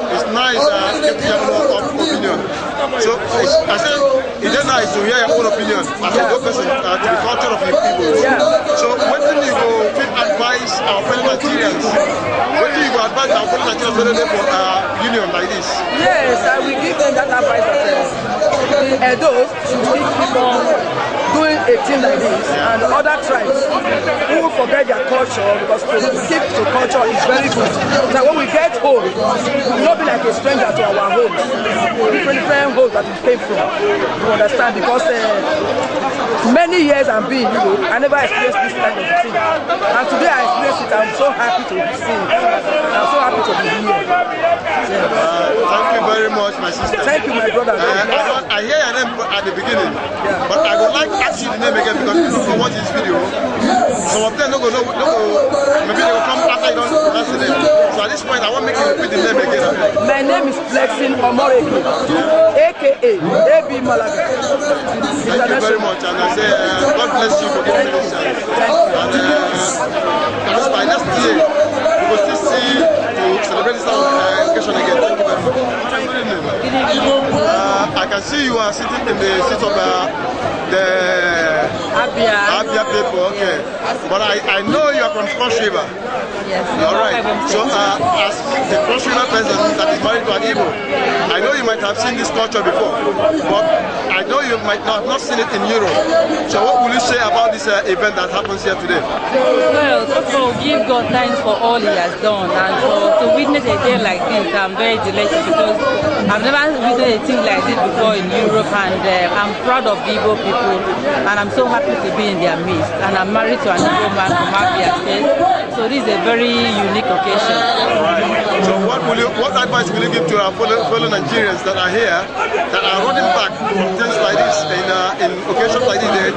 It's nice get your own opinion. So I say it's just nice to hear your own opinion as a good person to the culture of your people. So what do you go fit advise our fellow Nigerians? What do you go advise our fellow Nigerians whether they for union like this? Yes, I will give them that advice that the Edos should keep on doing a thing like this, and other tribes who forget their culture, because to keep to culture is very good. So when we get home, we will not be like a stranger to our homes, different different homes that we came from. You understand? Because many years I've been in Europe, I never experienced this kind of thing. And today I experienced it. I'm so happy to see it. I'm so happy to be here. Thank you very much, my sister. Thank you, my brother. I hear your name at the beginning, but I would like to ask you the name again because people who watch this video, some of them no go know, no go, maybe they will come after you don't pronounce the name. So at this point, I want to make you repeat the name again. My name is Blessing Omoreke, aka AB Malaga. Thank you very much, and I say God bless you for giving me this chance. And by next year, we will still see to celebrate this occasion again. Thank you very much. Good evening. I can see you are sitting in the seat of the Abia. Abia people, okay. But I know you are from Cross River. Yes. All right. So as a Cross River person that is married to an Igbo, I know you might have seen this culture before, but I know you might not have not seen it in Europe. So what will you say about this event that happens here today? Well, first of all, give God thanks for all He has done, and for to witness a day like this, I'm very delighted because I've never witnessed a thing like this before in Europe, and I'm proud of the Igbo people, and I'm so happy to be in their midst. And I'm married to an Igbo man from Abia State, so this is a very unique occasion. All right. So what advice will you give to our fellow Nigerians that are here, that are running back from things like this, in occasions like this,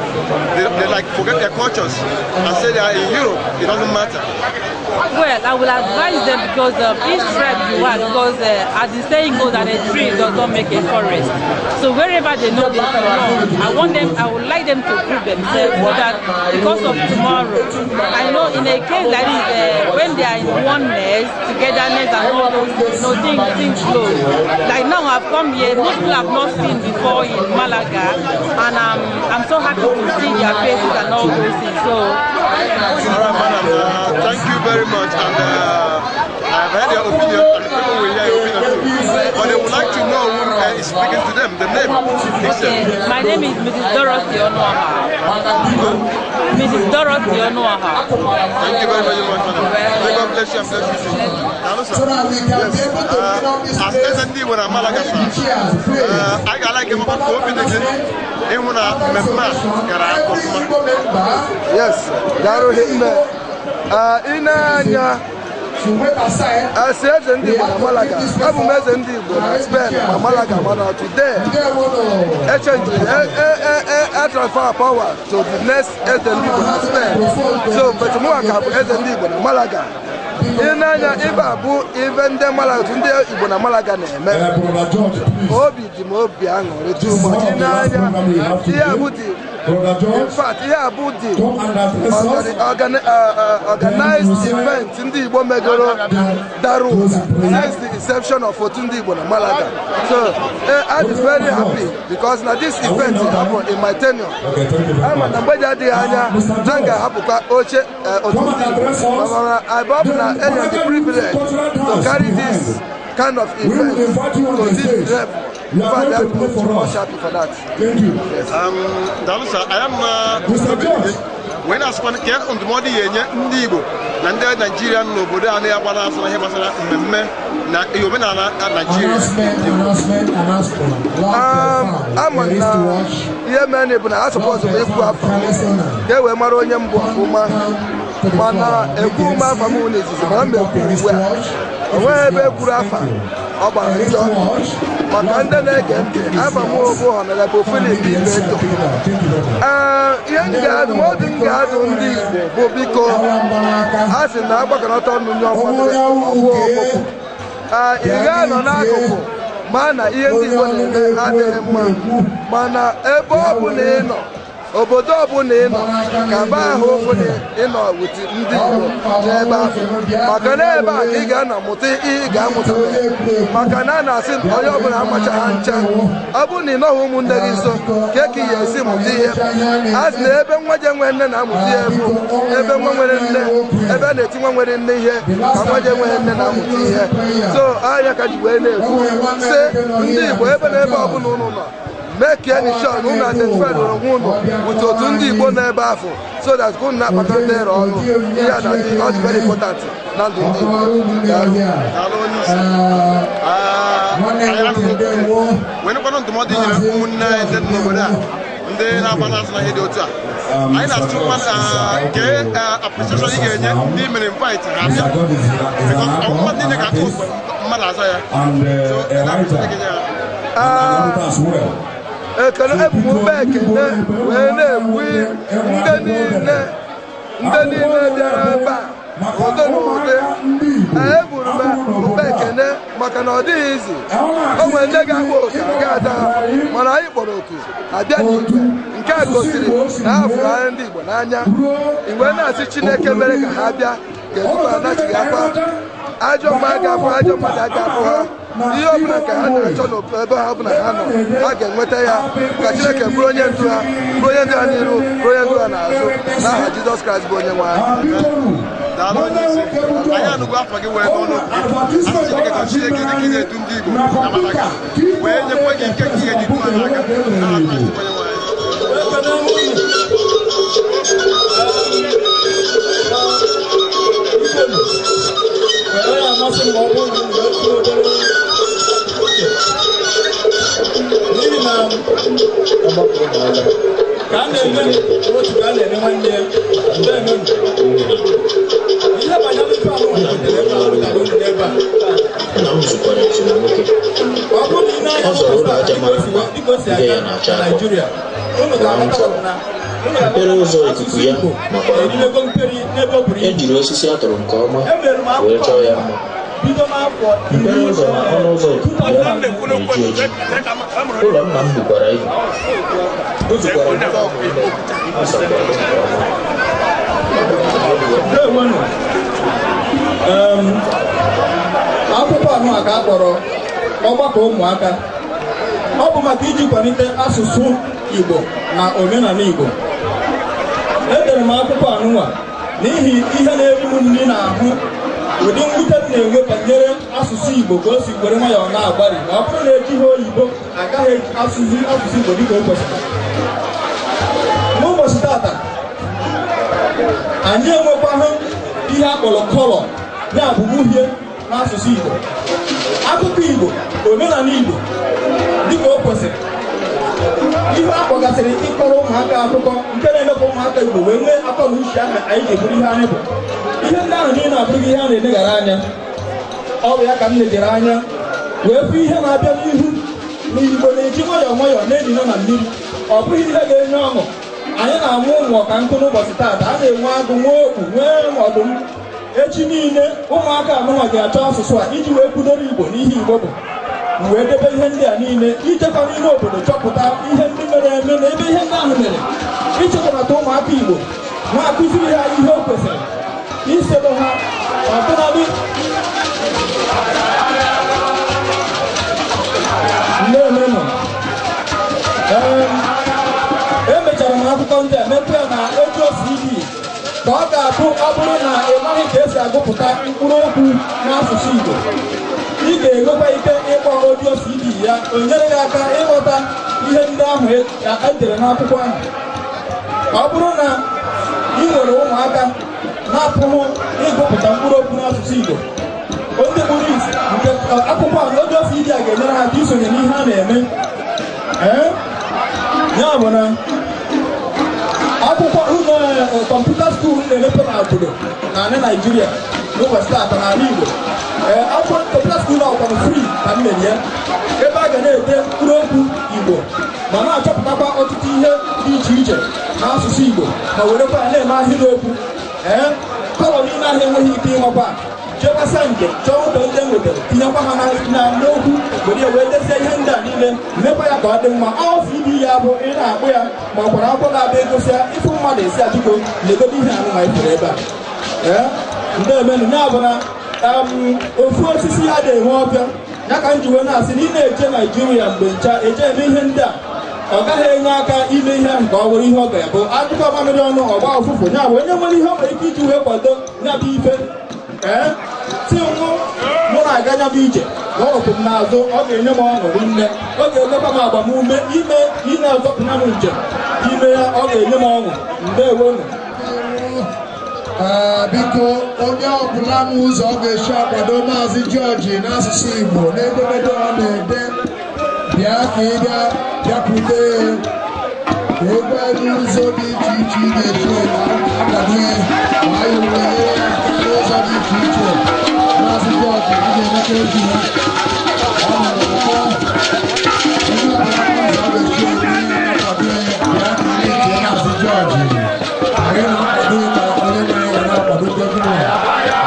they like forget their cultures and say they are in Europe, it doesn't matter. Well, I will advise them because each tribe you are, because as the saying goes, that a tree does not make a forest. So wherever they know they belong, I would like them to prove themselves so that because of tomorrow, I know in a case like this, when they are in oneness, togetherness and all those, you know, things flow. Like now I've come here, most people have not seen before in Malaga, and I'm so happy to see their faces and all those things. So, all right, madam, thank you very much, and I've heard your opinion, and people will hear your opinion too. But they would like to know who is speaking to them, the name. Okay, my name is Mrs. Dorothy Onuaha. Mrs. Dorothy Onuaha. Thank you very, very much, madam. May God bless you and bless you too. Hello, sir. Yes. As eze ndị Igbo na Malaga, sir, I ga-like ịmakwa ka obi dị gị ịhụ na mmemme a gara ọfụma. Yes, daalụ hinne. Ị na-anya asị eze ndị Igbo na Malaga, abụ m eze ndị Igbo na Spain ma Malaga, mana today echenjiri e transfer power to the next eze ndị Igbo na Spain. So but mụnwa ka bụ eze ndị Igbo na Malaga. Ị na-anya ibe a bụ ibe ndị Malaga, ndị Igbo na Malaga na-eme. Obi dị m obi aṅụrị too much. Ị na-anya ihe a bụ dị, in fact, ihe a bụ dị organized event ndị Igbo megoro dara ụda since the inception of otu ndị Igbo na Malaga. So I is very happy because na this event happen in my tenure. Ama na mgbe ji adịghị anya na m ga-ahapụkwa oche otu ndị Igbo, mana ebe ọ bụ na enyere the privilege to carry this kind of event to this level. In fact, I'm too much happy for that. Thank you. Yes. Daalụ sir, I am wee na-asịkwa ka ndụmọdụ ya enye ndị Igbo na ndị Naijiria nọ n'obodo a na-agba n'azụ na ihe gbasara mmemme na omenala Naijiria. Ama na ihe mere bụ na a suppose m ikwu afọ ka e wee mara onye mbụ ọfụma, mana ekwu m afa m n'izizi, mana m ekwu ugbu a onweghị ebe ekwuru afa ọ gbara njọ. Maka ndị na-ege ntị, afa m bụ Honorable Philip Ibeto. Ee, ihe ndụmọdụ m ga-adụ ndị Igbo bụ biko, a sị na agbakọnọta ọnụ nye ọgbakọ. Ee, ị ga-anọ n'akụkụ ma na ihe ndị Igbo na-eme adịghị mma, mana ebe ọ bụla ị nọ, obodo ọbụla ị nọ, ka ba ahụ ụfụ ị nọ wit ndị Igbo n'ebe ahụ, maka na ebe a ka ị ga-anọ mụta ihe ị ga-amụta, maka na a na-asị onye ọbụla amachaghị ncha. Ọ bụrụ na ị nọghị ụmụnne gị nso, ka ka ị ga-esi mụta ihe? A sị na ebe nwa je nwee nne na-amụta ihe bụ ebe nwa nwere nne, ebe a na-eti nwa nwere nne ihe ka nwa je nwee nne na-amụta ihe. So anya ka ji wee na-ekwu sị ndị Igbo, ebe na ebe ọbụla unu nọ, make any sure na unu identify onwe unu with otu ndị Igbo n'ebe ahụ, so that unu na-akpakọrịta ịrụ ọnụ. Ihe a na-adị, ọ dị very important na ndụ ndị Igbo. Daalụ onye isi. Wee nụkwanụ ndụmọdụ i nyere ụmụnne anyị ndị n'obodo a, ndị na-agba n'azụ na ihe dị otu a. Anyị na-atụkwa nke appreciation ị ga-enye ndị mere invite ha bịa, because ọnwụnwa niile ga-akụ okwe mmadụ aza ya. So na-appreciate gị nye ha. Ekele ebume ekele wee na-ekwu ndị niile bịara ebe a ụdị na ụdị. Eburu m ụba ekele maka na ọ dịghị izi, o nwere ndị ga-akpọ oku ga-ada, mana anyị kpọrọ oku abịa n'igwe. Nke a gosiri na ha fụrụ anya ndị Igbo n'anya. Igwe na-asị Chineke mere ka ha bịa ga-eduba anachighị akwa. Ajọ mmadụ ga-afụ, ajọ mmadụ aga-afụ ha. Ihe ọbụla nke ha na-achọ n'ebe ha ọbụla ha nọ, ha ga-enweta ya. Ka Chineke bụrụ onye ndu ha, bụrụ onye ndu ha n'iru, bụrụ onye ndu ha n'azụ, n'aha Jizọs Kraịst bụ onye nwe anyị. Daalụ, onye isi. Anyị anụgo afọ gị wee n'ọnụ okwu gị. Asị Chineke gọzie gị dịka ị na-edu ndị Igbo na Malaga, wee nyekwa gị nke ka ihe ji du ha n'aka, n'aha Kraịst bụ onye nwe anyị. N'ihi na ka a na-eme otu, ka a na-eme nwanne ya. Na-eme ihe banyere ife ahụ wetara ebe a, wetara unu n'ebe a. Nna m zụkwara ezu na nwoke. Ọ bụrụ na ị na-anya Ọ zọrọ ụlọ aja mara mma, dịka o si ide aga ya na-acha na akọ Naịjirịa, unu na ga-aghọta ntụ. na Mpere ụzọ ikuku ya makwara mma. erimego mperi n'ebe o buru E ibu. jiri osisi a tụrụ nke ọma Emere m wee akwụkwọ chọọ ya mma. bido n'afọ Mpere ụzọ na ọnụ ụzọ ikuku ya na-eji oji. Ụlọ nna m bukwara ibu. O zukwara nwoke ahụ ime, ọ sakwara nke ọma. Ndewonu. Akwụkwọ anụ a ka a kpọrọ Ọgbakọ Ụmụaka. Ọ bụ maka iji kwalite asụsụ Igbo na omenala Igbo. Edere m akwụkwọ anụnwa n'ihi ihe na-eri m nri n'ahụ, ụdị mwute m na-enwe banyere asụsụ Igbo, ka o si were nwayọọ na-agbari ma ọ bụrụ na ejighị oyibo agaghị asụzi asụsụ Igbo dịka o kwesịrị. N'ụbọchị tata, anyị enwekwaghị ihe a kpọrọ colour, ya bụ uhie n'asụsụ Igbo. Akụkọ Igbo, omenala Igbo dịka o kwesịrị, ihe a kpọgasịrị ịkọrọ ụmụaka akụkọ nke na-eme ka ụmụaka Igbo wee nwee akọ na uche ahụ anyị ji eburu ihe anyị bụ, ihe ndị ahụ niile abụrụghị ihe a na-eleghara anya. Ọ bụ ya ka m lejere anya wee fụ ihe na-abịa n'ihu na Igbo na-eji nwayọọ nwayọọ na-edina na mmiri. Ọ bụghị ihe ga-enye ọṅụ. Anyị na-amụ ụmụ ọka nkụ n'ụbọchị taata. A na-enwe agụ, nwee okpu, nwee ọdụm. Echi niile ụmụaka anụnwa ga-achọ asụsụ a iji wee kwudoro Igbo n'ihe Igbo bụ. M wee debe ihe ndị a niile, ijekwa n'ime obodo chọpụta ihe ndị mere eme na ebe ihe ndị ahụ mere, ichekwanata ụmụaka Igbo, na-akụziri ha ihe o kwesịrị isebo ha ọbụnadị. Ndeemenụ. Emechara m akwụkwọ ndị a, mepee ya na audio CD, ka ọ ga-abụ ọ bụrụ na ị maghị ka esi agụpụta mkpụrụ okwu n'asụsụ Igbo, ị ga-enwekwa ike ịkpọ audio CD ya, o nyere gị aka ịghọta ihe ndị ahụ edere n'akwụkwọ ahụ. Ọ bụrụ na ị nwere ụmụaka na-apụghị ịgụpụta mkpụrụ okwu n'asụsụ Igbo, ndị kpuru isi, nke akwụkwọ a, audio CD a, ga-enyere ha aka isonye n'ihe a na-eme. Ee, ya bụ na akwụkwọ ụlọ computer school na-emepe n'obodo na ala Naijiria n'ụbọchị taata n'ala Igbo. Ee, akwụkwọ computer school ọkwanụ free ka m mere ya, ebe a ga na-ede mkpụrụ okwu Igbo ma na-achọpụtakwa ọtụtụ ihe dị iche iche n'asụsụ Igbo, ma werekwa ya na-eme ahịrịokwu. Ee, colour niile ahụ enweghị ike ịnwekwa jekwasịa njem chọọ ụzọ ndị e nwetara, tinyekwa ha na n'okwu, were ya wee dezie ihe ndị a niile, mekwa ya ka ọ dị mma. Ọ CD ya bụ ị na-akpụ ya, ma ọ kwara akwụkwọ ga-abịa egosi ya ịfụ mmadụ esi achịko legodo ihe anụ ma ifere ebe a. Ee, ndị emenu ya bụ na ofu osisi ya na-enwe ọbịa ya ka m ji wee na-asị na ị na-eje Naijiria mgbe ncha eje eme ihe ndị a, ọ gaghị enye aka ime ihe ahụ ka ọ were ihe ọ ga-abụ akụkọ mamịrị ọnụ ọgba ụfụfụ. Ya bụ onye nwere ihe o nwere ike iji wee kwado ya bụ ife, ee, si nwụ mụ na-aga ya bụ ije na ọ kwụ m n'azụ, ọ ga-enye m ọṅụ nne, ọ ga-enyekwa m agbamume ime ị na-azọpụta m njem ime ya, ọ ga-enye m ọṅụ. Ndewonu. Ee, biko, onye ọbụla m ụzọ ọ ga-esi akwado Maazị George n'asụsụ Igbo n'edemede ọ na-ede, bịa ka ị bịa bịakwute ya, ka ị gwa ya ụzọ dị iche iche ị ga-esi akwado ya, ma anyị wee nyere ya aka n'ụzọ dị iche iche. Maazị George, ị ga-emeka obi ya ọ nọrọ ụtọ. Onye ọbụla ụzọ ọ ga-esi akwado ya, bịa ka ị na-etie Maazị George. Anyị na-akwado ka onye nwere ya na-akwado ndị nwa.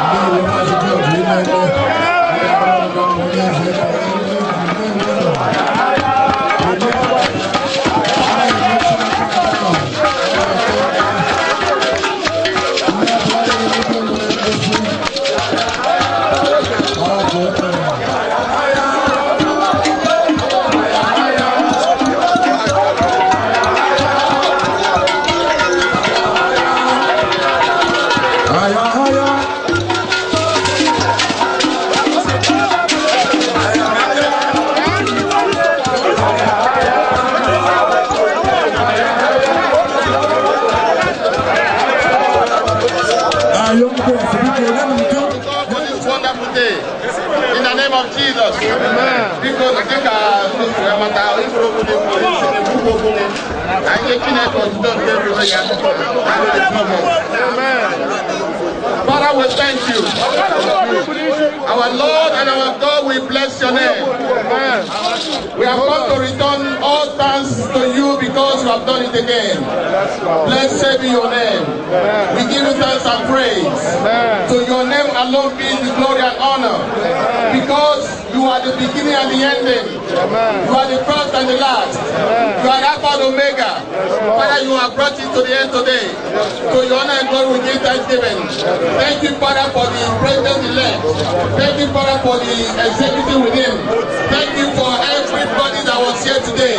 Ndewo, Maazị George, ime eme onye eze. of Jesus. Biko, dịka unu wee mata ifuru okwu dị kwuru isi n'ikwu okwu gị. Anyị nye Chineke otuto nke ruru ya. Father, we thank you. Our Lord and our God, we bless your name. We have come to return all thanks to you because you have done it again. Blessed be your name. We give you thanks and praise. To your name alone be the glory and honor. Because you are the beginning and the ending. You are the first and the last. You are Alpha and Omega. Father, you have brought it to the end today. To your honor and glory we give thanksgiving. Thank you, Father, for the president-elect. Thank you, Father, for the executive with him. Thank you for everybody that was here today.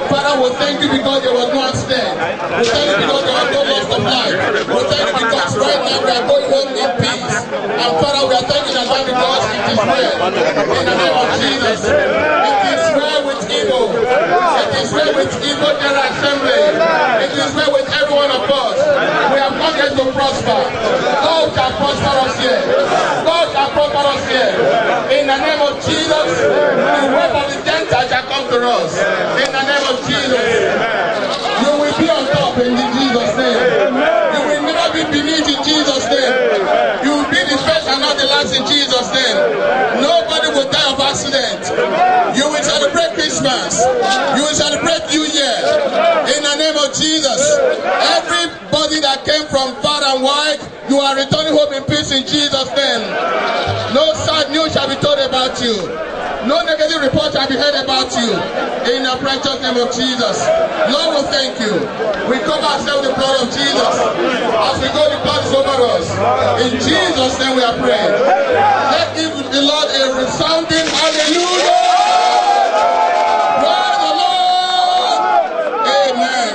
Father, we thank you because there was no accident. We thank you because there was no loss of life. We thank you because right now we are going home in peace. And Father, we are thanking you because it is well. In the name of Jesus. It is well with Igbo. It is well with Igbo General Assembly. It is well with every one of us. We have come here to prosper. God shall prosper us here. God shall prosper us here. In the name of Jesus, the wealth of the Gentiles shall come to us. In the name of Jesus. You will be on top in Jesus' name. You will never be beneath in Jesus' name. You will be the first and not the last in Jesus' name. Nobody will die of accident. You will celebrate Christmas. You will celebrate New Year. In the name of Jesus. Everybody that came from far and wide, you are returning home in peace in Jesus' name. No sad news shall be told about you. No negative report shall be heard about you. In the precious name of Jesus. Lord, we thank you. We cover ourselves with the blood of Jesus. As we go, the blood is over us. In Jesus' name we are praying. Let give the Lord a resounding hallelujah. Praise the Lord. Amen.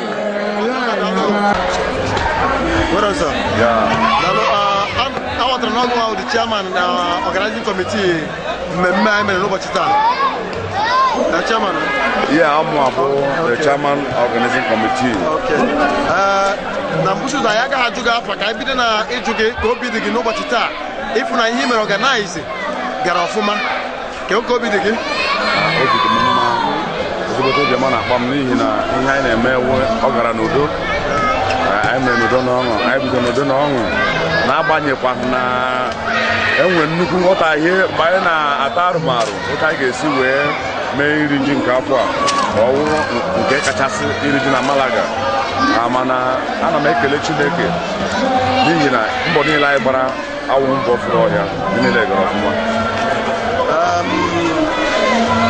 Well done, sir. Yeah. Daalụ, aghọtara na ọgụ ahụ the chairman na organizing committee mmemme anyị mere n'ụbọchị taa. Na chairman? Yeah, I'm abụ the chairman organizing committee. Okay. Na mkpuchi ụzọ anyị agaghị ajụ gị afa, ka anyị bido na ịjụ gị ka obi dị gị n'ụbọchị taa ịfụ na ihe i mere organize gara ọfụma, ka oke obi dị gị? Obi dị m mma, ezigbote obiọma na-akpa m n'ihi na ihe anyị na-eme ewu ọ gara n'udo. Anyị mere n'udo na ọṅụ, anyị bido n'udo na ọṅụ, na-agbanyekwa na enwe nnukwu nghọtahie mgbe anyị na-ata arụmarụ otu anyị ga-esi wee mee iri ji nke afọ a ka ọ wụrụ nke kachasị iri ji na Malaga. Mana ana m ekele Chineke n'ihi na mbọ niile anyị gbara awụghị mbọ furu ọhịa, niile gara ọfụma.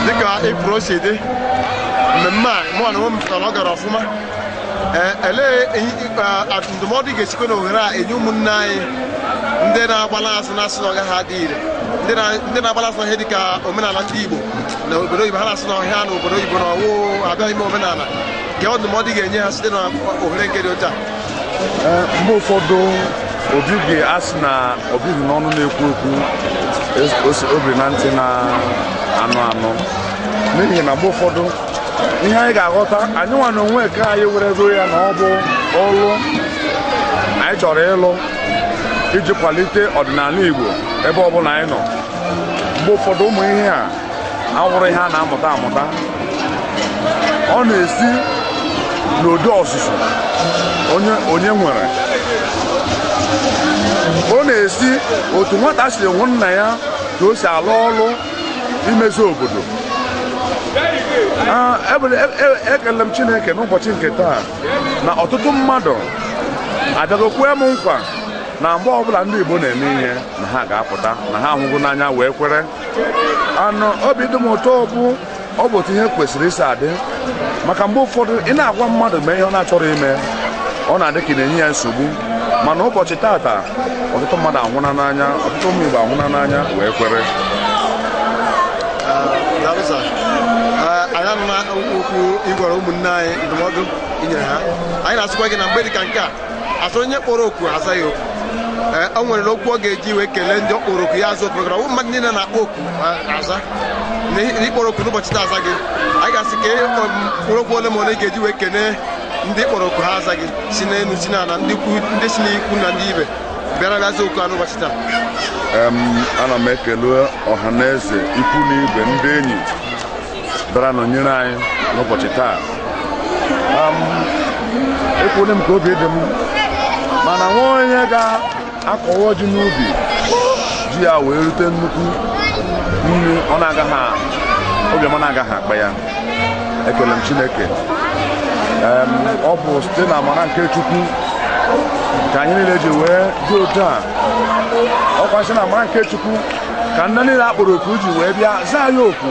Dịka ịpụrụ o si dị, mmemme a mụ na onwe m pụtara na ọ gara ọfụma. Elee ndụmọdụ ị ga-esikwa na ohere a enye ụmụnne anyị ndị na-agbala azụ na-asị na ọ gaghị adị ire, ndị na-agbala azụ na ihe dịka omenala ndị Igbo na obodo oyibo, ha na-asị na ọhịa na obodo oyibo na ọwụ abịaghị ime omenala, nke ndụmọdụ ị ga-enye ha site na ohere nke dị otu a? Mgbe ụfọdụ obi ga-asị na obighị n'ọnụ na-ekwu okwu obi na ntị na-anụ anụ, n'ihi na mgbe ụfọdụ ihe anyị ga-aghọta anyị nwa na onwe ka anyị were ruo ya na ọ bụ ọlụ anyị chọrọ ịlụ iji kwalite ọdịnala Igbo ebe ọbụla anyị nọ. Mgbe ụfọdụ ụmụ ihe a awụrụ ihe a na-amụta amụta, ọ na-esi n'ụdị ọzụzụ onye nwere, ọ na-esi otu nwata si hụ nna ya ka o si alụ ọlụ imezi obodo. Ekele m Chineke n'ụbọchị nke taa na ọtụtụ mmadụ abịago kwee m nkwa na mgbe ọbụla ndị Igbo na-eme ihe na ha ga-apụta na ha ahụgo n'anya wee kwere. Anụ obi dị m ụtọ bụ ọ bụ otu ihe kwesịrị isi adị, maka mgbe ụfọdụ ị na-agwa mmadụ mee ihe ọ na-achọrọ ime, ọ na-adị ka ị na-enye ya nsogbu. Mana ụbọchị tata ọtụtụ mmadụ ahụna n'anya, ọtụtụ ụmụ Igbo ahụna n'anya wee kwere. Anyị anụla okwu ị gwara ụmụnne anyị, ndụmọdụ i nyere ha. Anyị na-asịkwa gị na mgbe dịka nke a asị onye kpọrọ oku azaghị oku, o nwere okwu ọ ga-eji wee kelee ndị ọ kpọrọ oku ya azụ okwu. Ọ mmadụ niile na-akpọ oku aza na ịkpọrọ oku n'ụbọchị taa aza gị. Anyị ga-asị ka mkpụrụ okwu ole ma ole ị ga-eji wee kelee ndị kpọrọ oku ha aza gị, si n'elu si n'ala, ndị si n'ikwu na ndị ibe. Bịara bịazi oku a n'ụbọchị taa. Ana m ekele ọha na eze, ikwu na ibe, ndị enyi bịara nọnyere anyị n'ụbọchị taa. Ekwule m ka obi dị m, mana nwa onye ga-akọwa ji n'ubi ji ya wee rute nnukwu nri, ọ na-agaghị obiọma na-agaghị akpa ya. Ekele m Chineke. Ọ bụ site na amara nke Chukwu ka anyị niile ji wee dị otu a. Ọkwa site na amara nke Chukwu ka ndị niile akpọrọ oku ji wee bịa zaa ya oku,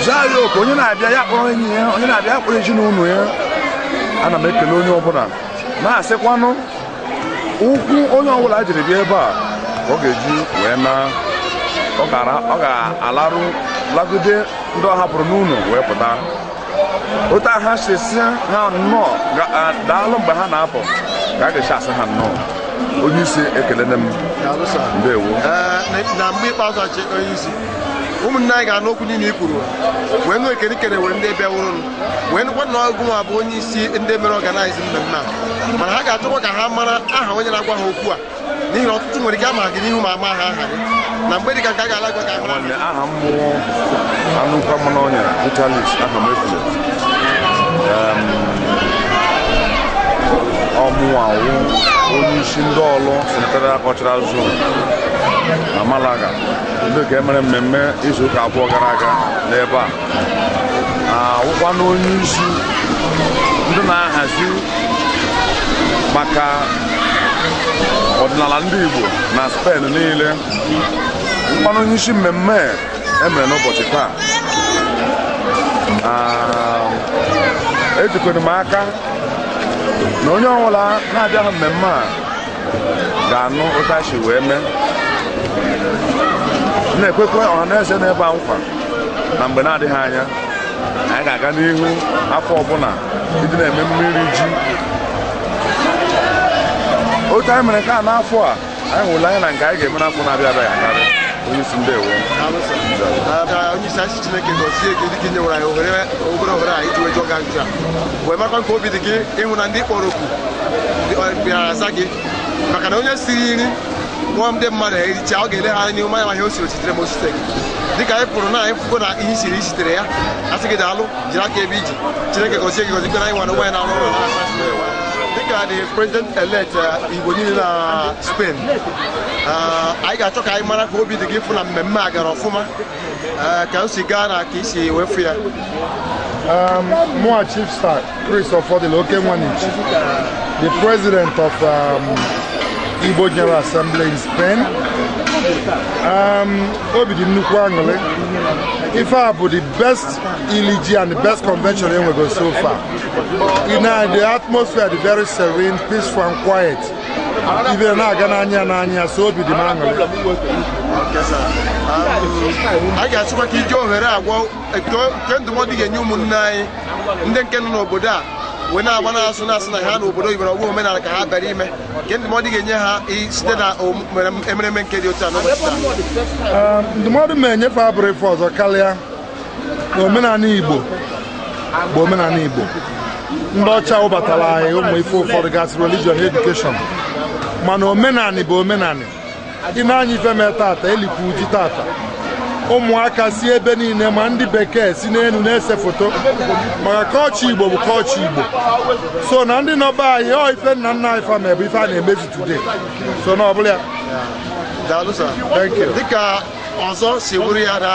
zaa ya oku. Onye na-abịa ya kpọrọ enyi ya, onye na-abịa ya kpọrọ ezinụlọ ya. Ana m ekele onye ọbụla, na-asịkwanụ ụkwụ onye ọbụla jiri bịa ebe a ka ọ ga-eji wee na ọ ga-alarụ lagide ndị ọ hapụrụ n'ụlọ wee pụta. Otu ha si si ha nnọọ, daalụ mgbe ha na-apụ ka a ga-esi asị ha nnọọ. Onye isi, ekelene m. Ndewo. Na mgbe ikpeazụ, achị onye isi, ụmụnne anyị ga-anụ okwu niile i kwuru wee nụ ekele ikere were ndị bịawụrụ, wee nụkwa na ọgụ nwa bụ onye isi ndị mere organize mmemme a, mana ha ga-achọkwa ka ha mara aha onye na-agwa ha okwu a, n'ihi na ọtụtụ nwere ike ama gị n'ihu ma ama ha aha gị na mgbe dịka nke a ga-ala gwa ka mara. Aha m bụ Anụkwa Mmanọnya Vitalis, aha m efule ọmụawụ, onye isi ndị ọlụ Senatorial Cultural Zone na Malaga, ndị ka emere mmemme izuụka 2 gara aga n'ebe a, awụkwa na onye isi ndị na-ahazi maka ọdịnala ndị Igbo na Spen niile, mkpanụ onye isi mmemme emere n'ụbọchị taa. Ejikwere m aka na onye ọbụla na-abịaghị mmemme a ga-anụ otu a si wee mee. Na-ekwekwe ọha na eze n'ebe a nkwa na mgbe na-adịghị anya anyị ga-aga n'ihu afọ ọbụla ịdị na-eme mmiri ji otu anyị mere nke a n'afọ a. Anyị nwụrụ anya na nke anyị ga-eme n'afọ na-abịa abịa akarị. Onye isi, ndewo. Onye isi, asị Chineke gọzie gị dịka inye nwere anyị ohere, obere ohere a iji wee jụọ gị ajụjụ a, wee marakwa nke obi dị gị ịhụ na ndị kpọrọ oku bịara aza gị, maka na onye siri nri nwa ndị mmadụ ericha, ọ ga-ele ha anya n'ihu manya ma ihe o siri ositere ma osite gị. Dịka anyị pụrụ na anyị fụgo na ihe isiri isitere ya, asị gị daalụ, jiri aka ebe iji. Chineke gọzie gị, gọzikwe na anyị nwere onwe anyị na-arụ ọrụ dịka the president elect Igbo niile na Spain. Anyị ga-achọ ka anyị mara ka obi dị gị ịfụ na mmemme a gara ọfụma, ka o si gaa na ka isi wefu ya. Mụa Chief Star Chris Ofodile Okenwanich, the president of Igbo General Assembly in Spain. Obi dị nnukwu aṅụrị. Ife a bụ the best Iliji and the best convention enwego so far. The atmosphere dị very serene, peaceful and quiet. Ibe na-aga n'anya n'anya, so obi dị m aṅụrị. Anyị ga-achịkwa ka iji ohere agwọ nke ndụmọdụ ga-enye ụmụnne anyị ndị nke nọ n'obodo a wee na-agba na-asụ na-asụ na ha n'obodo oyibo na ọgwụ omenala ka ha bịara ime, nke ndụmọdụ ga-enye ha site na emereme nke dị otu a n'ụbọchị taa. Ndụmọdụ m enyefe abụrụ ife ọzọ karịa na omenala Igbo bụ omenala Igbo. Ndị ọcha wụbatara anyị ụmụ ife ụfọdụ gasị, religion, education, mana omenala bụ omenala. Ị na-anya ife mee tata, elikwu ji tata, ụmụaka si ebe niile ma ndị bekee si n'elu na-ese foto, maka kọlchọ Igbo bụ kọlchọ Igbo. So na ndị nọ be anyị, ọ ife nna nna anyị fa bụ ife a na-emezi today, so na ọ bụla ya. Thank you. Dịka ọzọ si wuru ya na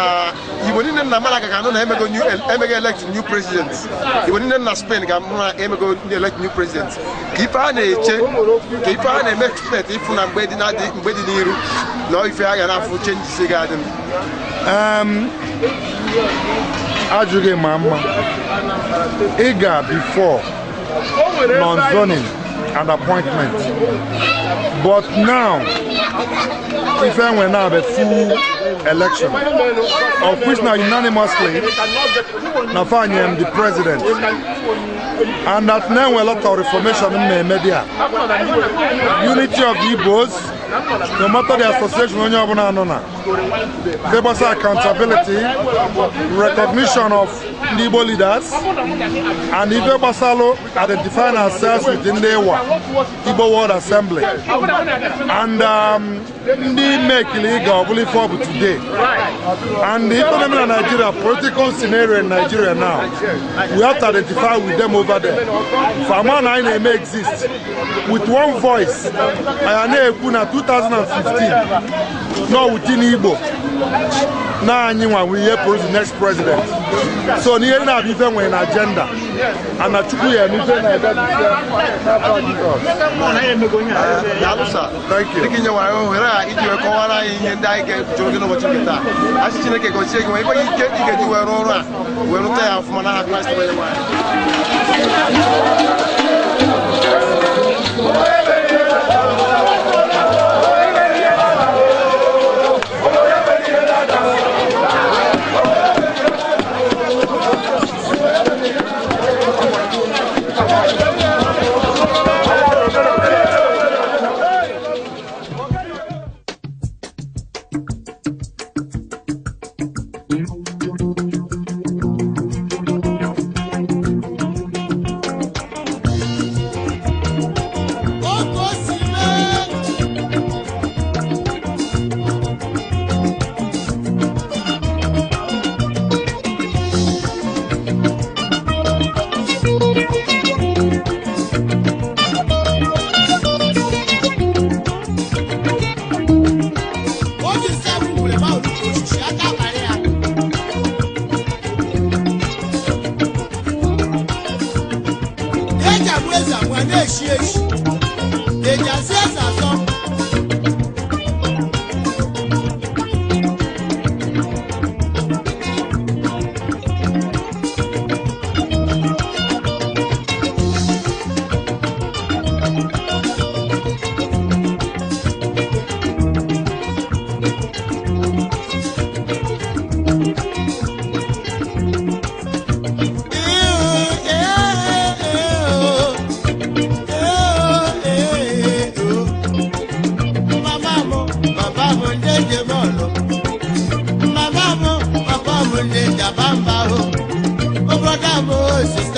Igbo niile na Malaga ga-anụ na emego elect new president. Igbo niile na Spain ga-amụ na emego elect new president, ka ife a na-eche, ka ife a na-eme expect ịfụ na mgbe dị n'iru na ife a ga na-afụ changes ga-adị. Ajụghị ma mma ị ga before non-zoning and appointment, but now ife enwe now be full election, of which now unanimously na am the president, and that now a lot of reformation in the media, unity of the Igbos, no matter the association onye ọbụla anọ na gbasa, accountability, recognition of ndị Igbo leaders and ife gbasalụ identifying ourselves with ndị Ịwa Igbo World Assembly and ndị mekili ịga ọbụla ife ọ bụ today and ife na-eme na Nigeria, political scenario in Nigeria now, we have to identify with them over there. Fama na anyị na-eme exist with one voice. Anyị na-ekwu na 2015 no within Igbo na anyị nwa we ihe produce the next president. So n'ihe na-abịa ife nwere na agenda and na Chukwu ya eme ife na-ebe n'afọ Jizọs. Daalụ sir. Thank you. Dịka i nyewara anyị ohere a iji wee kọwara anyị ihe ndị anyị jụrụ gị n'ụbọchị nke taa. Asị Chineke gọzie gị nwee ikwe ike ị ga-eji wee rụọ ọrụ a wee rụta ya ọfụma n'aha Kraịst bụ Onyenwe anyị. Mama mo, papa mo, le jabamba o. O brother mo, sister.